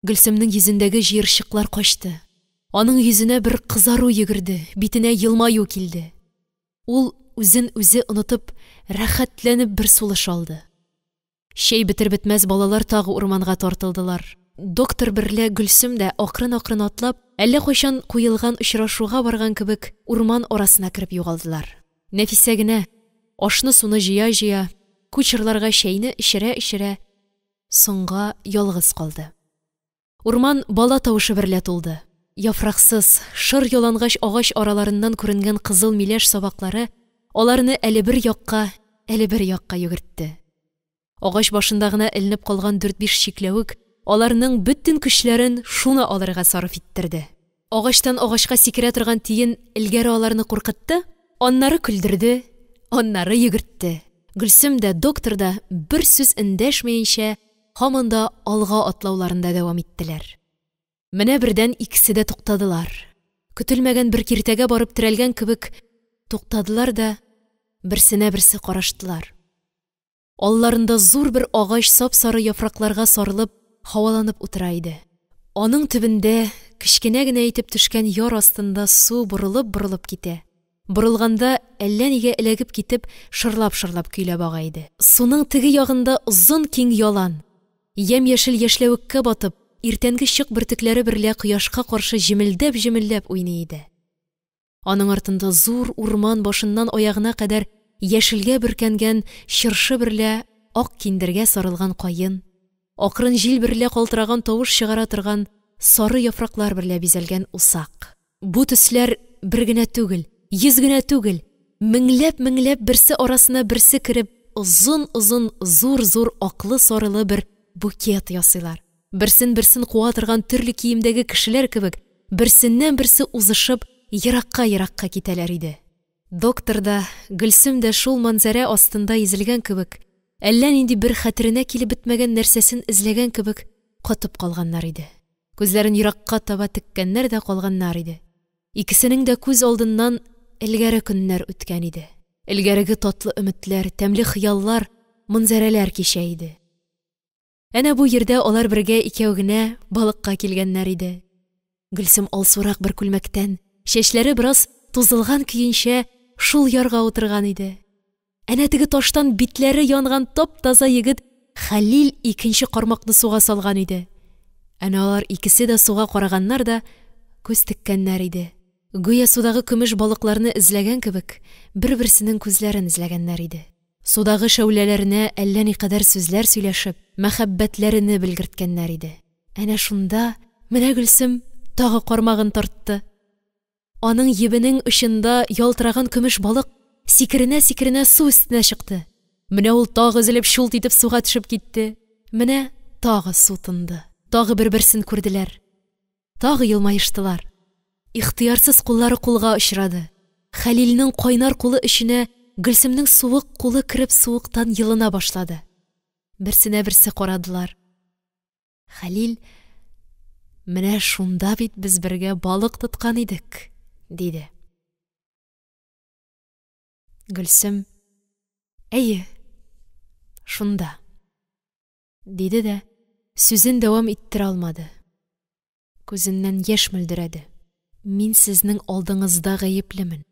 Гөлсемнең йөзендәге җыерчыклар качты. Аның йөзенә бер кызару йөгерде, битенә елмаю килде. Ул, үзен үзе онытып, рәхәтләнеп бер сулыш алды. Чәй бетер-бетмәс балалар тагы урманга тартылдылар. Доктор берлә Гөлсем дә акрын-акрын атлап, әллә кайчан куелган очрашуга барган кебек, урман арасына кереп югалдылар. Нәфисә генә, ашны-суны җыя-җыя, кучерларга чәйне эчерә-эчерә, соңга ялгыз калды. Урман бала тавышы берлә тулды. Яфраксыз, шыр ялангач агач араларыннан күренгән кызыл миләш сабаклары аларны әле бер якка, әле бер якка йөгертте. Агач башында гына эленеп калган дүрт-биш чикләвек аларның бөтен көчләрен шуны алырга сарыф иттерде. Агачтан агачка сикерә торган тиен элгәре аларны куркытты, аннары көлдерде, аннары йөгертте. Гөлсем дә, доктор да бер сүз эндәшмәенчә һаман да алга атлауларында дәвам иттеләр. Менә бердән икесе дә туктадылар. Көтелмәгән бер киртәгә барып терәлгән кебек туктадылар да берсенә берсе караштылар. Алларында зур бер агач сап-сары яфракларга сарылып, һаваланып утыра иде. Аның төбендә кечкенә генә итеп төшкән яр астында су борылып-борылып китә. Борылганда әллә нигә эләгеп китеп, шырлап-шырлап көйләп ага иде. Суның теге ягында озын киң ялан, ямь-яшел яшьләвеккә батып, иртәнге чык бөртекләре берлә кояшка каршы җемелдәп-җемелдәп уйный иде. Аның артында зур урман башыннан аягына кадәр яшелгә бөркәнгән чыршы берлә ак киндергә сарылган каен, акрын җил берлә калтыраган тавыш чыгара торган сары яфраклар берлә бизәлгән усак. Бу төсләр бер генә түгел, йөз генә түгел, меңләп-меңләп берсе арасына берсе кереп, озын-озын, зур-зур аклы-сарылы бер букет ясыйлар. Берсен-берсен куа торган төрле киемдәге кешеләр кебек, берсеннән-берсе узышып, еракка-еракка китәләр иде. Доктор да, Гөлсем дә шул манзарә астында изелгән кебек, әллә нинди бер хәтеренә килеп бетмәгән нәрсәсен эзләгән кебек катып калганнар иде. Күзләрен еракка таба теккәннәр дә калганнар иде. Икесенең дә күз алдыннан элгәре көннәр үткән иде. Элгәреге татлы өметләр, тәмле хыяллар, манзарәләр кичә иде. Әнә бу йирдә алар бергә икәү генә балыкка килгәннәр иде. Гөлсем алсурак бер күлмәктән, чәчләре бераз тузылган көенчә шул ярга утырган иде. Әнә теге таштан битләре янган тап-таза егет Хәлил икенче кармакны суга салган иде. Әнә алар икесе дә суга караганнар да күз теккәннәр иде. Гүя судагы көмеш балыкларны эзләгән кебек, бер-берсенең күзләрен эзләгәннәр иде. Судагы шәүләләренә әллә никадәр сүзләр сөйләшеп, мәхәббәтләрене белгерткәннәр иде. Әнә шунда менә Гөлсем тагы кармагын тартты. Аның ебенең очында ялтыраган көмеш балык сикеренә-сикеренә су өстенә чыкты. Менә ул тагы өзелеп чулт итеп суга төшеп китте. Менә тагы су тынды. Тагы бер-берсен күрделәр. Тагы елмаештылар. Ихтыярсыз куллары кулга очрады. Хәлилнең кайнар кулы эченә Гөлсемнең суык кулы кереп суыктан йылына башлады. Берсенә берсе карадылар. Хәлил: «Менә шунда бит без бергә балык тоткан идек», – диде. Гөлсем: «Әйе, шунда», – диде дә сүзен дәвам иттерә алмады. Күзеннән яшь мөлдерәде. «Мин сезнең алдыңызда гаеплемен.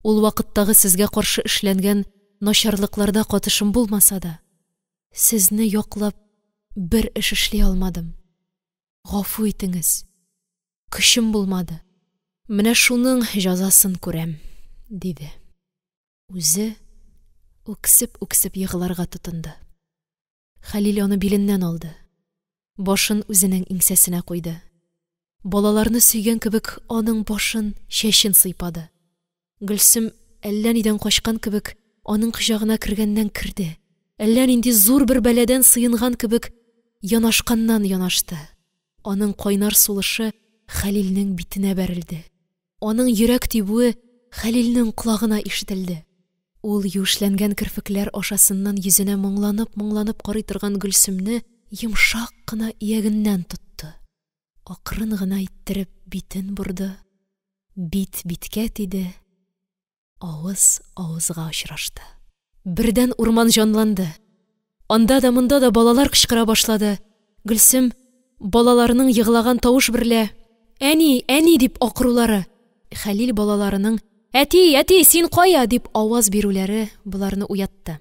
Ул вакыттагы сезгә каршы эшләнгән начарлыкларда катышым булмаса да, сезне яклап бер эш эшли алмадым. Гафу итеңез, көчем булмады. Менә шуның җәзасын күрәм», – диде. Үзе үксеп-үксеп егыларга тотынды. Хәлил аны биленнән алды. Башын үзенең иңсәсенә куйды. Балаларны сөйгән кебек аның башын, чәчен сыйпады. Гөлсем әллә нидән качкан кебек аның кочагына кергәннән керде. Әллә нинди зур бер бәладән сыенган кебек янашканнан янашты. Аның кайнар сулышы Хәлилнең битенә бәрелде. Аның йөрәк тибүе Хәлилнең колагына ишетелде. Ул юешләнгән керфекләр ашасыннан йөзенә моңланып-моңланып карый торган Гөлсемне йомшак кына иягеннән тотты. Акрын гына иттереп битен борды. Бит биткә тиде, авыз авызга очрашты. Бердән урман җанланды. Анда да, монда да балалар кычкыра башлады. Гөлсем, балаларының еглаган тавыш берлә: «Әни, әни!» – дип акырулары, Хәлил балаларының: «Әти, әти, син кая?» – дип аваз бирүләре боларны уятты.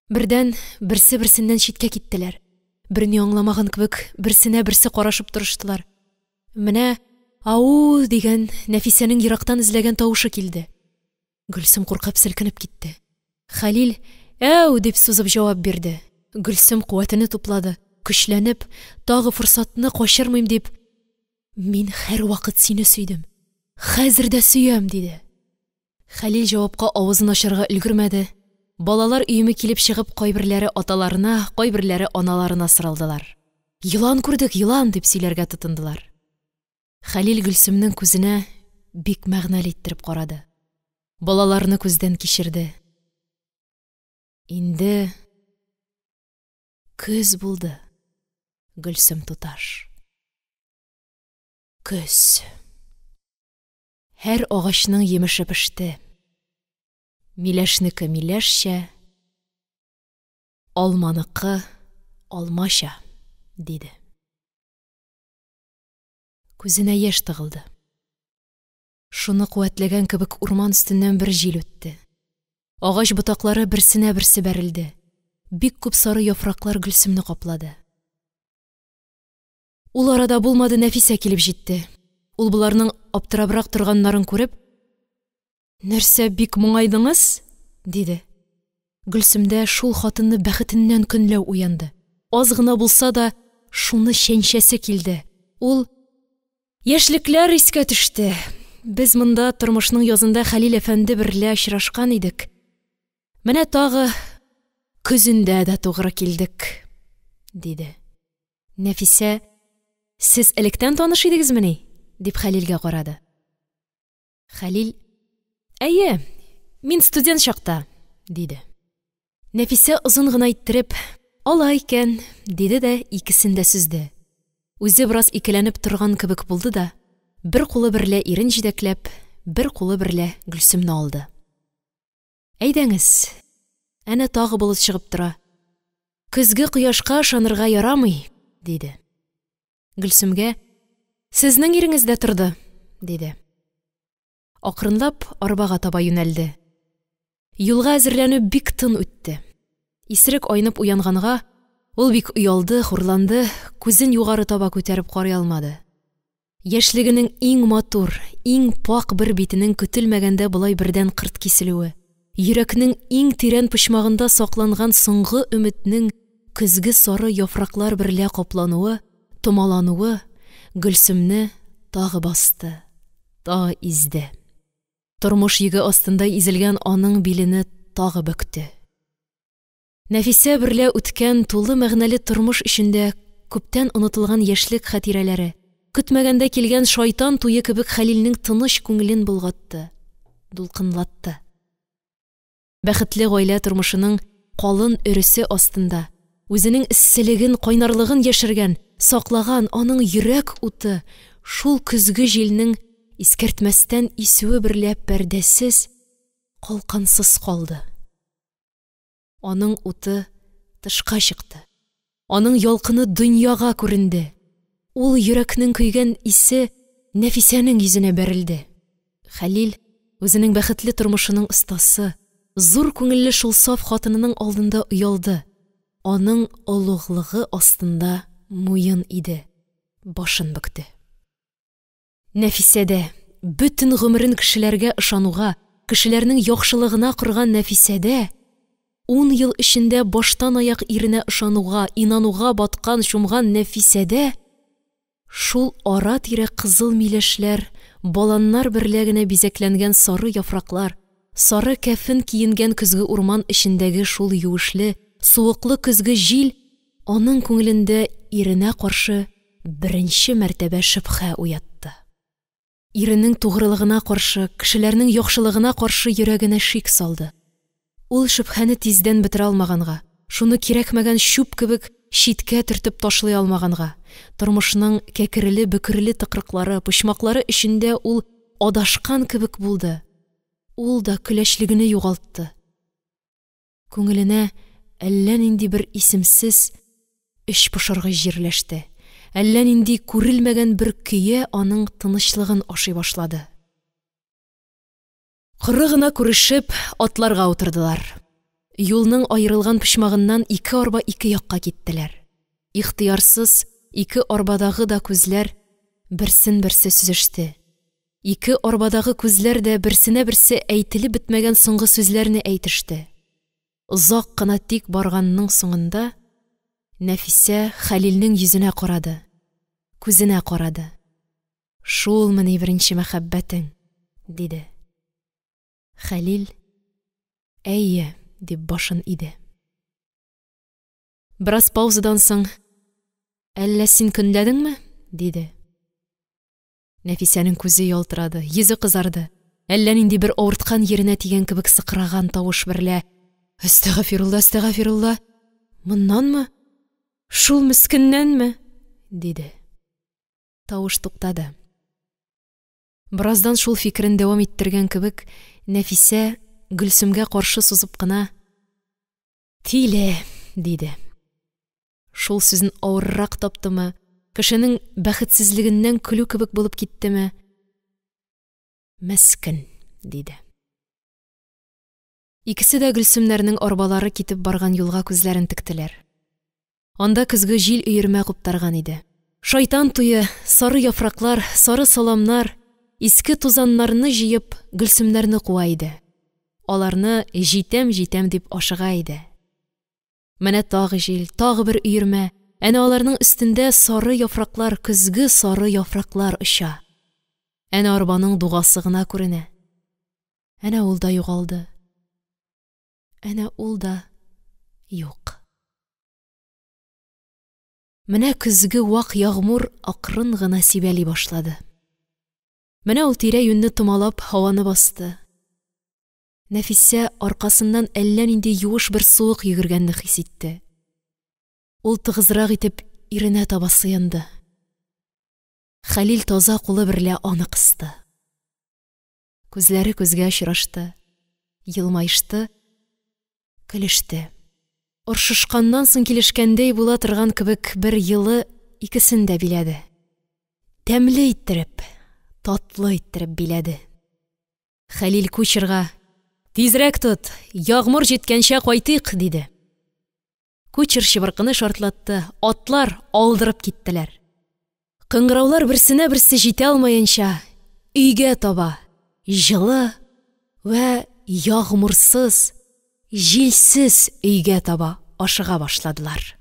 Бердән берсе берсеннән читкә киттеләр. Берни аңламаган кебек, берсенә берсе карашып торыштылар. Менә «Ау!» дигән Нәфисәнең ерактан эзләгән тавышы килде. Гөлсем куркып селкенеп китте. Хәлил «Әү!» дип сузып җавап бирде. Гөлсем куәтене туплады, көчләнеп, тагы форсатны качырмыйм дип: «Мин һәрвакыт сине сөйдем, хәзер дә сөям!» – диде. Хәлил җавапка авызын ачарга өлгермәде, балалар өеме килеп чыгып, кайберләре аталарына, кайберләре аналарына сарылдылар. «Елан күрдек, елан!» – дип сөйләргә тотындылар. Хәлил Гөлсемнең күзенә бик мәгънәле иттереп карады. Балаларны күздән кичерде. Инде көз булды, Гөлсем туташ. Көз. Һәр агачның йимеше пеште. Миләшнеке миләшчә, алманыкы алмача, диде. Күзенә яшь тыгылды. Шуны куәтләгән кебек урман өстеннән бер җил үтте. Агач ботаклары берсенә берсе бәрелде. Бик күп сары яфраклар Гөлсемне каплады. Ул арада булмады, Нәфисә килеп җитте. Ул боларның аптырабрак торганнарын күреп: «Нәрсә бик моңайдыңыз?» – диде. Гөлсемдә шул хатынны бәхетеннән көнләү уянды. Аз гына булса да шуны чәнчәсе килде. Ул: «Яшьлекләр искә төште. Без монда тормышның язында Хәлил әфәнде берлә очрашкан идек. Менә тагы көзендә дә тугры килдек», – диде. Нәфисә: «Сез электән таныш идегезмени?» – дип Хәлилгә карады. Хәлил: «Әйе, мин студент чакта», – диде. Нәфисә озын гына иттереп: «Алай икән», – диде дә икесен дә сөзде. Үзе бераз икеләнеп торган кебек булды да, бер кулы берлә ирен җитәкләп, бер кулы берлә Гөлсемне алды. «Әйдәңез, әнә тагы болыт чыгып тора. Көзге кояшка ышанырга ярамый», – диде. Гөлсемгә: «Сезнең иреңез дә торды», – диде. Акрынлап арбага таба юнәлде. Юлга әзерләнү бик тын үтте. Исерек айнып уянганга, ул бик оялды, хурланды, күзен югары таба күтәреп карый алмады. Яшьлегенең иң матур, иң пакь бер битенең көтелмәгәндә болай бердән кырт киселүе, йөрәкнең иң тирән почмагында сакланган соңгы өметнең көзге сары яфраклар берлә каплануы, томалануы Гөлсемне тагы басты, тагы изде. Тормыш йөге астында изелгән аның билене тагы бөкте. Нәфисә берлә үткән тулы мәгънәле тормыш эчендә күптән онытылган яшьлек хатирәләре, көтмәгәндә килгән шайтан туе кебек Хәлилнең тыныч күңелен болгатты, дулкынлатты. Бәхетле гаилә тормышының калын өресе астында үзенең эсселеген, кайнарлыгын яшергән, саклаган аның йөрәк уты шул көзге җилнең искәртмәстән исүе берлә пәрдәсез, калкансыз калды. Аның уты тышка чыкты. Аның ялкыны дөньяга күренде. Ул йөрәкнең көйгән исе Нәфисәнең йөзенә бәрелде. Хәлил үзенең бәхетле тормышының остасы, зур күңелле шул саф хатынының алдында оялды. Аның олуглыгы астында муен иде, башын бөкте. Нәфисә дә бөтен гомерен кешеләргә ышануга, кешеләрнең яхшылыгына корган Нәфисә дә 10 ел эчендә баштан аяк иренә ышануга, инануга баткан, чумган Нәфисә дә шул ара-тирә кызыл миләшләр, баланнар берлә генә бизәкләнгән сары яфраклар, сары кәфен киенгән көзге урман эчендәге шул юешле, суыклы көзге җил аның күңелендә иренә каршы беренче мәртәбә шөбһә уятты. Иренең тугрылыгына каршы, кешеләрнең яхшылыгына каршы йөрәгенә шик салды. Ул шөбһәне тиздән бетерә алмаганга, шуны кирәкмәгән чүп кебек читкә төртеп ташлый алмаганга, тормышның кәкреле-бөкреле тыкрыклары, почмаклары эчендә ул адашкан кебек булды. Ул да көләчлегене югалтты. Күңеленә әллә нинди бер исемсез эчпошыргыч җирләште, әллә нинди күрелмәгән бер көя аның тынычлыгын ашый башлады. Коры гына күрешеп, атларга утырдылар. Юлның аерылган почмагыннан ике арба ике якка киттеләр. Ихтыярсыз ике арбадагы да күзләр берсен берсе сөзеште. Ике арбадагы күзләр дә берсенә берсе әйтелеп бетмәгән соңгы сүзләрне әйтеште. Озак кына тик барганның соңында Нәфисә Хәлилнең йөзенә карады, күзенә карады. «Шулмыни беренче мәхәббәтең?» – диде. Хәлил «Әйе» дип башын иде. Бераз паузадан соң: «Әллә син көнләдеңме?» – диде. Нәфисәнең күзе ялтырады, йөзе кызарды. Әллә нинди бер авырткан йиренә тигән кебек сыкраган тавыш берлә: «Әстәгъфирулла, әстәгъфирулла! Моннанмы? Шул мескеннәнме?» – диде. Тавыш туктады. Бераздан шул фикерен дәвам иттергән кебек, Нәфисә Гөлсемгә каршы сузып кына: «Тиле!» – диде. Шул сүзен авыррак таптымы, кешенең бәхетсезлегеннән көлү кебек булып киттеме? «Мескен!» – диде. Икесе дә Гөлсемнәрнең арбалары китеп барган юлга күзләрен тектеләр. Анда көзге җил өермә куптарган иде. Шайтан туе, сары яфраклар, сары саламнар, иске тузаннарны җыеп, Гөлсемнәрне куа иде. Аларны җитәм-җитәм дип ашыга иде. Менә тагы җил, тагы бер өермә, әнә аларның өстендә сары яфраклар, көзге сары яфраклар оча. Әнә арбаның дугасы гына күренә. Әнә ул да югалды. Әнә ул да юк. Менә көзге вак ягъмур акрын гына сибәли башлады. Менә ул тирә-юньне томалап һаваны басты. Нәфисә аркасыннан әллә нинди юеш бер суык йөгергәнне хис итте. Ул тыгызрак итеп иренә таба сыенды. Хәлил таза кулы берлә аны кысты. Күзләре күзгә очрашты, елмаешты, көлеште. Оршышканнан соң килешкәндәй була торган кебек бер елы икесен дә биләде. Тәмле иттереп, татлы иттереп биләде. Хәлил кучерга: «Тизрәк тот, ягъмур җиткәнчә кайтыйк», – диде. Кучер чыбыркыны шартлатты, атлар алдырып киттеләр. Кыңгыраулар берсенә берсе җитә алмаенча өйгә таба, җылы вә ягъмурсыз, җилсез өйгә таба ашыга башладылар.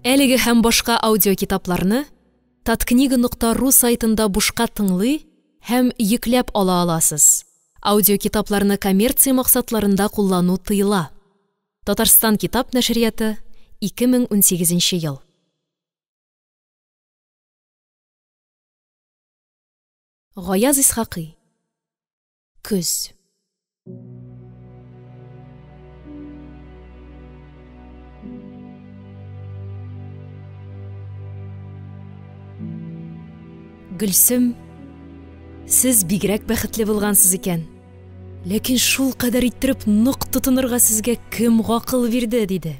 Әлеге һәм башка аудиокитапларны таткнига.ру сайтында бушка тыңлый һәм йөкләп ала аласыз. Аудиокитапларны коммерция максатларында куллану тыела. Татарстан китап нәшрияты, 2018 ел. Гаяз Исхакый. Көз. Гөлсем, сез бигрәк бәхетле булгансыз икән. Ләкин шул кадәр иттереп нык тотынырга сезгә кем гакыл бирде, диде.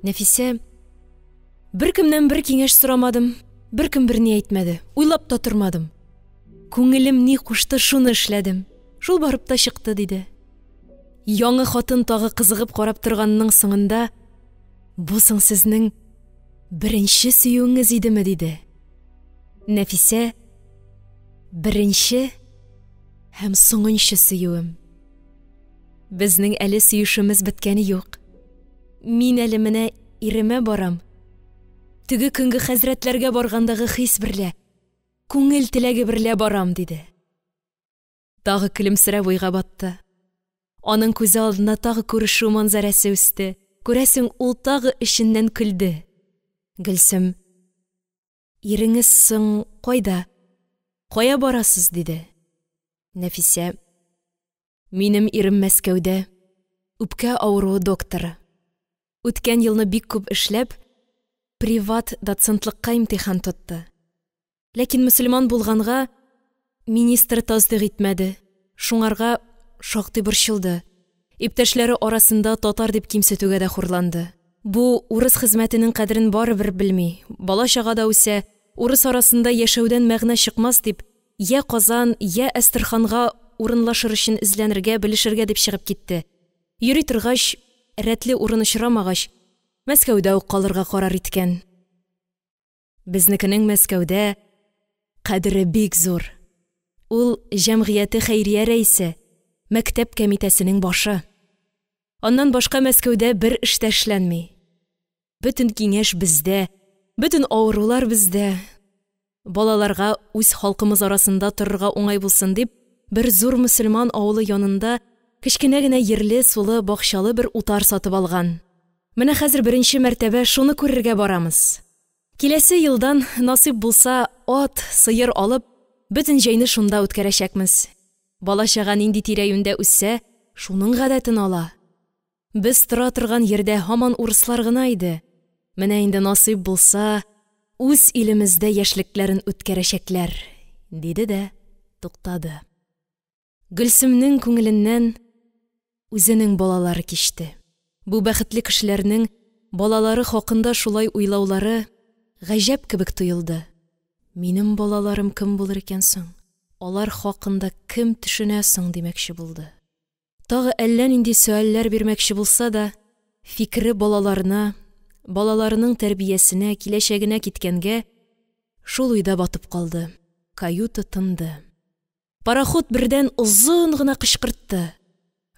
Нәфисә: «Беркемнән бер киңәш сорамадым, беркем берни әйтмәде, уйлап та тормадым. Күңелем ни кушты, шуны эшләдем. Шул барып та чыкты», – диде. Яңы хатын тагы кызыгып карап торганның соңында: «Бу соң сезнең беренче сөюеңез идеме?» – диде. Нәфисә: «Беренче һәм соңынчы сөюем. Безнең әле сөешемез беткәне юк. Мин әле менә иремә барам. Теге көнге хәзрәтләргә баргандагы хис берлә, күңел теләге берлә барам, диде. Тагы көлемсерәп уйга батты. Аның күзе алдына тагы күрешү манзарәсе үсте. Күрәсең, ул тагы эченнән көлде. Гөлсем: «Иреңез соң кайда? Кая барасыз?» – диде. Нәфисә: «Минем ирем Мәскәүдә, үпкә авыруы докторы. Үткән елны бик күп эшләп, приват-доцентлыкка имтихан тотты. Ләкин мөселман булганга, министр тасдыйк итмәде. Шуңарга шактый борчылды. Иптәшләре арасында татар дип кимсетүгә дә хурланды. Бу урыс хезмәтенең кадерен барыбер белми, бала-чага да үсә, урыс арасында яшәүдән мәгънә чыкмас дип, йә Казан, йә Әстерханга урынлашыр өчен эзләнергә, белешергә дип чыгып китте. Йөри торгач, рәтле урын очрамагач, Мәскәүдә үк калырга карар иткән. Безнекенең Мәскәүдә кадере бик зур. Ул җәмгыяте хәйрия рәисе, мәктәп кәмитәсенең башы. Аннан башка Мәскәүдә бер эш тә эшләнми. Бөтен киңәш бездә, бөтен авырулар бездә. Балаларга үз халкымыз арасында торырга уңай булсын дип, бер зур мөселман авылы янында кечкенә генә ерле, сулы, бакчалы бер утар сатып алган. Менә хәзер беренче мәртәбә шуны күрергә барамыз. Киләсе елдан, насыйп булса, ат, сыер алып, бөтен җәйне шунда үткәрәчәкмез. Бала-чага нинди тирә-юньдә үссә, шуның гадәтен ала. Без тора торган йирдә һаман урыслар гына иде. Менә инде насыйп булса, үз илемездә яшьлекләрен үткәрәчәкләр, диде дә туктады. Гөлсемнең күңеленнән үзенең балалары кичте. Бу бәхетле кешеләрнең балалары хакында шулай уйлаулары гаҗәп кебек тоелды. Минем балаларым кем булыр икән соң? Алар хакында кем төшенә соң димәкче булды. Тагы әллә нинди сөальләр бирмәкче булса да, фикере балаларына, балаларының тәрбиясенә, киләчәгенә киткәнгә, шул уйда батып калды. Каюта тынды. Пароход бердән озын гына кычкыртты.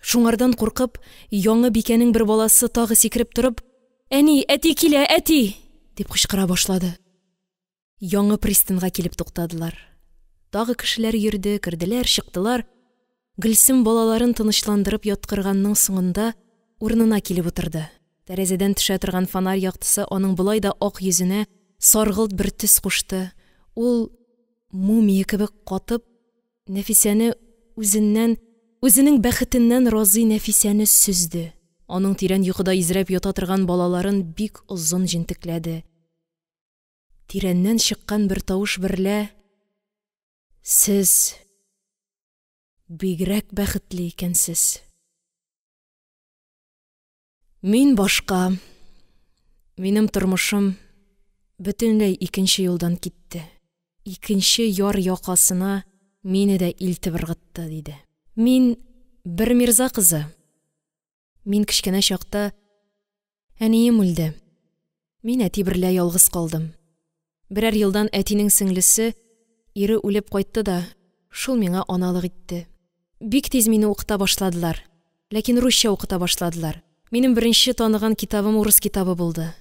Шуңардан куркып, яңы бикәнең бер баласы тагы сикереп торып, «Әни, әти килә, әти!» дип кычкыра башлады. Яңы пристаньга килеп туктадылар. Тагы кешеләр йөрде, керделәр, чыктылар. Гөлсем балаларын тынычландырып яткырганның соңында урынына килеп утырды. Тәрәзәдән төшә торган фонарь яктысы аның болай да ак йөзенә саргылт бер төс кушты. Ул мумия кебек катып, Нәфисәне үзеннән, үзенең бәхетеннән разый Нәфисәне сөзде. Аның тирән йокыда изрәп ята торган балаларын бик озын җентекләде. Тирәннән чыккан бер тавыш берлә: «Сез бигрәк бәхетле икәнсез. Мин башка. Минем тормышым бөтенләй икенче юлдан китте. Икенче яр якасына мине дә илтеп ыргытты», – диде. «Мин бер мирза кызы. Мин кечкенә чакта әнием үлде. Мин әти берлә ялгыз калдым. Берәр елдан әтинең сеңлесе, ире үлеп кайтты да, шул миңа аналык итте. Бик тиз мине укыта башладылар. Ләкин русча укыта башладылар. Минем беренче таныган китабым урыс китабы булды.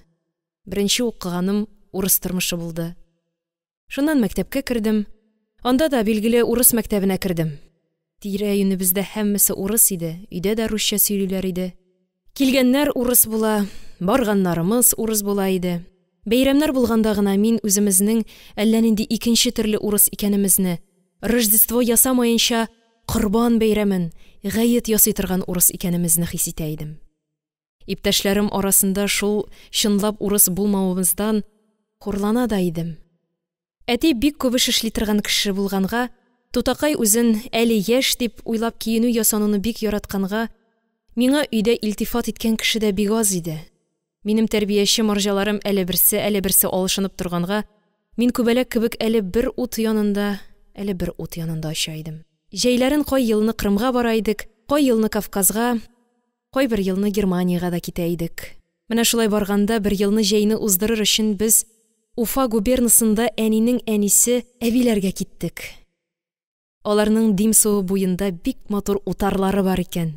Беренче укыганым урыс тормышы булды. Шуннан мәктәпкә кердем. Анда да, билгеле, урыс мәктәбенә кердем. Тирә-юнебездә һәммәсе урыс иде, өйдә дә русча сөйлиләр иде. Килгәннәр урыс була, барганнарымыз урыс була иде. Бәйрәмнәр булганда гына мин үземезнең әллә нинди икенче төрле урыс икәнемезне, Рождество ясамаенча Корбан бәйрәмен, гает ясый торган урыс икәнемезне хис итә идем. Иптәшләрем арасында шул чынлап урыс булмавымыздан хурлана да идем. Әти бик күп эш эшли торган кеше булганга, тутакай үзен әле яшь дип уйлап киенү ясануны бик яратканга, миңа өйдә илтифат иткән кеше дә бик аз иде. Минем тәрбияче марҗаларым әле берсе, әле берсе алышынып торганга, мин күбәләк кебек әле бер ут янында, әле бер ут янында оча идем. Җәйләрен кай елны Кырымга бара идек, кай елны Кавказга, кайбер елны Германиягә дә китә идек. Менә шулай барганда бер елны җәйне уздырыр өчен без Уфа губернасында әнинең әнисе әбиләргә киттек. Аларның Дим суы буенда бик матур утарлары бар икән.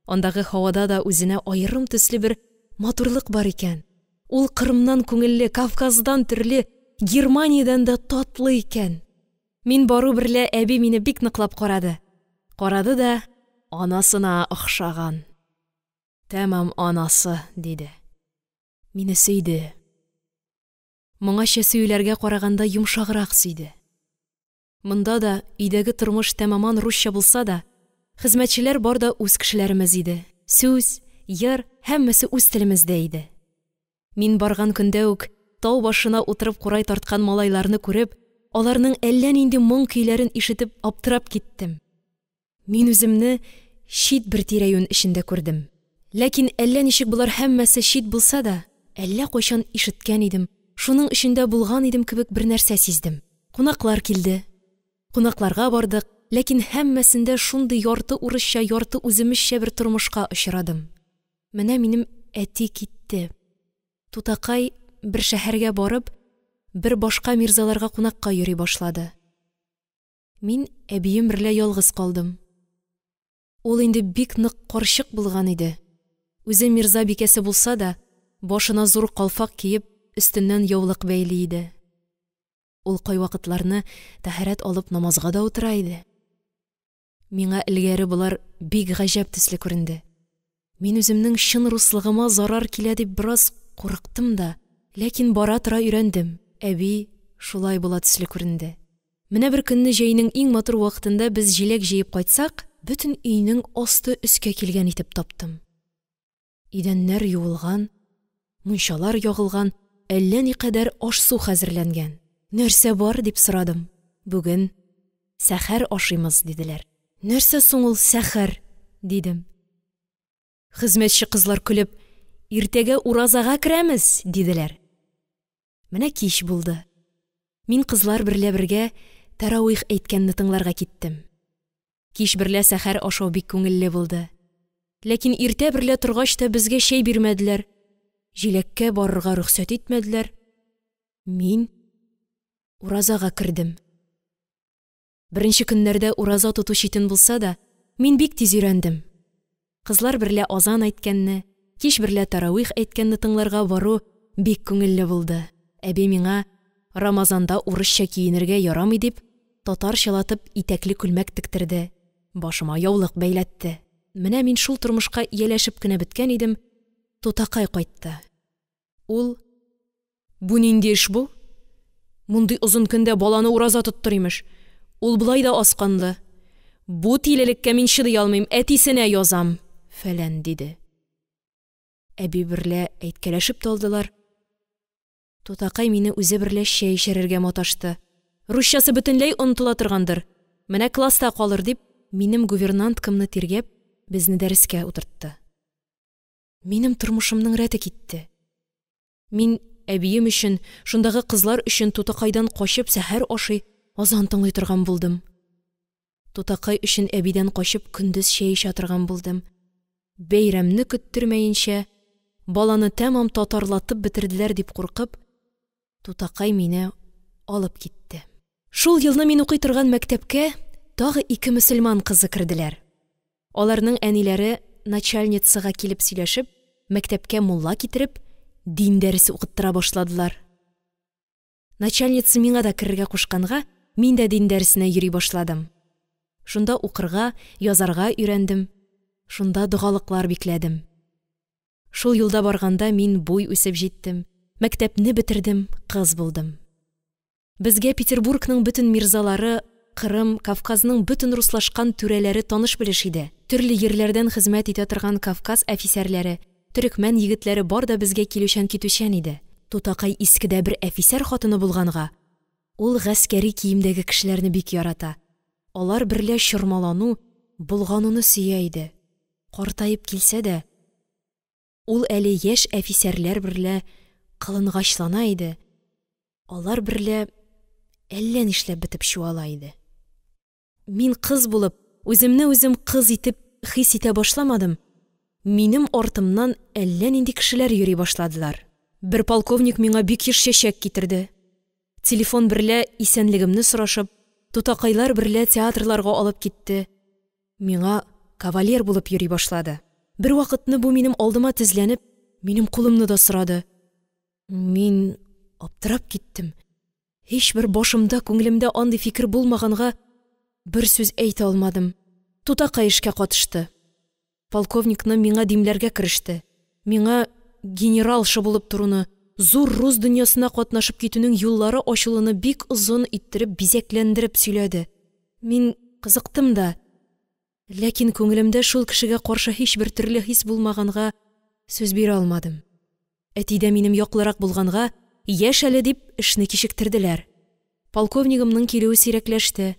Андагы һавада да үзенә аерым төсле бер матурлык бар икән. Ул Кырымнан күңелле, Кавказдан төрле, Германиядән дә татлы икән. Мин бару берлә әби мине бик ныклап карады. Карады да: «Анасына охшаган, тәмам анасы», – диде. Мине сөйде. Моңача сөюләргә караганда йомшаграк сөйде. Монда да өйдәге тормыш тәмамән русча булса да, хезмәтчеләр бар да үз кешеләремез иде. Сүз, йыр һәммәсе үз телемездә иде. Мин барган көндә үк тау башына утырып курай тарткан малайларны күреп, аларның әллә нинди моң көйләрен ишетеп аптырап киттем. Мин үземне чит бер тирә-юнь эчендә күрдем. Ләкин әллә ничек болар һәммәсе чит булса да, әллә кайчан ишеткән идем, шуның эчендә булган идем кебек бернәрсә сиздем. Кунаклар килде. Кунакларга бардык, ләкин һәммәсендә шундый ярты урысча, ярты үземезчә бер тормышка очрадым. Менә минем әти китте. Тутакай, бер шәһәргә барып, бер башка мирзаларга кунакка йөри башлады. Мин әбием берлә ялгыз калдым. Ул инде бик нык карчык булган иде. Үзе мирза бикәсе булса да, башына зур калфак киеп, өстеннән яулык бәйли иде. Ул кайвакытларны тәһарәт алып намазга да утыра иде. Миңа элгәре болар бик гаҗәп төсле күренде. Мин үземнең чын руслыгыма зарар килә дип бераз курыктым да, ләкин бара-тора өйрәндем. Әби шулай була төсле күренде. Менә бер көнне җәйнең иң матур вакытында без җиләк җыеп кайтсак, бөтен өйнең асты өскә килгән итеп таптым. Идәннәр юылган, мунчалар ягылган, әллә никадәр аш-су хәзерләнгән. Нәрсә бар? – дип сорадым. Бүген сәхәр ашыймыз, диделәр. Нәрсә соң ул сәхәр? – дидем. Хезмәтче кызлар көлеп, иртәгә уразага керәмез, диделәр. Менә кич булды. Мин кызлар берлә бергә тәравих әйткәнне тыңларга киттем. Кич берлә сәхәр ашау бик күңелле булды. Ләкин иртә берлә торгач та безгә чәй бирмәделәр. Җиләккә барырга рөхсәт итмәделәр. Мин уразага кердем. Беренче көннәрдә ураза тоту читен булса да, мин бик тиз өйрәндем. Кызлар берлә азан әйткәнне, кич берлә тәравих әйткәнне тыңларга бару бик күңелле булды. Әби миңа, Рамазанда урысча киенергә ярамый дип, татарчалатып итәкле күлмәк тектерде, башыма яулык бәйләтте. Менә мин шул тормышка ияләшеп кенә беткән идем, тутакай кайтты. Ул: «Бу нинди эш бу? Мондый озын көндә баланы ураза тоттыр, имеш. Ул болай да аз канлы. Бу тилелеккә мин чыдый алмыйм, әтисенә язам», фәлән, диде. Әби берлә әйткәләшеп тә алдылар. Тутакай мине үзе берлә чәй эчерергә маташты. Русчасы бөтенләй онытыла торгандыр. Менә класста калыр дип, минем гувернанткамны тиргәп, безне дәрескә утыртты. Минем тормышымның рәте китте. Мин әбием өчен, шундагы кызлар өчен тутакайдан качып сәхәр ашый, азан тыңлый торган булдым. Тутакай өчен әбидән качып көндез чәй эчә торган булдым. Бәйрәмне көттермәенчә, баланы тәмам татарлатып бетерделәр дип куркып, тутакай мине алып китте. Шул елны мин укый торган мәктәпкә тагы ике мөселман кызы керделәр. Аларның әниләре начальницага килеп сөйләшеп, мәктәпкә мулла китереп, дин дәресе укыттыра башладылар. Начальница миңа да керергә кушканга, мин дә дин дәресенә йөри башладым. Шунда укырга, язарга өйрәндем. Шунда догалыклар бикләдем. Шул юлда барганда мин буй үсеп җиттем, мәктәпне бетердем, кыз булдым. Безгә Петербургның бөтен мирзалары, Кырым, Кавказның бөтен руслашкан түрәләре таныш-белеш иде. Төрле йирләрдән хезмәт итә торган Кавказ әфисәрләре, төрекмән егетләре бар да безгә килүчән-китүчән иде. Тутакай искедә бер әфисәр хатыны булганга, ул гаскәри киемдәге кешеләрне бик ярата. Алар берлә чормалану, болгануны сөя иде. Картаеп килсә дә, ул әле яшь әфисәрләр берлә кылынгачлана иде. Алар берлә әллә нишләп бетеп чуала иде. Мин кыз булып, үземне үзем кыз итеп хис итә башламадым. Минем артымнан әллә нинди кешеләр йөри башладылар. Бер полковник миңа бик еш чәчәк китерде. Телефон берлә исәнлегемне сорашып, тутакайлар берлә театрларга алып китте. Миңа кавалер булып йөри башлады. Бервакытны бу минем алдыма тезләнеп, минем кулымны да сорады. Мин аптырап киттем. Һичбер башымда, күңелемдә андый фикер булмаганга, бер сүз әйтә алмадым. Тутакай эшкә катышты. Полковникны миңа димләргә кереште. Миңа генералша булып торуны, зур рус дөньясына катнашып китүнең юллары ачылуны бик озын иттереп, бизәкләндереп сөйләде. Мин кызыктым да, ләкин күңелемдә шул кешегә каршы һичбер төрле хис булмаганга сүз бирә алмадым. Әти дә минем яклырак булганга, яшь әле дип, эшне кичектерделәр. Полковнигымның килүе сирәкләште.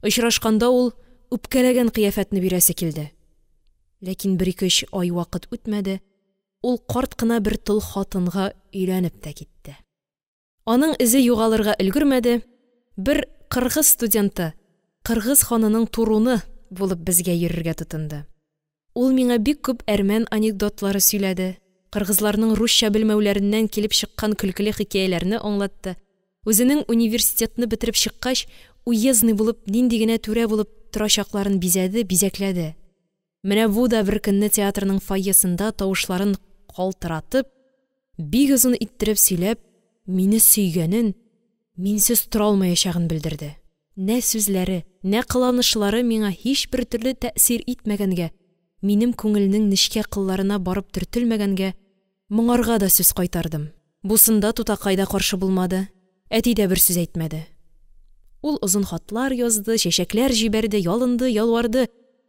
Очрашканда ул үпкәләгән кыяфәтне бирәсе килде. Ләкин бер-ике-өч ай вакыт үтмәде, ул карт кына бер тол хатынга өйләнеп тә китте. Аның эзе югалырга өлгермәде, бер кыргыз студенты, кыргыз ханының туруны булып безгә йөрергә тотынды. Ул миңа бик күп әрмән анекдотлары сөйләде, кыргызларның русча белмәүләреннән килеп чыккан көлкеле хикәяләрне аңлатты. Үзенең университетны бетереп чыккач, уездный булып, нинди генә түрә булып торачакларын бизәде, бизәкләде. Менә бу да бер көнне театрның фойесында тавышларын калтыратып, бик озын иттереп сөйләп, мине сөйгәнен, минсез тора алмаячагын белдерде. Нә сүзләре, нә кыланышлары миңа һичбер төрле тәэсир итмәгәнгә, минем күңелнең нечкә кылларына барып төртелмәгәнгә, моңарга да сүз кайтардым. Бусында тутакай да каршы булмады, әти дә бер сүз әйтмәде. Ул озын хатлар язды, чәчәкләр җибәрде, ялынды, ялварды,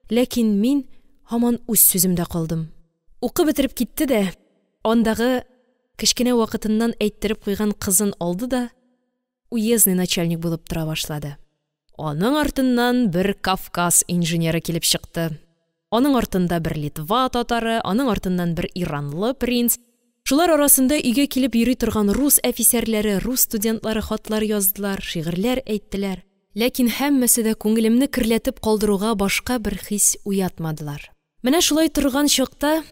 ләкин мин һаман үз сүземдә калдым. Укып бетереп китте дә, андагы кечкенә вакытыннан әйттереп куйган кызын алды да, уездный начальник булып тора башлады. Аның артыннан бер Кавказ инженеры килеп чыкты. Аның артында бер Литва татары, аның артыннан бер иранлы принц. Шулар арасында өйгә килеп йөри торган рус әфисәрләре, рус студентлары хатлар яздылар, шигырьләр әйттеләр. Ләкин һәммәсе дә күңелемне керләтеп калдыруга башка бер хис уятмадылар. Менә шулай торган чакта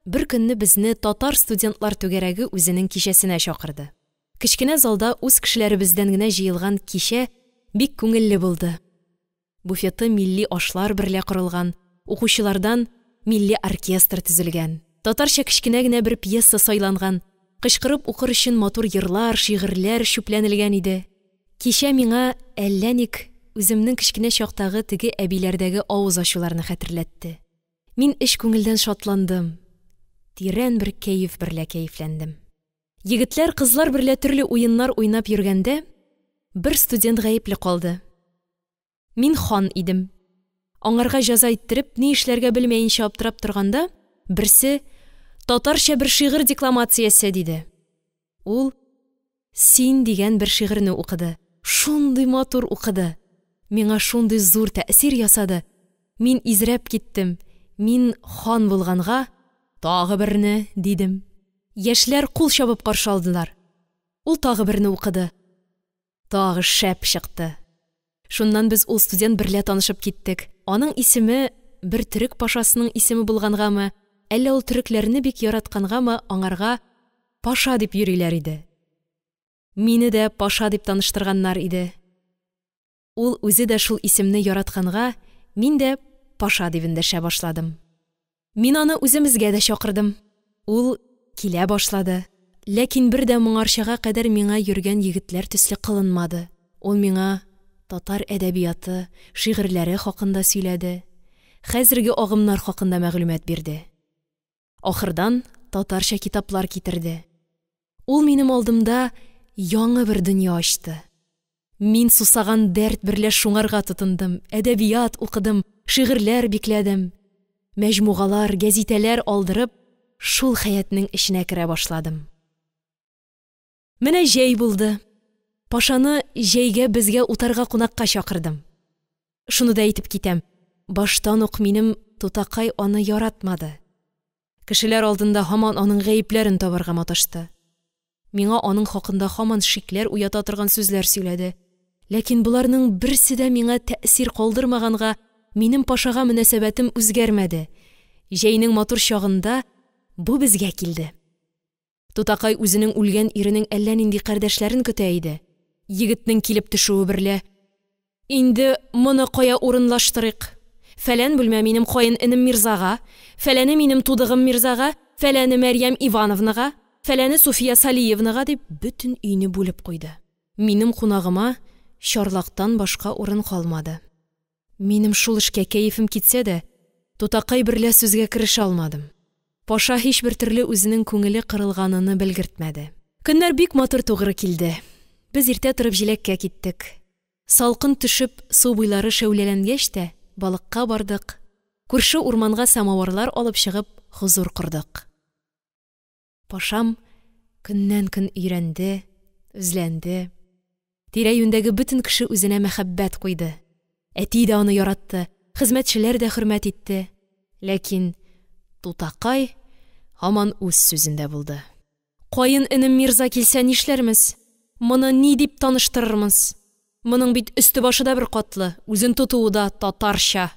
бер көнне безне татар студентлар түгәрәге үзенең кичәсенә чакырды. Кечкенә залда үз кешеләребездән генә җыелган кичә бик күңелле булды. Буфеты милли ашлар берлә корылган, укучылардан милли оркестр төзелгән. Татарча кечкенә генә бер пьеса сайланган, кычкырып укыр өчен матур йырлар, шигырьләр чүпләнелгән иде. Кичә миңа әллә ник үземнең кечкенә чактагы теге әбиләрдәге авыз ачуларны хәтерләтте. Мин эч күңелдән шатландым, тирән бер кәеф берлә кәефләндем. Егетләр, кызлар берлә төрле уеннар уйнап йөргәндә, бер студент гаепле калды. Мин хан идем. Аңарга җәза иттереп, ни эшләргә белмәенчә аптырап торганда, берсе: «Татарча бер шигырь декламациясе», – диде. Ул «Син» дигән бер шигырьне укыды. Шундый матур укыды. Миңа шундый зур тәэсир ясады. Мин изрәп киттем. Мин хан булганга, «Тагы берне», – дидем. Яшьләр кул чабып каршы алдылар. Ул тагы берне укыды. Тагы шәп чыкты. Шуннан без ул студент берлә танышып киттек. Аның исеме бер төрек пашасының исеме булгангамы, әллә ул төрекләрне бик яраткангамы, аңарга Паша дип йөриләр иде. Мине дә Паша дип таныштырганнар иде. Ул үзе дә шул исемне яратканга, мин дә Паша дип эндәшә башладым. Мин аны үземезгә дә чакырдым. Ул килә башлады. Ләкин бер дә моңарчага кадәр миңа йөргән егетләр төсле кылынмады. Ул миңа татар әдәбияты, шигырьләре хакында сөйләде, хәзерге агымнар хакында мәгълүмат бирде. Ахырдан татарча китаплар китерде. Ул минем алдымда яңа бер дөнья ачты. Мин сусаган дәрт берлә шуңарга тотындым, әдәбият укыдым, шигырьләр бикләдем. Мәҗмугалар, гәзитәләр алдырып, шул хәятнең эченә керә башладым. Менә җәй булды. Пашаны җәйгә безгә утарга кунакка чакырдым. Шуны да әйтеп китәм, баштан ук минем тутакай аны яратмады. Кешеләр алдында һаман аның гаепләрен табарга маташты. Миңа аның хакында һаман шикләр уята торган сүзләр сөйләде. Ләкин боларның берсе дә миңа тәэсир калдырмаганга, минем Пашага мөнәсәбәтем үзгәрмәде. Җәйнең матур чагында бу безгә килде. Тутакай үзенең үлгән иренең әллә нинди кардәшләрен көтә иде. Егетнең килеп төшүе берлә: «Инде моны кая урынлаштырыйк? Фәлән бүлмә минем каен энем Мирзага, фәләне минем тудыгым Мирзага, фәләне Мәрьям Ивановнага. Фәләне Суфия Салиевнага, дип, бөтен өйне бүлеп куйды. Минем кунагыма чарлактан башка урын калмады. Минем шул эшкә кәефем китсә дә, тутакай берлә сүзгә керешә алмадым. Паша һичбер төрле үзенең күңеле кырылганыны белгертмәде. Көннәр бик матур тугры килде. Без иртә торып җиләккә киттек. Салкын төшеп, су буйлары шәүләләнгәч тә, балыкка бардык. Күрше урманга самавырлар алып чыгып, хозур кордык. Пашам көннән-көн өйрәнде, үзләнде. Тирә-юньдәге бөтен кеше үзенә мәхәббәт куйды. Әти дә аны яратты, хезмәтчеләр дә хөрмәт итте. Ләкин тутакай һаман үз сүзендә булды. Каен энем Мирза килсә нишләрмез? Моны ни дип таныштырырмыз? Моның бит өсте-башы да беркатлы, үзен тотуы да татарча.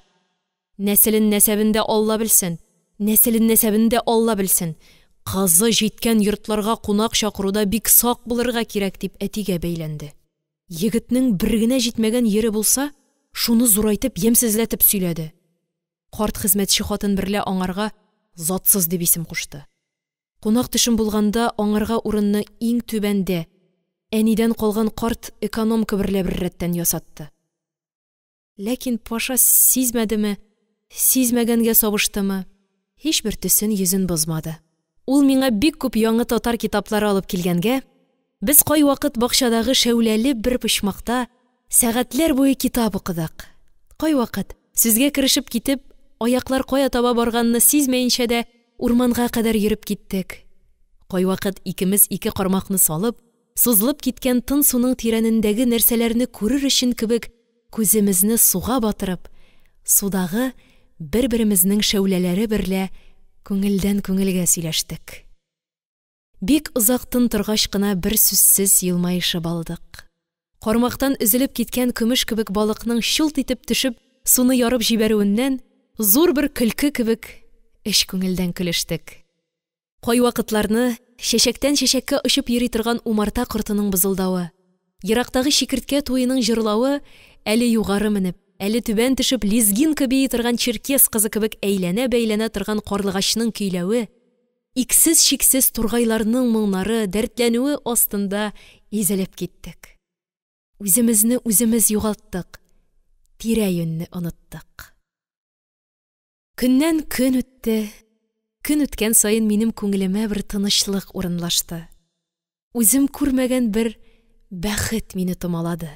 Нәселен-нәсәбен дә Алла белсен, нәселен-нәсәбен дә Алла белсен. Кызы җиткән йортларга кунак чакыруда бик сак булырга кирәк, дип әтигә бәйләнде. Егетнең бер генә җитмәгән йире булса, шуны зурайтып, ямьсезләтеп сөйләде. Карт хезмәтче хатын берлә аңарга затсыз дип исем кушты. Кунак-төшем булганда аңарга урынны иң түбәндә, әнидән калган карт экономка берлә беррәттән ясатты. Ләкин Паша сизмәдеме, сизмәгәнгә сабыштымы, һичбер төсен, йөзен бозмады. Ул миңа бик күп яңы татар китаплары алып килгәнгә, без кайвакыт бакчадагы шәүләле бер почмакта сәгатьләр буе китап укыдык. Кайвакыт, сүзгә керешеп китеп, аяклар кая таба барганны сизмәенчә дә урманга кадәр йөреп киттек. Кайвакыт икемез ике кармакны салып, сузылып киткән тын суның тирәнендәге нәрсәләрне күрер өчен кебек күземезне суга батырып, судагы бер-беремезнең шәүләләре берлә күңелдән күңелгә сөйләштек. Бик озак тын торгач кына бер сүзсез елмаешып алдык. Кармактан өзелеп киткән көмеш кебек балыкның чулт итеп төшеп суны ярып җибәрүеннән зур бер көлке кебек эч күңелдән көлештек. Кайвакытларны чәчәктән чәчәккә очып йөри торган умарта кортының бызылдавы, ерактагы чикерткә туеның җырлавы әле югары менеп, әле түбән төшеп лезгинка бии торган черкес кызы кебек әйләнә-бәйләнә торган карлыгачның көйләве, иксез-чиксез тургайларның моңнары, дәртләнүе астында изелеп киттек. Үземезне үземез югалттык, тирә-юньне оныттык. Көннән көн үтте. Көн үткән саен минем күңелемә бер тынычлык урынлашты. Үзем күрмәгән бер бәхет мине томалады.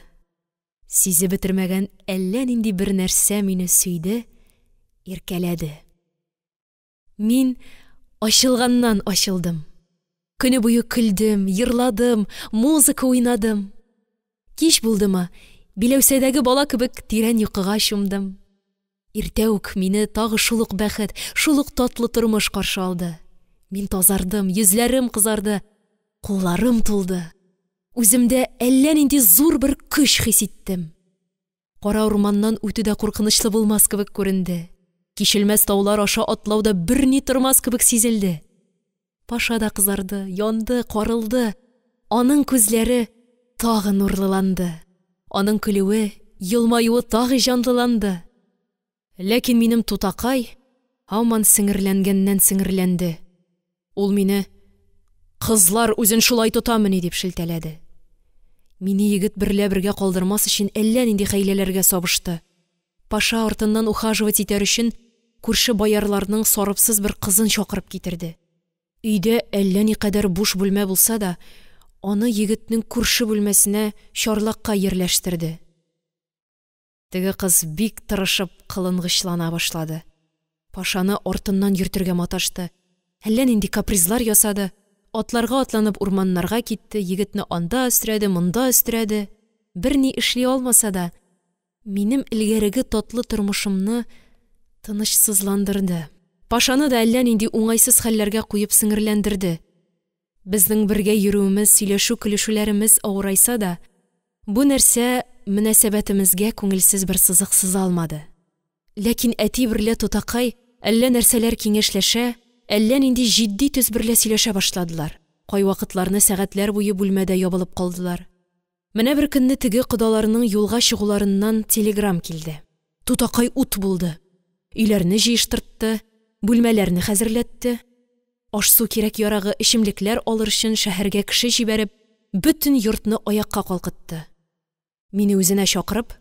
Сизеп бетермәгән әллә нинди бер нәрсә мине сөйде, иркәләде. Мин ачылганнан ачылдым. Көне буе көлдем, йырладым, музыка уйнадым. Кич булдымы, биләүсәдәге бала кебек тирән йокыга чумдым. Иртә үк мине тагы шул ук бәхет, шул ук татлы тормыш каршы алды. Мин тазардым, йөзләрем кызарды, кулларым тулды. Үземдә әллә нинди зур бер көч хис иттем. Кара урманнан үтү дә куркынычлы булмас кебек күренде. Кичелмәс таулар аша атлау да берни тормас кебек сизелде. Паша да кызарды, янды, карылды. Аның күзләре тагы нурлыланды. Аның көлүе, елмаюы тагы җанлыланды. Ләкин минем тутакай һаман сеңерләнгәннән сеңерләнде. Ул мине: «Кызлар үзен шулай тотамыни?» – дип шелтәләде. Мине егет берлә бергә калдырмас өчен әллә нинди хәйләләргә сабышты. Паша артыннан ухаживать итәр өчен күрше боярларның сарыпсыз бер кызын чакырып китерде. Өйдә әллә никадәр буш бүлмә булса да, аны егетнең күрше бүлмәсенә чарлакка йирләштерде. Теге кыз бик тырышып кылынгычлана башлады. Пашаны артыннан йөртергә маташты. Әллә нинди капризлар ясады. Атларга атланып урманнарга китте, егетне анда өстерәде, монда өстерәде. Берни эшли алмаса да, минем элгәреге татлы тормышымны тынычсызландырды. Пашаны да әллә нинди уңайсыз хәлләргә куеп сеңерләндерде. Безнең бергә йөрүемез, сөйләшү-көлешүләремез авырайса да, бу нәрсә мөнәсәбәтемезгә күңелсез бер сызык сыза алмады. Ләкин әти берлә тутакай әллә нәрсәләр киңәшләшә, әллә нинди җитди төс берлә сөйләшә башладылар. Кайвакытларны сәгатьләр буе бүлмәдә ябылып калдылар. Менә бер көнне теге кодаларның юлга чыгуларыннан телеграм килде. Тутакай ут булды. Өйләрне җыештыртты, бүлмәләрне хәзерләтте. Аш-су кирәк-ярагы, эчемлекләр алыр өчен шәһәргә кеше җибәреп, бөтен йортны аякка калкытты. Мине үзенә чакырып: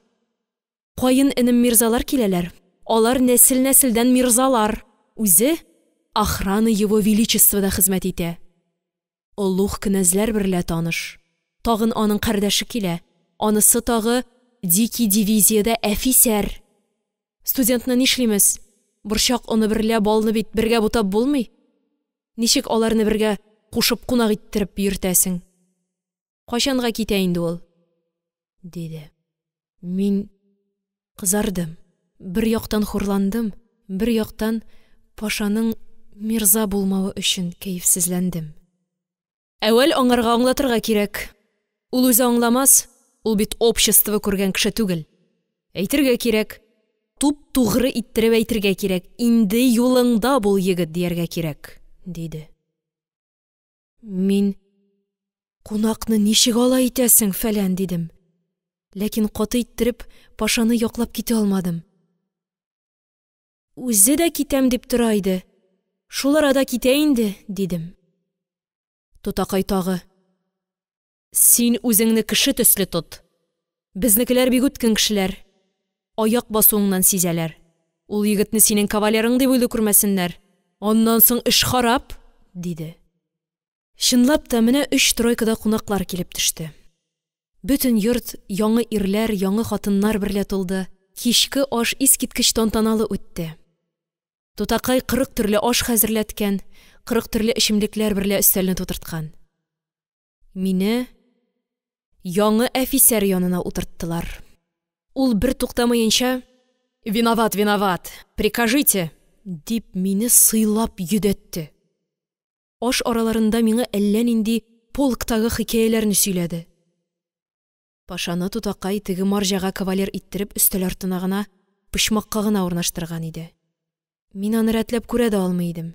«Каен энем мирзалар киләләр, алар нәсел-нәселдән мирзалар, үзе охрана его величествода хезмәт итә. Олуг кенәзләр берлә таныш. Тагын аның кардәше килә, анысы тагы дикий дивизиядә әфисәр. Студентны нишлимез? Борчак оны берлә балны бит бергә бутап булмый. Ничек аларны бергә кушып кунак иттереп йөртәсең? Кайчанга китә инде ул?» – диде. Мин кызардым. Бер яктан хурландым, бер яктан Пашаның мирза булмавы өчен кәефсезләндем. Әүвәл аңарга аңлатырга кирәк. Ул үзе аңламас, ул бит общество күргән кеше түгел. Әйтергә кирәк, туп-тугры иттереп әйтергә кирәк, инде юлыңда бул, егет, дияргә кирәк, диде. Мин: «Кунакны ничек алай итәсең, фәлән», – дидем. Ләкин каты иттереп Пашаны яклап китә алмадым. Үзе дә китәм дип тора иде. Шул арада китә инде, дидем. Тутакай тагы: «Син үзеңне кеше төсле тот. Безнекеләр бик үткен кешеләр. Аяк басуыңнан сизәләр. Ул егетне синең кавалерың дип уйлый күрмәсеннәр. Аннан соң эш харап», – диде. Чынлап та, менә өч тройкада кунаклар килеп төште. Бөтен йорт яңы ирләр, яңы хатыннар берлә тулды. Кичке аш искиткеч тантаналы үтте. Тутакай 40 төрле аш хәзерләткән, 40 төрле эчемлекләр берлә өстәлне тутырткан. Мине яңы әфисәр янына утырттылар. Ул бер туктамаенча: «Виноват, виноват, прикажите!» – дип, мине сыйлап йөдәтте. Аш араларында миңа әллә нинди полктагы хикәяләрне сөйләде. Пашаны тутакай теге марҗага кавалер иттереп өстәл артына гына, почмакка гына урнаштырган иде. Мин аны рәтләп күрә дә алмый идем.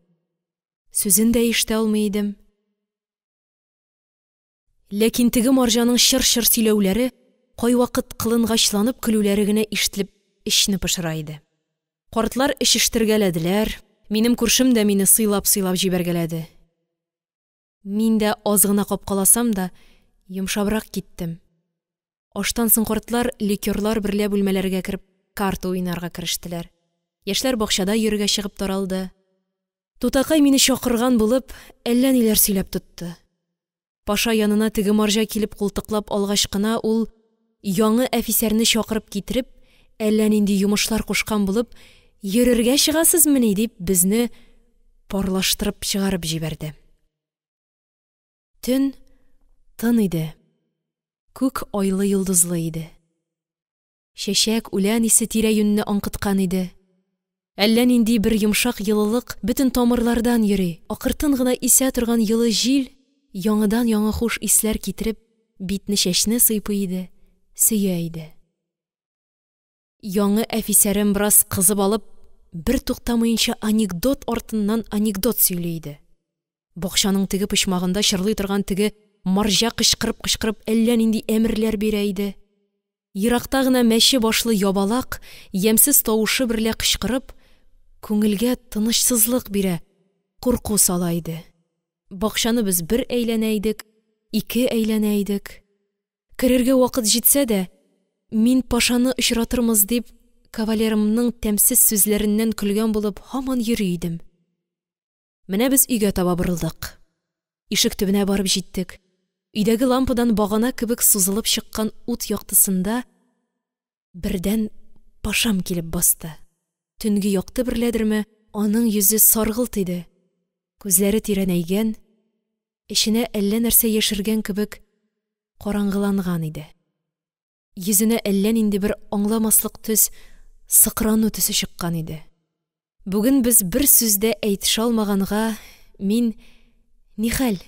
Сүзен дә ишетә алмый идем. Ләкин теге марҗаның чыр-чыр сөйләүләре, кайвакыт кылынгачланып көлүләре генә ишетелеп эчне пошыра иде. Картлар эчештергәләделәр, минем күршем дә мине сыйлап-сыйлап җибәргәләде. Мин дә аз гына капкаласам да, йомшабрак киттем. Аштан соң картлар ликёрлар берлә бүлмәләргә кереп карта уйнарга керештеләр. Яшьләр бакчада йөрергә чыгып таралды. Тутакай мине чакырган булып, әллә ниләр сөйләп тотты. Паша янына теге марҗа килеп култыклап алгач кына ул, яңы әфисәрне чакырып китереп, әллә нинди йомышлар кушкан булып, «Йөрергә чыгасызмыни?» дип, безне парлаштырып чыгарып җибәрде. Төн тын иде. Күк айлы-йолдызлы иде. Чәчәк, үлән исе тирә-юньне аңкыткан иде. Әллә нинди бер йомшак йылылык бөтен тамырлардан йөри, акыртын гына исә торган йылы җил яңадан-яңа хуш исләр китереп, битне-чәчне сыйпый иде, сөя иде. Яңы әфисәрем бераз кызып алып, бер туктамыенча анекдот артыннан анекдот сөйли иде. Бакчаның теге почмагында чырлый торган теге марҗа кычкырып-кычкырып әллә нинди әмерләр бирә иде. Еракта гына мәче башлы ябалак, ямьсез тавышы берлә кычкырып, күңелгә тынычсызлык бирә, курку сала иде. Бакчаны без бер әйләнә идек, ике әйләнә идек. Керергә вакыт җитсә дә, мин Пашаны очратырмыз дип, кавалерымның тәмсез сүзләреннән көлгән булып һаман йөри идем. Менә без өйгә таба борылдык. Ишек төбенә барып җиттек. Өйдәге лампадан багана кебек сузылып чыккан ут яктысында бердән Пашам килеп басты. Төнге якты берләдерме, аның йөзе саргылт иде. Күзләре тирәнәйгән, эченә әллә нәрсә яшергән кебек караңгыланган иде. Йөзенә әллә нинди бер аңламаслык төс, сыкрану төсе чыккан иде. Бүген без бер сүз дә әйтешә алмаганга, мин: «Нихәл,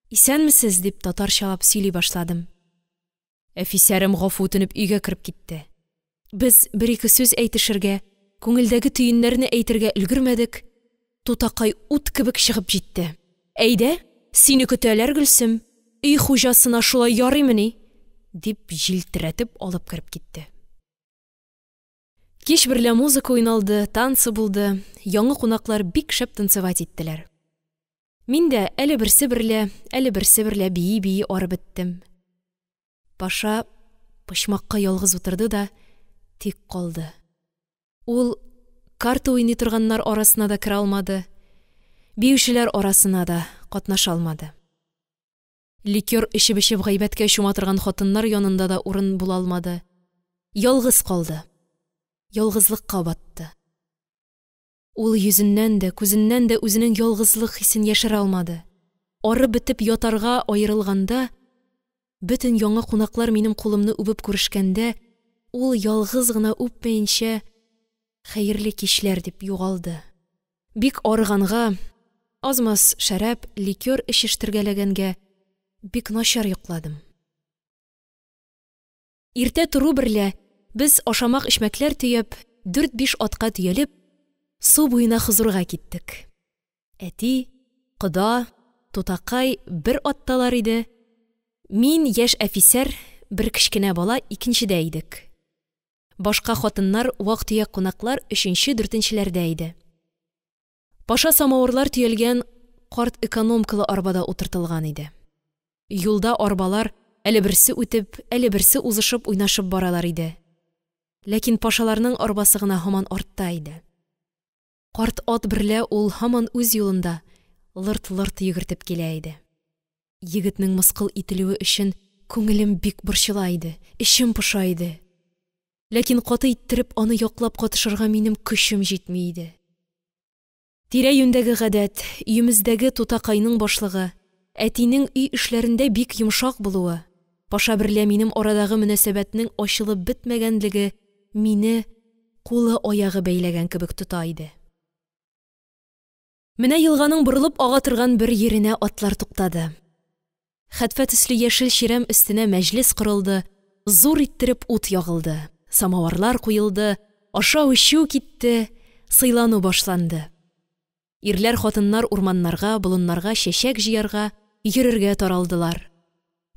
исәнмесез?» – дип татарчалап сөйли башладым. Әфисәрем гафу үтенеп өйгә кереп китте. Без бер-ике сүз әйтешергә, күңелдәге төеннәрне әйтергә өлгермәдек, тутакай ут кебек чыгып җитте. «Әйдә, сине көтәләр, Гөлсем, өй хуҗасына шулай ярыймыни?» – дип җилтерәтеп алып кереп китте. Кич берлә музыка уйналды, танцы булды, яңы кунаклар бик шәп танцевать иттеләр. Мин дә әле берсе берлә, әле берсе берлә бии-бии арып беттем. Паша почмакка ялгыз утырды да тик калды. Ул карта уйный торганнар арасына да керә алмады, биючеләр арасына да катнаша алмады. Ликёр эчеп-эчеп гайбәткә чума торган хатыннар янында да урын була алмады. Ялгыз калды. Ялгызлыкка батты. Ул йөзеннән дә, күзеннән дә үзенең ялгызлык хисен яшерә алмады. Арып бетеп ятарга аерылганда, бөтен яңа кунаклар минем кулымны үбеп күрешкәндә, ул ялгыз гына үпмәенчә, хәерле кичләр дип югалды. Бик арыганга, аз-маз шәраб, ликёр эчештергәләгәнгә бик начар йокладым. Иртә тору берлә без ашамак-эчмәкләр төяп, дүрт-биш атка төялеп, су буена хозурга киттек. Әти, кода, тутакай бер атталар иде. Мин, яшь әфисәр, бер кечкенә бала икенчедә идек. Башка хатыннар, вак-төяк кунаклар өченче-дүртенчеләрдә иде. Паша самавырлар төялгән карт экономкалы арбада утыртылган иде. Юлда арбалар әле берсе үтеп, әле берсе узышып уйнашып баралар иде. Ләкин пашаларның арбасы гына һаман артта иде. Карт ат берлә ул һаман үз юлында лырт-лырт йөгертеп килә иде. Егетнең мыскыл ителүе өчен күңелем бик борчыла иде, эчем поша иде. Ләкин каты иттереп аны яклап катышырга минем көчем җитми иде. Тирә-юньдәге гадәт, өемездәге тутакайның башлыгы, әтинең өй эшләрендә бик йомшак булуы, Паша берлә минем арадагы мөнәсәбәтнең ачылып бетмәгәнлеге мине кулы-аягы бәйләгән кебек тота иде. Менә елганың борылып ага торган бер йиренә атлар туктады. Хәтфә төсле яшел чирәм өстенә мәҗлес корылды, зур иттереп ут ягылды, самавырлар куелды, ашау-эчү китте, сыйлану башланды. Ирләр, хатыннар урманнарга, болыннарга чәчәк җыярга, йөрергә таралдылар.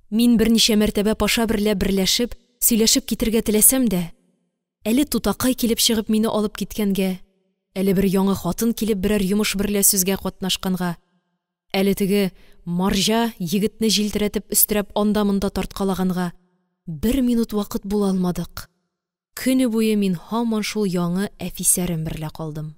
Мин берничә мәртәбә Паша берлә берләшеп, сөйләшеп китергә теләсәм дә, әле тутакай килеп чыгып мине алып киткәнгә, әле бер яңа хатын килеп берәр йомыш берлә сүзгә катнашканга, әле теге марҗа егетне җилтерәтеп өстерәп анда-монда тарткалаганга бер минут вакыт була алмадык. Көне буе мин һаман шул яңы әфисәрем берлә калдым.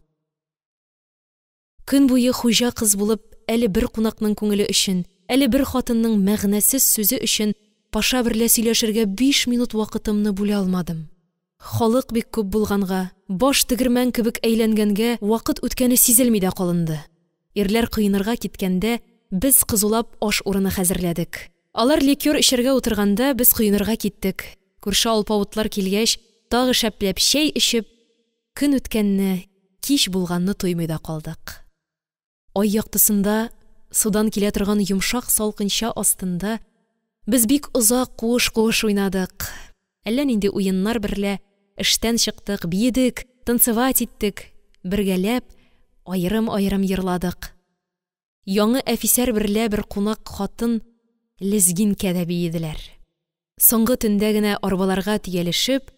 Көн буе хуҗа кыз булып, әле бер кунакның күңеле өчен, әле бер хатынның мәгънәсез сүзе өчен Паша берлә сөйләшергә 5 минут вакытымны бүлә алмадым. Халык бик күп булганга, баш тегермән кебек әйләнгәнгә вакыт үткәне сизелми дә калынды. Ирләр коенырга киткәндә, без кызулап аш урыны хәзерләдек. Алар ликёр эчәргә утырганда, без коенырга киттек. Күрше алпавытлар килгәч, тагы шәпләп чәй эчеп, көн үткәнне, кич булганны тоймый да калдык. Ай яктысында, судан килә торган йомшак салкынча астында без бик озак куыш-куыш уйнадык. Әллә нинди уеннар берлә эштән чыктык, биедек, танцевать иттек, бергәләп, аерым-аерым йырладык. Яңы әфисәр берлә бер кунак хатын лезгинкә дә биеделәр. Соңгы төндә генә арбаларга төялешеп,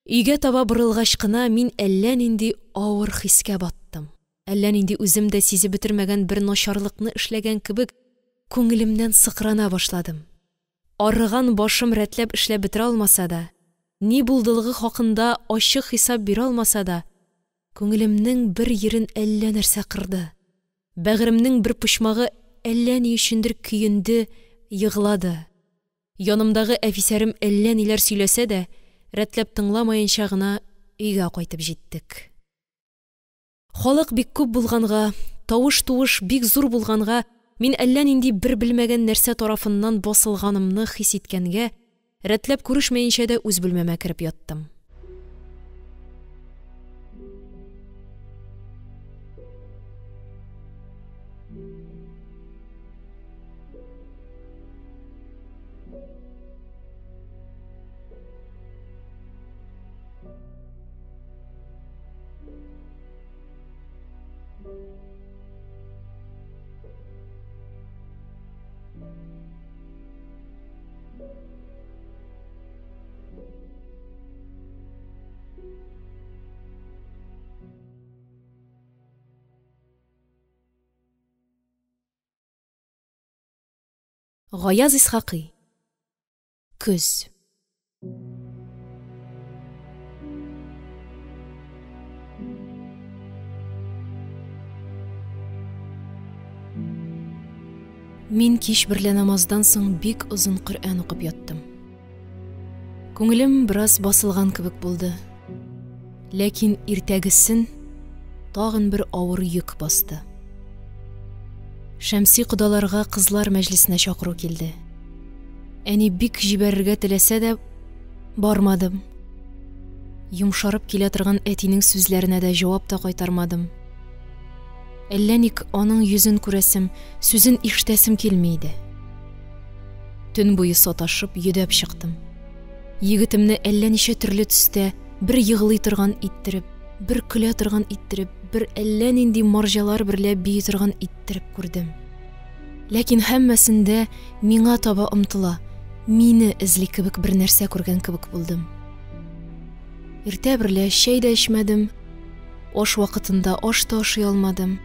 өйгә таба борылгач кына мин әллә нинди авыр хискә баттым. Әллә нинди үзем дә сизеп бетермәгән бер начарлыкны эшләгән кебек күңелемнән сыкрана башладым. Арыган башым рәтләп эшләп бетерә алмаса да, ни булдылыгы хакында ачык хисап бирә алмаса да, күңелемнең бер йирен әллә нәрсә кырды. Бәгыремнең бер почмагы әллә ни өчендер көенде, егълады. Янымдагы әфисәрем әллә ниләр сөйләсә дә, рәтләп тыңламаенча гына өйгә кайтып җиттек. Халык бик күп булганга, тавыш-туыш бик зур булганга, мин әллә нинди бер белмәгән нәрсә тарафыннан басылганымны хис иткәнгә, рәтләп күрешмәенчә дә үз бүлмәмә кереп яттым. Гаяз Исхакый. Көз. Мин кич берлә намаздан соң бик озын Коръән укып яттым. Күңелем бераз басылган кебек булды. Ләкин иртәгесен тагын бер авыр йөк басты. Шәмси кодаларга кызлар мәҗлесенә чакыру килде. Әни бик җибәрергә теләсә дә, бармадым. Йомшарып килә торган әтинең сүзләренә дә җавап та кайтармадым. Әллә ник аның йөзен күрәсем, сүзен ишетәсем килми иде. Төн буе саташып, йөдәп чыктым. Егетемне әллә ничә төрле төстә, бер егълый торган иттереп, бер көлә торган иттереп, бер әллә нинди марҗалар берлә бии торган иттереп күрдем. Ләкин һәммәсендә миңа таба омтыла, мине эзли кебек бер нәрсә күргән кебек булдым. Иртә берлә чәй дә эчмәдем, аш вакытында аш та ашый алмадым.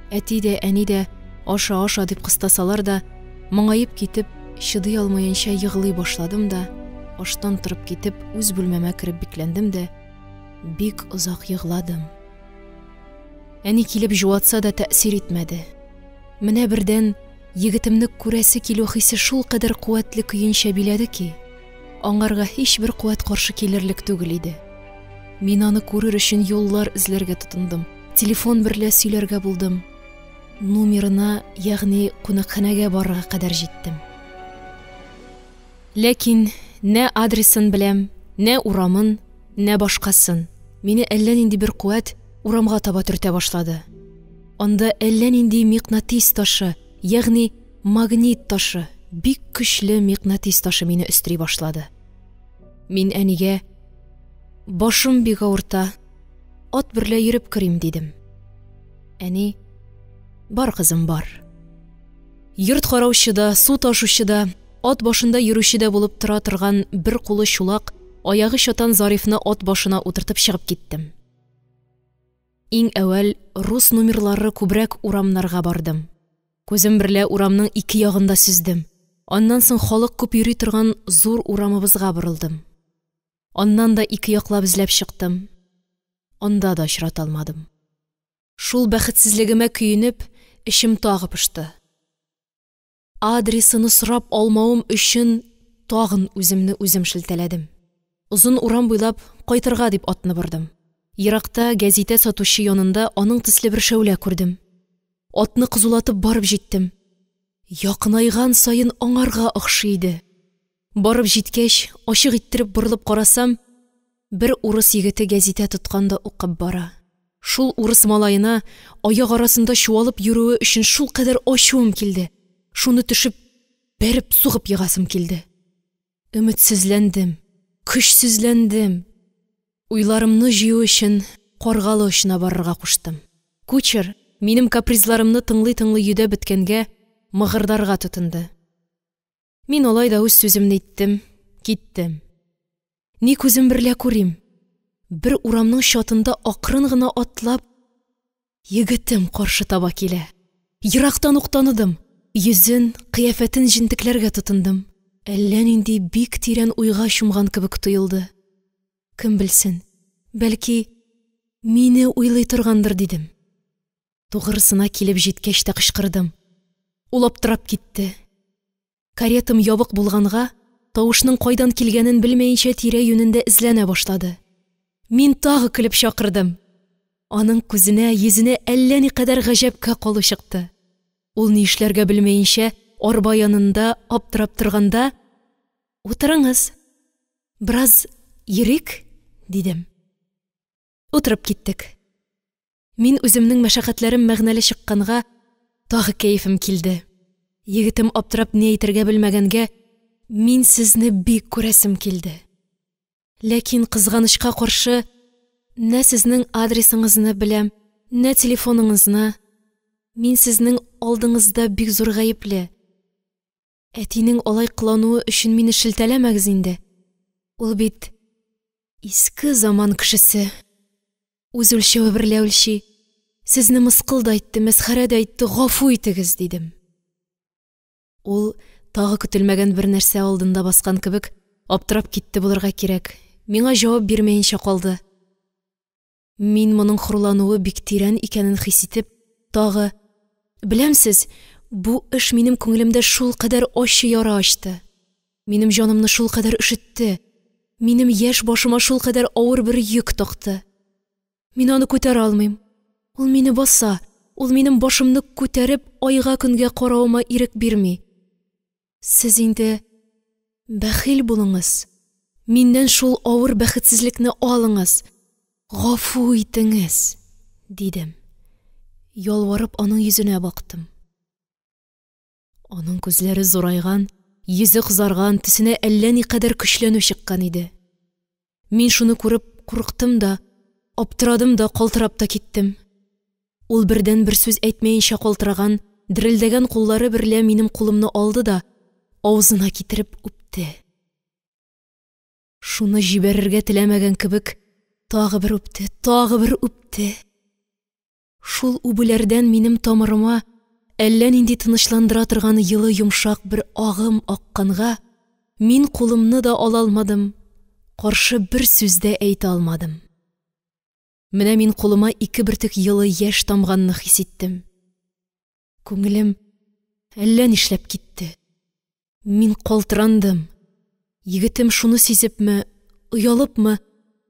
Әти дә, әни дә аша, аша дип кыстасалар да, моңаеп китеп, чыдый алмаенча егълый башладым да, аштан торып китеп, үз бүлмәмә кереп бикләндем дә, бик озак егладым. Әни килеп җуатса да тәэсир итмәде. Менә бердән егетемне күрәсе килү хисе шулкадәр куәтле көенчә биләде ки, аңарга һичбер куәт каршы килерлек түгел иде. Мин аны күрер өчен юллар эзләргә тотындым, телефон берлә сөйләргә булдым. Нумерына, ягъни кунакханәгә барырга кадәр җиттем. Ләкин нә адресын беләм, нә урамын, нә башкасын. Мине әллә нинди бер куәт урамга таба төртә башлады. Анда әллә нинди микънатис ташы, ягъни магнит ташы, бик көчле микънатис ташы мине өстери башлады. Мин әнигә: «Башым бик авырта, ат берлә йөреп керим», – дидем. Әни: «Бар, кызым, бар». Йорт караучы да, су ташучы да, ат башында йөрүче дә булып тора торган бер кулы чулак, аягы чатан Зарифны ат башына утыртып чыгып киттем. Иң әүвәл рус нумерлары күбрәк урамнарга бардым. Күзем берлә урамның ике ягын да сөздем. Аннан соң халык күп йөри торган зур урамыбызга борылдым. Аннан да ике яклап эзләп чыктым. Анда да очрата алмадым. Шул бәхетсезлегемә көенеп, эчем тагы пошты. Адресыны сорап алмавым өчен тагын үземне үзем шелтәләдем. Озын урам буйлап кайтырга дип атны бордым. Еракта гәзитә сатучы янында аның төсле бер шәүлә күрдем. Атны кызулатып барып җиттем. Якынайган саен аңарга охшый иде. Барып җиткәч, ачык иттереп борылып карасам, бер урыс егете гәзитә тоткан да укып бара. Шул урыс малаена аяк арасында чуалып йөрүе өчен шулкадәр ачуым килде. Шуны төшеп, бәреп сугып егасым килде. Өметсезләндем, көчсезләндем. Уйларымны җыю өчен Каргалы очына барырга куштым. Кучер, минем капризларымны тыңлый-тыңлый йөдәп беткәнгә, мыгырдарга тотынды. Мин алай да үз сүземне иттем, киттем. Ни күзем берлә күрим, бер урамның чатында акрын гына атлап, егетем каршы таба килә. Ерактан ук таныдым. Йөзен, кыяфәтен җентекләргә тотындым. Әллә нинди бик тирән уйга чумган кебек тоелды. Кем белсен, бәлки, мине уйлый торгандыр, дидем. Тугрысына килеп җиткәч тә кычкырдым. Ул аптырап китте. Каретам ябык булганга, тавышның кайдан килгәнен белмәенчә тирә-юнендә эзләнә башлады. Мин тагы көлеп чакырдым. Аның күзенә, йөзенә әллә никадәр гаҗәпкә калу чыкты. Ул ни эшләргә белмәенчә, арба янында аптырап торганда: «Утырыңыз, бераз йөрик», – дидем. Утырып киттек. Мин үземнең мәшәкатьләрем мәгънәле чыкканга, тагы кәефем килде. Егетем аптырап ни әйтергә белмәгәнгә, мин сезне бик күрәсем килде. Ләкин кызганычка каршы, нә сезнең адресыңызны беләм, нә телефоныңызны. Мин сезнең алдыңызда бик зур гаепле. Әтинең алай кылануы өчен мине шелтәләмәгез инде. Ул бит иске заман кешесе. Үз үлчәве берлә үлчи. Сезне мыскыл да итте, мәсхәрә дә итте, гафу итегез, дидем. Ул, тагы көтелмәгән бер нәрсә алдында баскан кебек, аптырап китте булырга кирәк, миңа җавап бирмәенчә калды. Мин моның хурлануы бик тирән икәнен хис итеп, тагы: «Беләмсез, бу эш минем күңелемдә шулкадәр ачы яра ачты, минем җанымны шулкадәр өшетте, минем яшь башыма шулкадәр авыр бер йөк такты. Мин аны күтәрә алмыйм, ул мине баса, ул минем башымны күтәреп, айга-көнгә каравыма ирек бирми. Сез инде бәхил булыңыз, миннән шул авыр бәхетсезлекне алыңыз, гафу итеңез», – дидем. Ялварып аның йөзенә бактым. Аның күзләре зурайган, йөзе кызарган, төсенә әллә никадәр көчләнү чыккан иде. Мин шуны күреп курыктым да, аптырадым да, калтырап та киттем. Ул бердән-бер сүз әйтмәенчә калтыраган, дерелдәгән куллары берлә минем кулымны алды да авызына китереп үпте. Шуны җибәрергә теләмәгән кебек, тагы бер үпте, тагы бер үпте. Шул үбүләрдән минем тамырыма әллә нинди тынычландыра торган йылы йомшак бер агым акканга, мин кулымны да ала алмадым, каршы бер сүз дә әйтә алмадым. Менә мин кулыма 2 бөртек йылы яшь тамганны хис иттем. Күңелем әллә нишләп китте. Мин калтырандым. Егетем шуны сизепме, оялыпмы,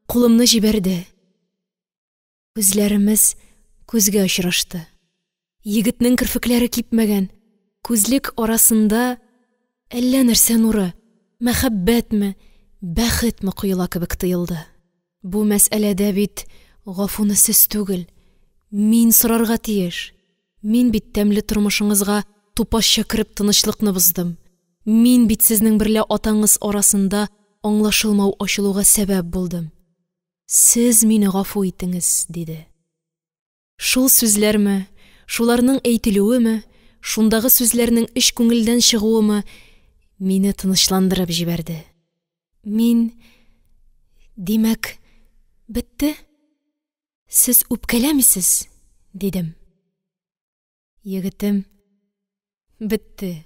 кулымны җибәрде. Күзләремез күзгә очрашты. Егетнең керфекләре кипмәгән, күзлек арасында әллә нәрсә нуры, мәхәббәтме, бәхетме коела кебек тоелды. Бу мәсьәләдә бит гафуны сез түгел, мин сорарга тиеш. Мин бит тәмле тормышыңызга тупасча кереп тынычлыкны боздым. Мин бит сезнең берлә атаңыз арасында аңлашылмау ачылуга сәбәп булдым. Сез мине гафу итеңез, диде. Шул сүзләрме, шуларның әйтелүеме, шундагы сүзләрнең эч күңелдән чыгуымы мине тынычландырып җибәрде. Мин: «Димәк, бетте? Сез үпкәләмисез?» – дидем. Егетем: «Бетте,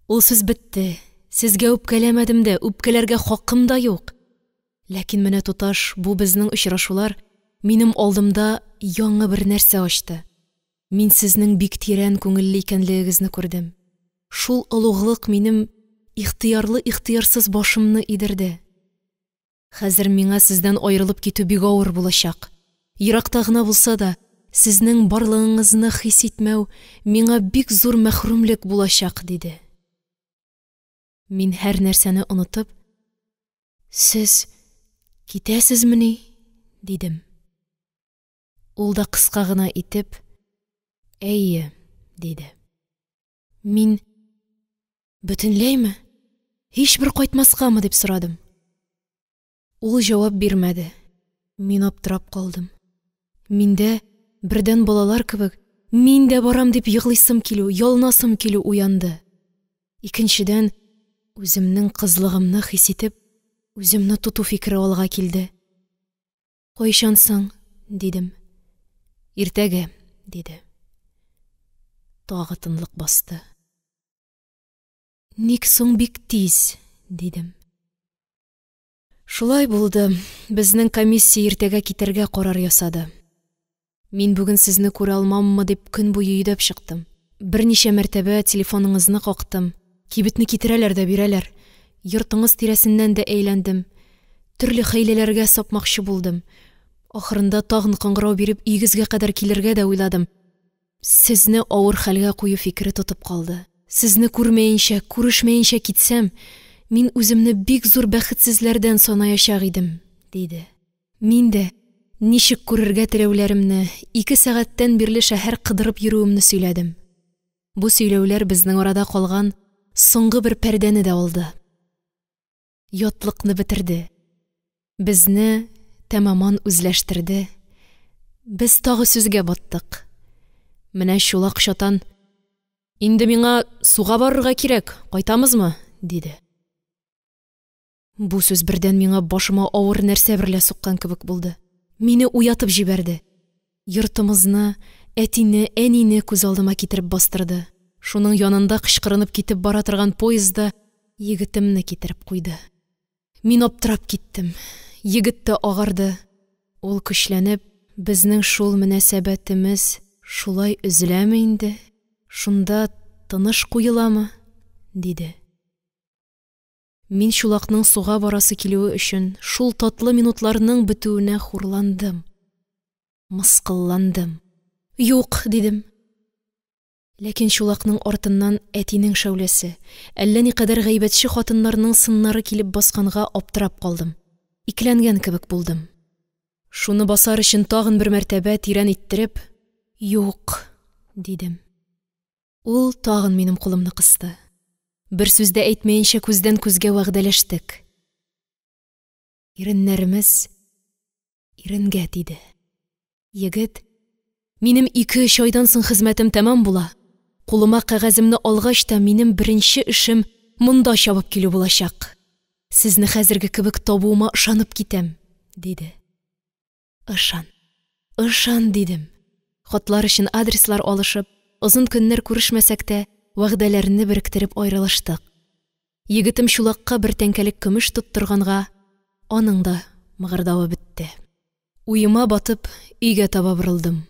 ул сүз бетте, сезгә үпкәләмәдем дә, үпкәләргә хакым да юк. Ләкин менә, туташ, бу безнең очрашулар минем алдымда яңа бер нәрсә ачты. Мин сезнең бик тирән күңелле икәнлегегезне күрдем. Шул олуглык минем ихтыярлы-ихтыярсыз башымны идерде. Хәзер миңа сездән аерылып китү бик авыр булачак. Еракта гына булса да, сезнең барлыгыңызны хис итмәү миңа бик зур мәхрүмлек булачак», – диде. Мин һәр нәрсәне онытып: «Сез китәсезмени?» – дидем. Ул да кыска гына итеп: «Әйе», – диде. Мин: «Бөтенләйме? Һичбер кайтмаскамы?» – дип сорадым. Ул җавап бирмәде. Мин аптырап калдым. Миндә бердән балалар кебек «Мин дә барам» дип еглыйсым килү, ялынасым килү уянды. Икенчедән, үземнең кызлыгымны хис итеп, үземне тоту фикере алга килде. «Кайчан соң?» – дидем. «Иртәгә», – диде. Тагы тынлык басты. «Ник соң бик тиз?» – дидем. «Шулай булды, безнең комиссия иртәгә китәргә карар ясады. Мин бүген сезне күрә алмаммы дип көн буе йөдәп чыктым. Берничә мәртәбә телефоныңызны кактым. Кибетне китерәләр дә бирәләр. Йортыңыз тирәсеннән дә әйләндем. Төрле хәйләләргә сапмакчы булдым. Ахырында тагын кыңгырау биреп өегезгә кадәр килергә дә уйладым. Сезне авыр хәлгә кую фикере тотып калды. Сезне күрмәенчә, күрешмәенчә китсәм, мин үземне бик зур бәхетсезләрдән санаячак идем», – диде. Мин дә ничек күрергә теләүләремне, 2 сәгатьтән бирле шәһәр кыдырып йөрүемне сөйләдем. Бу сөйләүләр безнең арада калган соңгы бер пәрдәне дә алды. Ятлыкны бетерде. Безне тәмаман үзләштерде. Без тагы сүзгә баттык. Менә чулак чатан: «Инде миңа суга барырга кирәк, кайтамызмы?» – диде. Бу сүз бердән миңа башыма авыр нәрсә берлә суккан кебек булды. Мине уятып җибәрде. Йортымызны, әтине, әнине күз алдыма китереп бастырды. Шуның янында кычкырынып китеп бара торган поезд да егетемне китереп куйды. Мин аптырап киттем. Егет тә агарды. Ул, көчләнеп: «Безнең шул мөнәсәбәтемез шулай өзеләме инде, шунда тыныш куеламы?» – диде. Мин чулакның суга барасы килүе өчен шул татлы минутларның бетүенә хурландым, мыскылландым. «Юк!» – дидем. Ләкин чулакның артыннан әтинең шәүләсе, әллә никадәр гайбәтче хатыннарның сыннары килеп басканга аптырап калдым, икеләнгән кебек булдым. Шуны басар өчен тагын бер мәртәбә тирән иттереп: «Юк!» – дидем. Ул тагын минем кулымны кысты. Бер сүз дә әйтмәенчә күздән күзгә вәгъдәләштек. Иреннәремез иренгә тиде. Егет: «Минем 2-3 айдан соң хезмәтем тәмам була. Кулыма кәгаземне алгач та минем беренче эшем монда чабып килү булачак. Сезне хәзерге кебек табуыма ышанып китәм», – диде. «Ышан, ышан!» – дидем. Хатлар өчен адреслар алышып, озын көннәр күрешмәсәк тә, вәгъдәләрне беректереп аерылыштык. Егетем чулакка бер тәңкәлек көмеш тоттырганга, аның да мыгырдавы бетте. Уема батып, өйгә таба борылдым.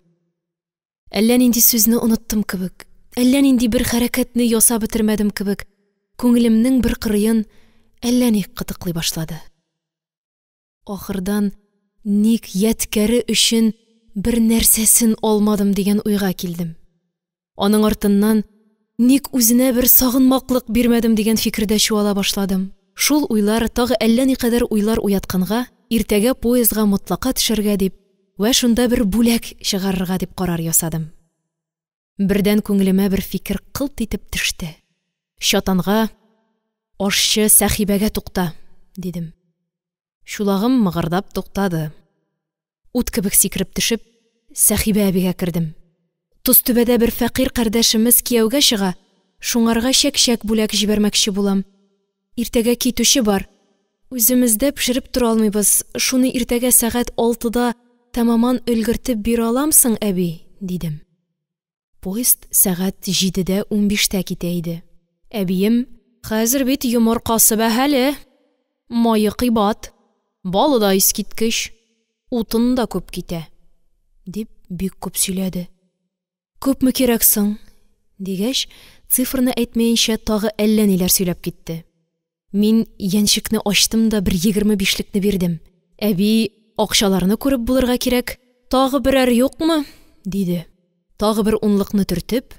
Әллә нинди сүзне оныттым кебек, әллә нинди бер хәрәкәтне ясап бетермәдем кебек, күңелемнең бер кырыен әллә ни кытыклый башлады. Ахырдан ник ядкәре өчен бер нәрсәсен алмадым дигән уйга килдем. Аның артыннан ник үзенә бер сагынмаклык бирмәдем дигән фикердә чуала башладым. Шул уйлар тагы әллә никадәр уйлар уятканга, иртәгә поездга мотлака төшәргә дип вә шунда бер бүләк чыгарырга дип карар ясадым. Бердән күңелемә бер фикер кылт итеп төште. Чатанга: «Ашчы Сәхибәгә тукта», – дидем. Чулагым мыгырдап туктады. Ут кебек сикереп төшеп, Сәхибә әбигә кердем. «Тозтүбәдә бер фәкыйрь кардәшемез кияүгә чыга, шуңарга чәк-чәк бүләк җибәрмәкче булам. Иртәгә китүче бар. Үземездә пешереп тора алмыйбыз, шуны иртәгә сәгать 6-да тәмамән өлгертеп бирә аламсың, әби?» – дидем. Поезд сәгать 7:15 китә иде. Әбием: «Хәзер бит йомыркасы бәһале, мае кыйбат, балы да искиткеч, утын да күп китә», – дип бик күп сөйләде. «Күпме кирәк соң?» – дигәч, цифрны әйтмәенчә тагы әллә ниләр сөйләп китте. Мин янчекне ачтым да бер 25лекне бирдем. Әби: «Акчаларны күреп булырга кирәк, тагы берәр юкмы?» – диде. Тагы бер унлыкны төртеп,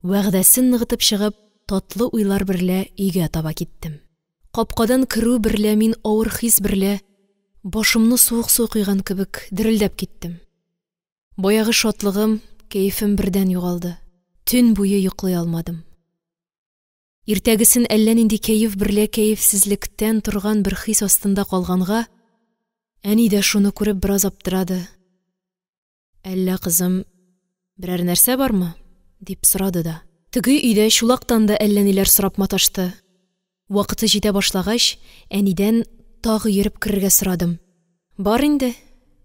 вәгъдәсен ныгытып чыгып, татлы уйлар берлә өйгә таба киттем. Капкадан керү берлә мин авыр хис берлә, башымны суык су койган кебек дерелдәп киттем. Баягы шатлыгым, кәефем бердән югалды. Төн буе йоклый алмадым. Иртәгесен әллә нинди кәеф берлә кәефсезлектән торган бер хис астында калганга, әни дә шуны күреп бераз аптырады. «Әллә, кызым, берәр нәрсә бармы?» – дип сорады да. Теге өйдә чулактан да әллә ниләр сорап маташты. Вакыты җитә башлагач, әнидән тагы йөреп керергә сорадым. «Бар инде,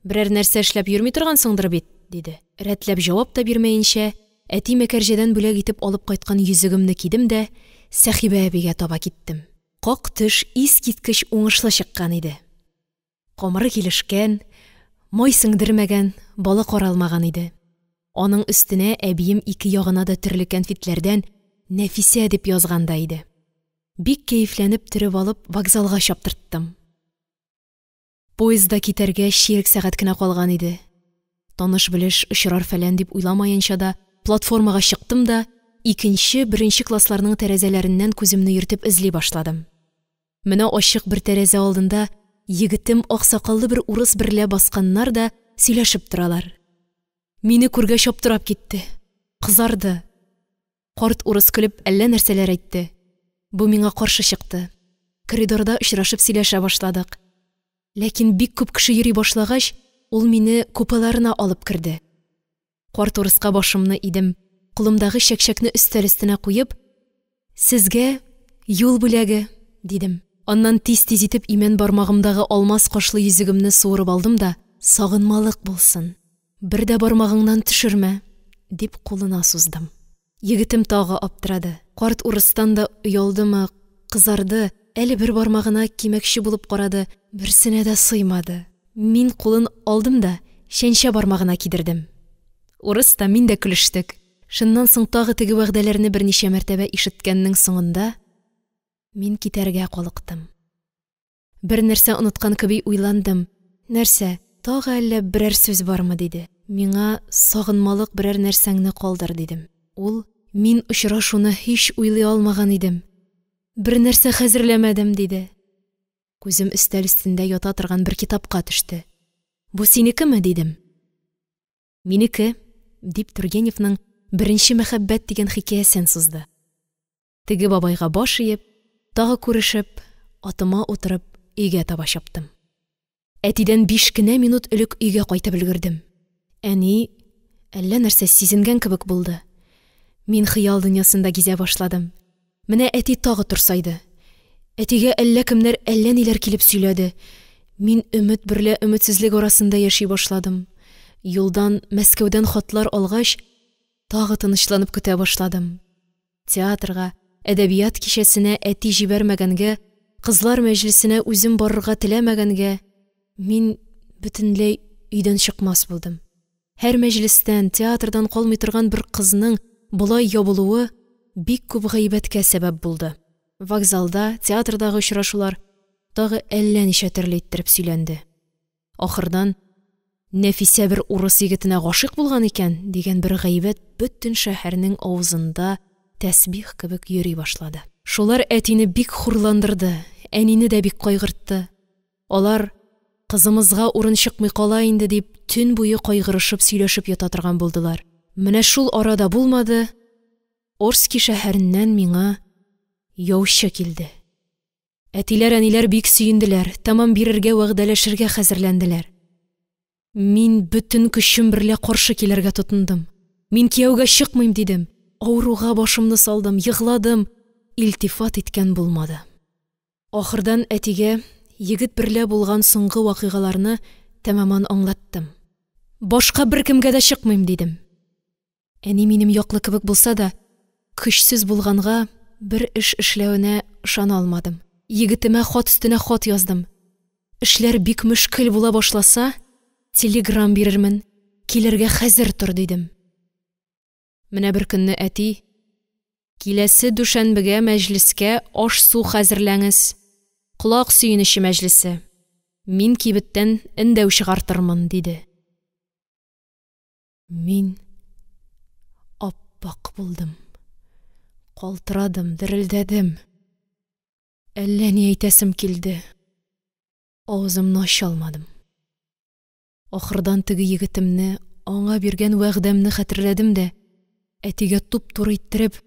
берәр нәрсә эшләп йөрми торгансыңдыр бит», – диде. Рәтләп җавап та бирмәенчә, әти Мәкәрҗәдән бүләк итеп алып кайткан йөзегемне кидем дә Сәхибә әбигә таба киттем. Как төш искиткеч уңышлы чыккан иде. Камыры килешкән, май сеңдермәгән, балы каралмаган иде. Аның өстенә әбием ике ягына да төрле кәнфитләрдән «Нәфисә» дип язган да иде. Бик кәефләнеп төреп алып вокзалга чаптырттым. Поездда китәргә чирек сәгать кенә калган иде. Таныш-белеш очрар фәлән дип уйламаенча да платформага чыктым да икенче, беренче классларның тәрәзәләреннән күземне йөртеп эзли башладым. Менә ачык бер тәрәзә алдында егетем аксакаллы бер урыс берлә басканнар да сөйләшеп торалар. Мине күргәч аптырап китте, кызарды. Карт урыс көлеп әллә нәрсәләр әйтте. Бу миңа каршы чыкты. Коридорда очрашып сөйләшә башладык. Ләкин бик күп кеше йөри башлагач, ул мине купеларына алып керде. Карт урыска башымны идем, кулымдагы чәкчәкне өстәл өстенә куеп: «Сезгә юл бүләге», – дидем. Аннан тиз-тиз итеп имән бармагымдагы алмас кашлы йөзегемне суырып алдым да: «Сагынмалык булсын, бер дә бармагыңнан төшермә», – дип кулына суздым. Егетем тагы аптырады. Карт урыстан да оялдымы, кызарды, әле бер бармагына кимәкче булып карады, берсенә дә сыймады. Мин кулын алдым да чәнчә бармагына кидердем. Урыс та, мин дә көлештек. Шуннан соң тагы теге вәгъдәләрне берничә мәртәбә ишеткәннең соңында мин китәргә калыктым. Бернәрсә оныткан кеби уйландым. Нәрсә, тагы әллә берәр сүз бармы? – диде. Миңа сагынмалык берәр нәрсәңне калдыр, дидем. Ул: «Мин очрашуны һич уйлый алмаган идем. Бернәрсә хәзерләмәдем», – диде. Күзем өстәл өстендә ята торган бер китапка төште. «Бу синекеме?» – дидем. «Минеке», – дип, Тургеневның «Беренче мәхәббәт» дигән хикәясен сузды. Теге бабайга баш иеп, тагы күрешеп, атыма утырып, өйгә таба чаптым. Әтидән 5 кенә минут элек өйгә кайтып өлгердем. Әни әллә нәрсә сизенгән кебек булды. Мин хыял дөньясында гизә башладым. Менә әти тагы турсайды. Әтигә әллә кемнәр әллә ниләр килеп сөйләде. Мин өмет берлә өметсезлек арасында яши башладым. Юлдан, Мәскәүдән хатлар алгач, тагы тынычланып көтә башладым. Театрга, әдәбият кичәсенә әти җибәрмәгәнгә, кызлар мәҗлесенә үзем барырга теләмәгәнгә, мин бөтенләй өйдән чыкмас булдым. Һәр мәҗлестән, театрдан калмый торган бер кызның болай ябылуы бик күп гайбәткә сәбәп булды. Вокзалда, театрдагы очрашулар тагы әллә ничә төрле иттереп сөйләнде. Ахырдан Нәфисә бер урыс егетенә гашыйк булган икән дигән бер гайбәт бөтен шәһәрнең авызында тәсбих кебек йөри башлады. Шулар әтине бик хурландырды, әнине дә бик кайгыртты. Алар кызымызга урын чыкмый кала инде дип төн буе кайгырышып сөйләшеп ята торган булдылар. Менә шул арада булмады, Орски шәһәреннән миңа яучы килде. Әтиләр, әниләр бик сөенделәр, тәмам бирергә вәгъдәләшергә хәзерләнделәр. Мин бөтен көчем берлә каршы килергә тотындым. Мин кияүгә чыкмыйм, дидем. Авыруга башымны салдым, егладым. Илтифат иткән булмады. Ахырдан әтигә егет берлә булган соңгы вакыйгаларны тәмамән аңлаттым. Башка беркемгә дә чыкмыйм, дидем. Әни минем яклы кебек булса да, көчсез булганга бер эш эшләвенә ышана алмадым. Егетемә хат өстенә хат яздым. Эшләр бик мөшкел була башласа, телеграм бирермен, килергә хәзер тор, дидем. Менә бер көнне әти: «Киләсе дүшәнбегә мәҗлескә аш-су хәзерләңез. Колак сөенече мәҗлесе. Мин кибеттән эндәү чыгартырмын», – диде. Мин аппак булдым. Калтырадым, дерелдәдем. Әллә ни әйтәсем килде. Авызымны ача алмадым. Ахырдан теге егетемне, аңа биргән вәгъдәмне хәтерләдем дә, әтигә туп-туры иттереп: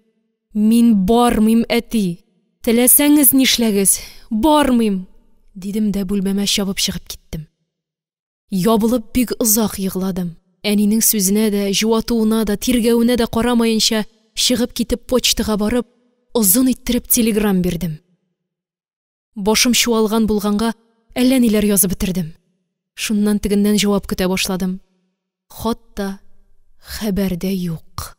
«Мин бармыйм, әти! Теләсәңез нишләгез, бармыйм!» – дидем дә бүлмәмә чабып чыгып киттем. Ябылып бик озак егладым. Әнинең сүзенә дә, җуатуына да, тиргәвенә дә карамаенча, чыгып китеп почтага барып, озын иттереп телеграм бирдем. Башым чуалган булганга әллә ниләр язып бетердем. Шуннан тегеннән җавап көтә башладым. Хат та, хәбәр дә юк.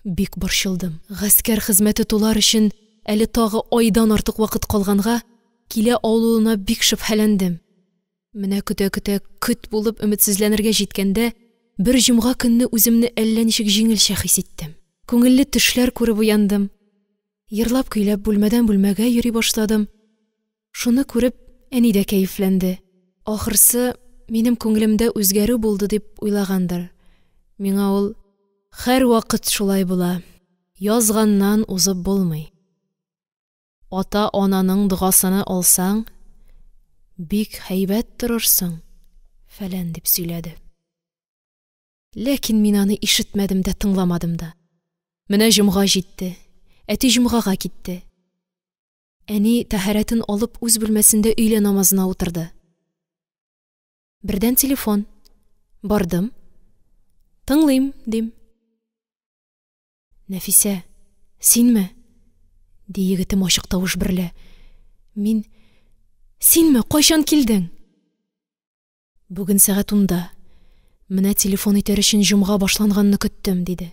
Бик борчылдым. Гаскәр хезмәте тулар өчен әле тагы айдан артык вакыт калганга, килә алуына бик шөбһәләндем. Менә көтә-көтә көт булып өметсезләнергә җиткәндә, бер җомга көнне үземне әллә ничек җиңелчә хис иттем. Күңелле төшләр күреп уяндым. Йырлап-көйләп бүлмәдән бүлмәгә йөри башладым. Шуны күреп, әни дә кәефләнде. Ахырсы, минем күңелемдә үзгәрү булды дип уйлагандыр. Миңа ул: «Һәрвакыт шулай була, язганнан узып булмый. Ата-ананың догасыны алсаң, бик һәйбәт торырсың», фәлән дип сөйләде. Ләкин мин аны ишетмәдем дә, тыңламадым да. Менә җомга җитте. Әти җомгага китте. Әни тәһарәтен алып үз бүлмәсендә өйлә намазына утырды. Бердән телефон. Бардым. Тыңлыйм, дим. «Нәфисә, синме?» – ди егетем ачык тавыш берлә. Мин: «Синме? Кайчан килдең?» «Бүген сәгать 10-да. Менә телефон итәр өчен җомга башланганны көттем», – диде.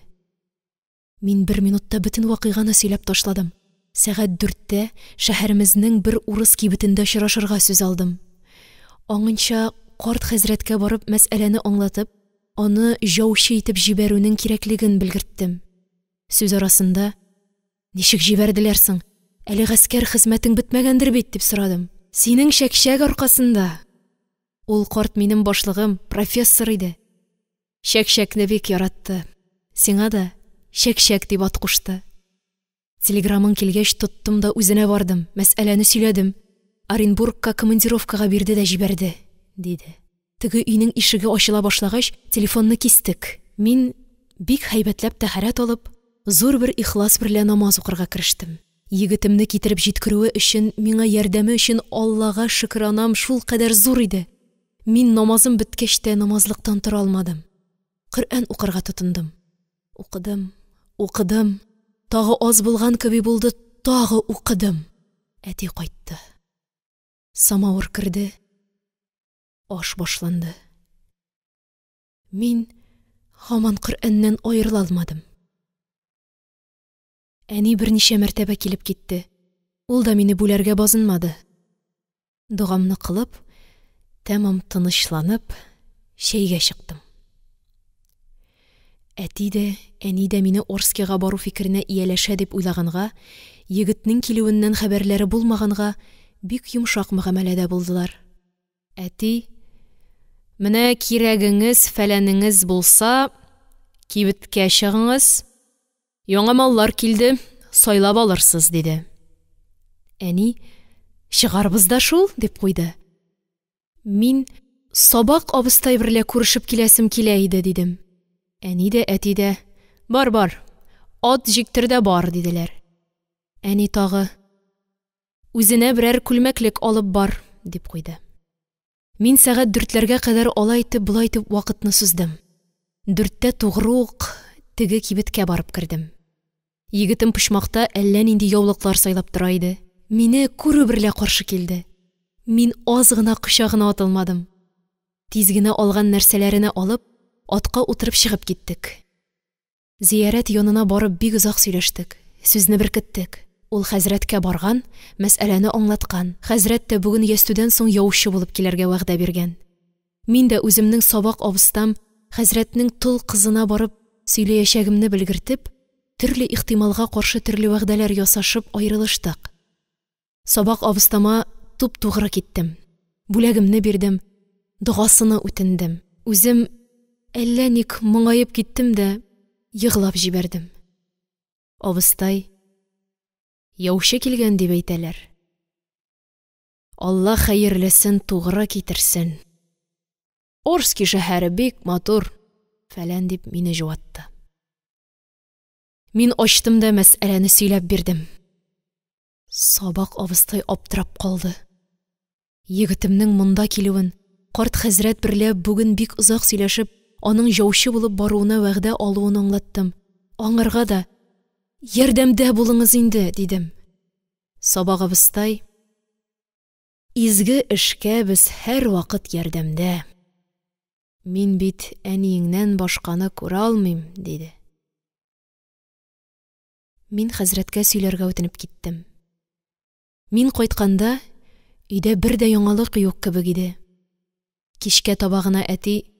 Мин бер минутта бөтен вакыйганы сөйләп ташладым. Сәгать 4тә шәһәремезнең бер урыс кибетендә очрашырга сүз алдым. Аңынча карт хәзрәткә барып мәсьәләне аңлатып, аны яучы итеп җибәрүнең кирәклеген белгерттем. Сүз арасында: «Ничек җибәрделәр соң, әле гаскәр хезмәтең бетмәгәндер бит?» – дип сорадым. «Синең чәкчәк аркасында!» Ул карт минем башлыгым, профессор иде. Чәкчәкне бик яратты. Сиңа да Чәкчәк дип ат кушты. Телеграмың килгәч, тоттым да үзенә бардым, мәсьәләне сөйләдем. Оренбургка командировкага бирде дә җибәрде, диде. Теге өйнең ишеге ачыла башлагач, телефонны кистек. Мин, бик һәйбәтләп тәһарәт алып, зур бер ихлас берлә намаз укырга керештем. Егетемне китереп җиткерүе өчен, миңа ярдәме өчен Аллага шөкранам шулкадәр зур иде. Мин намазым беткәч тә намазлыктан тора алмадым. Коръән укырга тотындым. Укыдым, укыдым. Тагы аз булган кеби булды, тагы укыдым. Әти кайтты. Самавыр керде. Аш башланды. Мин һаман Коръәннән аерыла алмадым. Әни берничә мәртәбә килеп китте. Ул да мине бүләргә базынмады. Догамны кылып, тәмам тынычланып, чәйгә чыктым. Әти дә, әни дә мине Орскига бару фикеренә ияләшә дип уйлаганга, егетнең килүеннән хәбәрләре булмаганга, бик йомшак мөгамәләдә булдылар. Әти: «Менә кирәгеңез, фәләнеңез булса, кибеткә чыгыңыз, яңа маллар килде, сайлап алырсыз», – диде. Әни: «Чыгарбыз да шул», – дип куйды. Мин: «Сабак абыстай берлә күрешеп киләсем килә иде», – дидем. Әни дә, әти дә: «Бар, бар, ат җиктер дә бар», – диделәр. Әни тагы: «Үзенә берәр күлмәклек алып бар», – дип куйды. Мин сәгать 4ләргә кадәр алай итеп, болай итеп вакытны суздым. 4тә тугры ук теге кибеткә барып кердем. Егетем почмакта әллә нинди яулыклар сайлап тора иде. Мине күрү берлә каршы килде. Мин аз гына кочагына атылмадым. Тиз генә алган нәрсәләренә алып, атка утырып чыгып киттек. Зиярәт янына барып бик озак сөйләштек, сүзне беркеттек. Ул хәзрәткә барган, мәсьәләне аңлаткан. Хәзрәт тә бүген ястүдән соң яучы булып килергә вәгъдә биргән. Мин дә үземнең сабак абыстам хәзрәтнең тол кызына барып сөйләячәгемне белгертеп, төрле ихтималга каршы төрле вәгъдәләр ясашып аерылыштык. Сабак абыстама туп-тугры киттем. Бүләгемне бирдем, догасыны үтендем. Үзем әллә ник моңаеп киттем дә егълап җибәрдем. Абыстай: «Яучы килгән дип әйтәләр. Алла хәерлесен тугры китерсен. Орски шәһәре бик матур», фәлән дип мине җуатты. Мин ачтым да мәсьәләне сөйләп бирдем. Сабак абыстай аптырап калды. Егетемнең монда килүен, карт хәзрәт берлә бүген бик озак сөйләшеп, аның яучы булып баруына вәгъдә алуын аңлаттым. Аңарга да: «Ярдәмдә булыңыз инде», – дидем. Сабак абыстай: «Изге эшкә без һәрвакыт ярдәмдә. Мин бит әниеңнән башканы күрә алмыйм», – диде. Мин хәзрәткә сөйләргә үтенеп киттем. Мин кайтканда өйдә бер дә яңалык юк кебек иде. Кичкә таба гына әти: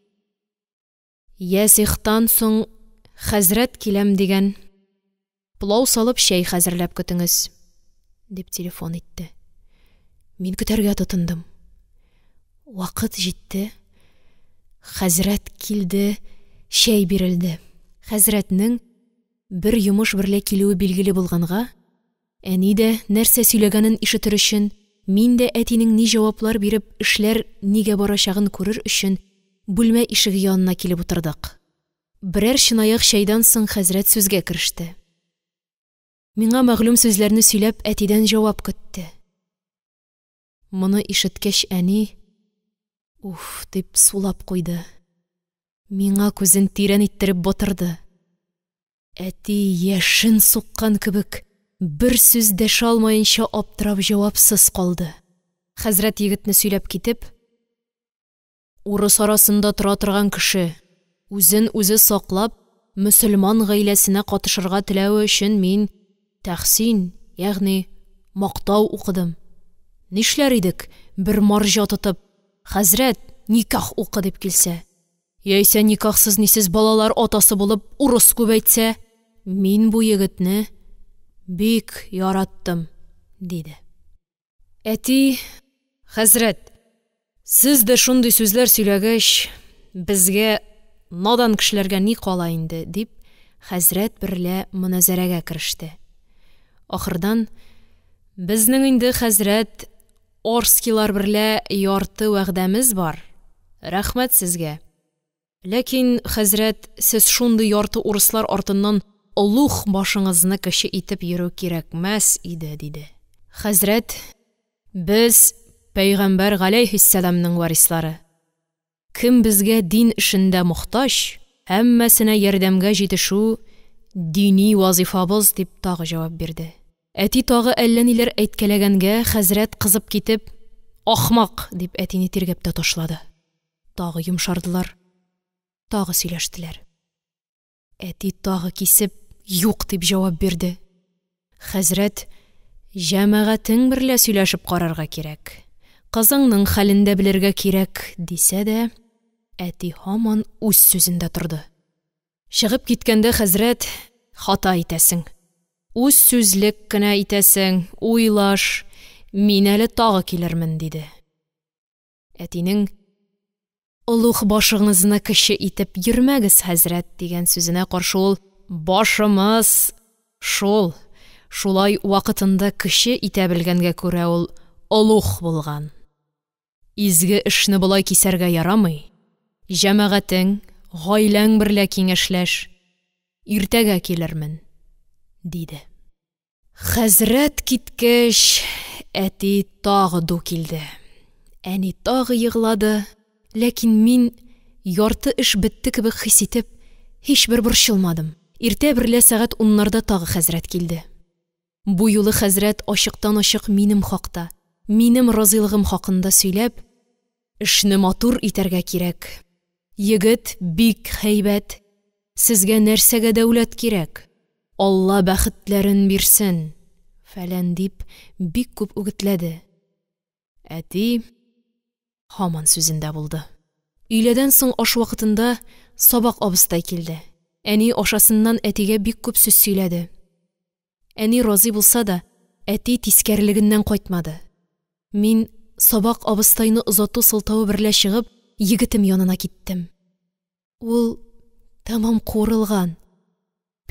«Ясихтан соң хәзрәт киләм дигән. Пылау салып чәй хәзерләп көтеңез», – дип телефон итте. Мин көтәргә тотындым. Вакыт җитте. Хәзрәт килде, чәй бирелде. Хәзрәтнең бер йомыш берлә килүе билгеле булганга, әни дә нәрсә сөйләгәнен ишетер өчен, мин дә әтинең ни җаваплар биреп, эшләр нигә барачагын күрер өчен бүлмә ишеге янына килеп утырдык. Берәр чынаяк чәйдән соң хәзрәт сүзгә кереште. Миңа мәгълүм сүзләрне сөйләп, әтидән җавап көтте. Моны ишеткәч, әни: «Уф!» – дип сулап куйды. Миңа күзен тирән иттереп батырды. Әти яшен суккан кебек, бер сүз дәшә алмаенча аптырап җавапсыз калды. Хәзрәт егетне сөйләп китеп: «Урыс арасында тора торган кеше, үзен үзе саклап, мөселман гаиләсенә катышырга теләве өчен мин тәхсин, ягъни мактау укыдым. Нишләр идек, бер марҗа тотып: «Хәзрәт, никях укы!» – дип килсә, яисә никяхсыз-нисез балалар атасы булып, урыс күбәйтсә, мин бу егетне бик яраттым, – диде. Әти: «Хәзрәт, сез дә шундый сүзләр сөйләгәч, безгә, надан кешеләргә, ни кала инде?» – дип, хәзрәт берлә моназарәгә кереште. Ахырдан: «Безнең инде, хәзрәт, Орскилар берлә ярты вәгъдәмез бар, рәхмәт сезгә! Ләкин, хәзрәт, сез шундый ярты урыслар артыннан олуг башыңызны кече итеп йөрү кирәкмәс иде», – диде. Хәзрәт: «Без пәйгамбәр галәйһиссәламнең варислары. Кем безгә дин эшендә мохтаҗ, һәммәсенә ярдәмгә җитешү – дини вазифабыз», – дип, тагы җавап бирде. Әти тагы әллә ниләр әйткәләгәнгә, хәзрәт, кызып китеп: «Ахмак!» – дип, әтине тиргәп тә ташлады. Тагы йомшардылар, тагы сөйләштеләр. Әти тагы кисеп: «Юк!» – дип җавап бирде. Хәзрәт: «Җәмәгатең берлә сөйләшеп карарга кирәк, кызыңның хәлен дә белергә кирәк», – дисә дә, әти һаман үз сүзендә торды. Чыгып киткәндә хәзрәт: «Хата итәсең, үзсүзлек кенә итәсең, уйлаш, мин әле тагы килермен», – диде. Әтинең: «Олуг башыңызны кече итеп йөрмәгез, хәзрәт», – дигән сүзенә каршы ул: «Башымыз шул, шулай вакытында кече итә белгәнгә күрә ул олуг булган. Изге эшне болай кисәргә ярамый, җәмәгатең, гаиләң берлә киңәшләш, иртәгә килермен», – диде. Хәзрәт киткәч, әти тагы ду килде. Әни тагы еглады. Ләкин мин, ярты эш бетте кебек хис итеп, һичбер борчылмадым. Иртә берлә сәгать 10-ларда тагы хәзрәт килде. Бу юлы хәзрәт ачыктан-ачык минем хакта, минем разыйлыгым хакында сөйләп, эшне матур итәргә кирәк, егет бик һәйбәт, сезгә нәрсәгә дәүләт кирәк, Алла бәхетләрен бирсен, фәлән дип, бик күп үгетләде. Әти һаман сүзендә булды. Өйләдән соң аш вакытында Сабак абыстай килде. Әни ашасыннан әтигә бик күп сүз сөйләде. Әни разый булса да, әти тискәрелегеннән кайтмады. Мин Сабак абыстайны озату сылтавы берлә чыгып, егетем янына киттем. Ул тәмам куырылган,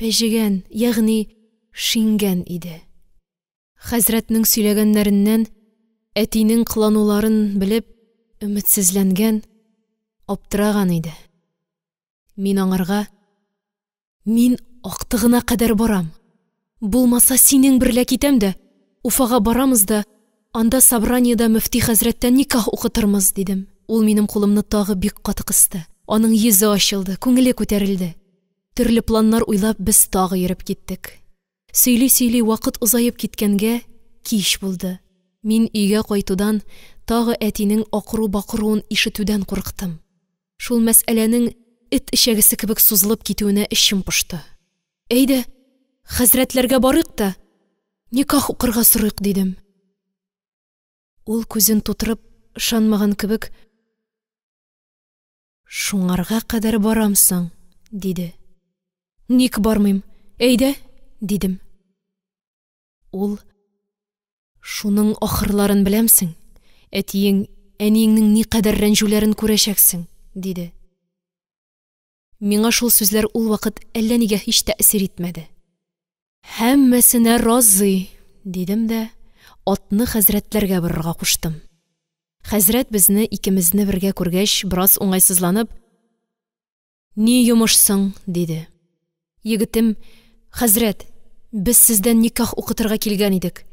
пәҗегән, ягъни шиңгән иде. Хәзрәтнең сөйләгәннәреннән, әтинең кылануларын белеп, өметсезләнгән, аптыраган иде. Мин аңарга: «Мин актыгына кадәр барам. Булмаса, синең берлә китәм дә, Уфага барамыз да, анда собраниедә мөфти хәзрәттән никях укытырмыз», – дидем. Ул минем кулымны тагы бик каты кысты. Аның йөзе ачылды, күңеле күтәрелде. Төрле планнар уйлап, без тагы йөреп киттек. Сөйли-сөйли вакыт озаеп киткәнгә, кич булды. Мин өйгә кайтудан, тагы әтинең акыру-бакыруын ишетүдән курыктым. Шул мәсьәләнең эт эчәгесе кебек сузылып китүенә эчем пошты. «Әйдә, хәзрәтләргә барыйк та, никах укырга сорыйк», – дидем. Ул күзен тутырып, ышанмаган кебек: «Шуңарга кадәр барамсың?» – диде. «Ник бармыйм, әйдә!» – дидем. Ул: «Шуның ахырларын беләмсең, әтиең, әниеңнең никадәр рәнҗүләрен күрәчәксең», – диде. Миңа шул сүзләр ул вакыт әллә нигә һич тәэсир итмәде. «Һәммәсенә разый», – дидем дә атны хәзрәтләргә борырга куштым. Хәзрәт безне икемезне бергә күргәч, бераз уңайсызланып: «Ни йомыш соң?» – диде. Егетем: «Хәзрәт, без сездән никах укытырга килгән идек.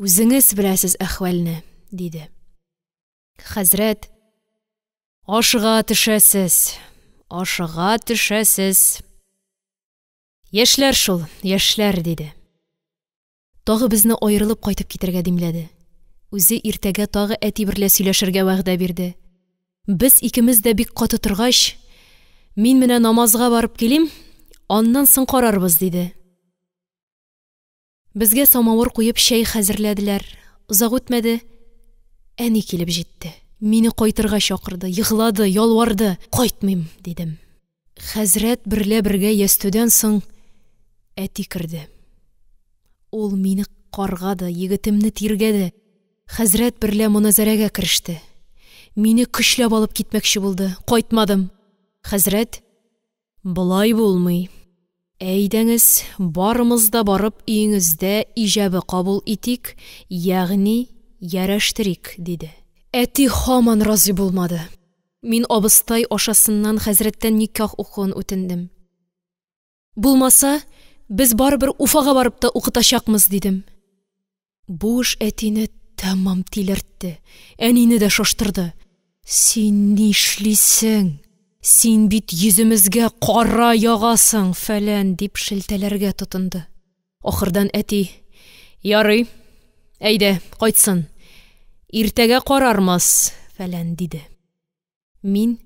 Үзеңез беләсез әхвәлне», – диде. Хәзрәт: «Ашыга төшәсез, ашыга төшәсез. Яшьләр шул, яшьләр», – диде. Тагы безне аерылып кайтып китәргә димләде. Үзе иртәгә тагы әти берлә сөйләшергә вәгъдә бирде. Без икемез дә бик каты торгач: «Мин менә намазга барып килим, Аннан соң карарбыз, диде. Безгә самавыр куеп чәй хәзерләделәр. Озак үтмәде, әни килеп җитте. Мине кайтырга чакырды, еглады, ялварды. «Кайтмыйм», – дидем. Хәзрәт берлә бергә ястүдән соң әти керде. Ул мине каргады, егетемне тиргәде. Хәзрәт берлә моназарәгә кереште. Мине көчләп алып китмәкче булды, кайтмадым. Хәзрәт: «Болай булмый, әйдәңез, барымыз да барып өеңездә иҗабе кабул итик, ягъни ярәштерик», – диде. Әти һаман разый булмады. Мин абыстай ашасыннан хәзрәттән никях укуын үтендем. Булмаса, без барыбер Уфага барып та укытачакмыз, дидем. Бу эш әтине тәмам тилертте, әнине дә шаштырды. «Син нишлисең? Син бит йөземезгә кара ягасың, фәлән», – дип шелтәләргә тотынды. Ахырдан әти: «Ярый, әйдә, кайтсын, иртәгә карармыз, фәлән», – диде. Мин: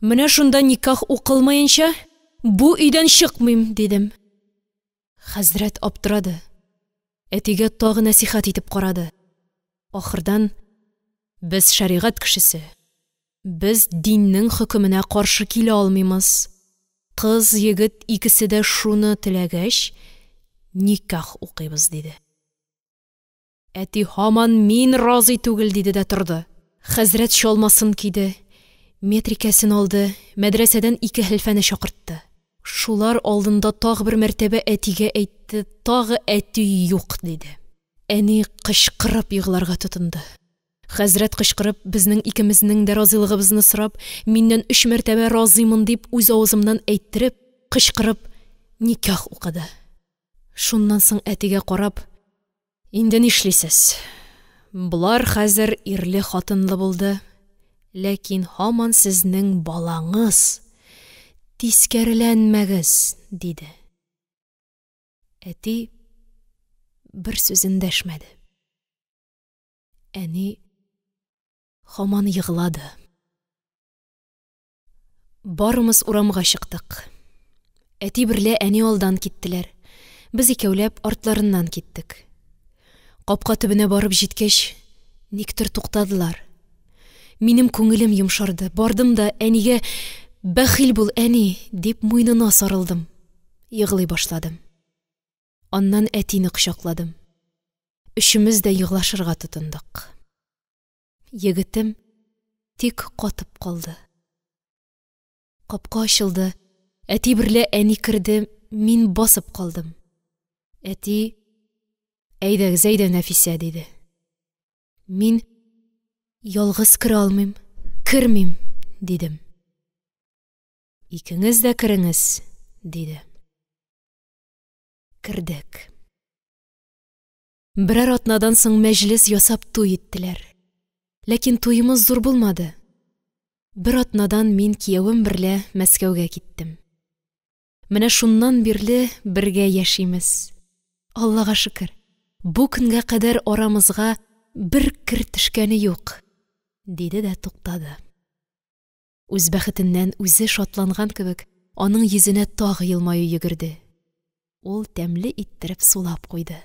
«Менә шунда никях укылмаенча, бу өйдән чыкмыйм», – дидем. Хәзрәт аптырады. Әтигә тагы нәсыйхәт итеп карады. Ахырдан: «Без шәригать кешесе, без диннең хөкеменә каршы килә алмыймыз. Кыз, егет икесе дә шуны теләгәч, никях укыйбыз», – диде. Әти һаман: «Мин разый түгел», – диде дә торды. Хәзрәт чалмасын киде, метрикәсен алды, мәдрәсәдән ике хәлфәне чакыртты. Шулар алдында тагы бер мәртәбә әтигә әйтте, тагы әти «юк» диде. Әни кычкырып егларга тотынды. Хәзрәт кычкырып, безнең икемезнең дә разыйлыгыбызны сорап, миннән 3 мәртәбә разыймын дип үз авызымнан әйттереп, кычкырып никях укыды. Шуннан соң әтигә карап: «Инде нишлисез? Болар хәзер ирле-хатынлы булды, ләкин һаман сезнең балаңыз, тискәреләнмәгез», – диде. Әти бер сүз эндәшмәде. Әни һаман еглады. Барымыз урамга чыктык. Әти берлә әни алдан киттеләр. Без икәүләп артларыннан киттек. Капка төбенә барып җиткәч, никтер туктадылар. Минем күңелем йомшарды. Бардым да әнигә: «Бәхил бул, әни», – дип муенына сарылдым. Еглый башладым. Аннан әтине кочакладым. Өчемез дә еглашырга тотындык. Егетем тик катып калды. Капка ачылды. Әти берлә әни керде, мин басып калдым. Әти: «Әйдәгез, әйдә, Нәфисә», – диде. Мин: «Ялгыз керә алмыйм, кермим», – дидем. «Икеңез дә кереңез», – диде. Кердек. Берәр атнадан соң мәҗлес ясап туй иттеләр. Ләкин туемыз зур булмады. Бер атнадан мин киявем берлә Мәскәүгә киттем. Менә шуннан бирле бергә яшимез. Аллага шөкер, бу көнгә кадәр арамызга бер кер төшкәне юк, диде дә туктады. Үз бәхетеннән үзе шатланган кебек, аның йөзенә тагы елмаю йөгерде. Ул тәмле иттереп сулап куйды.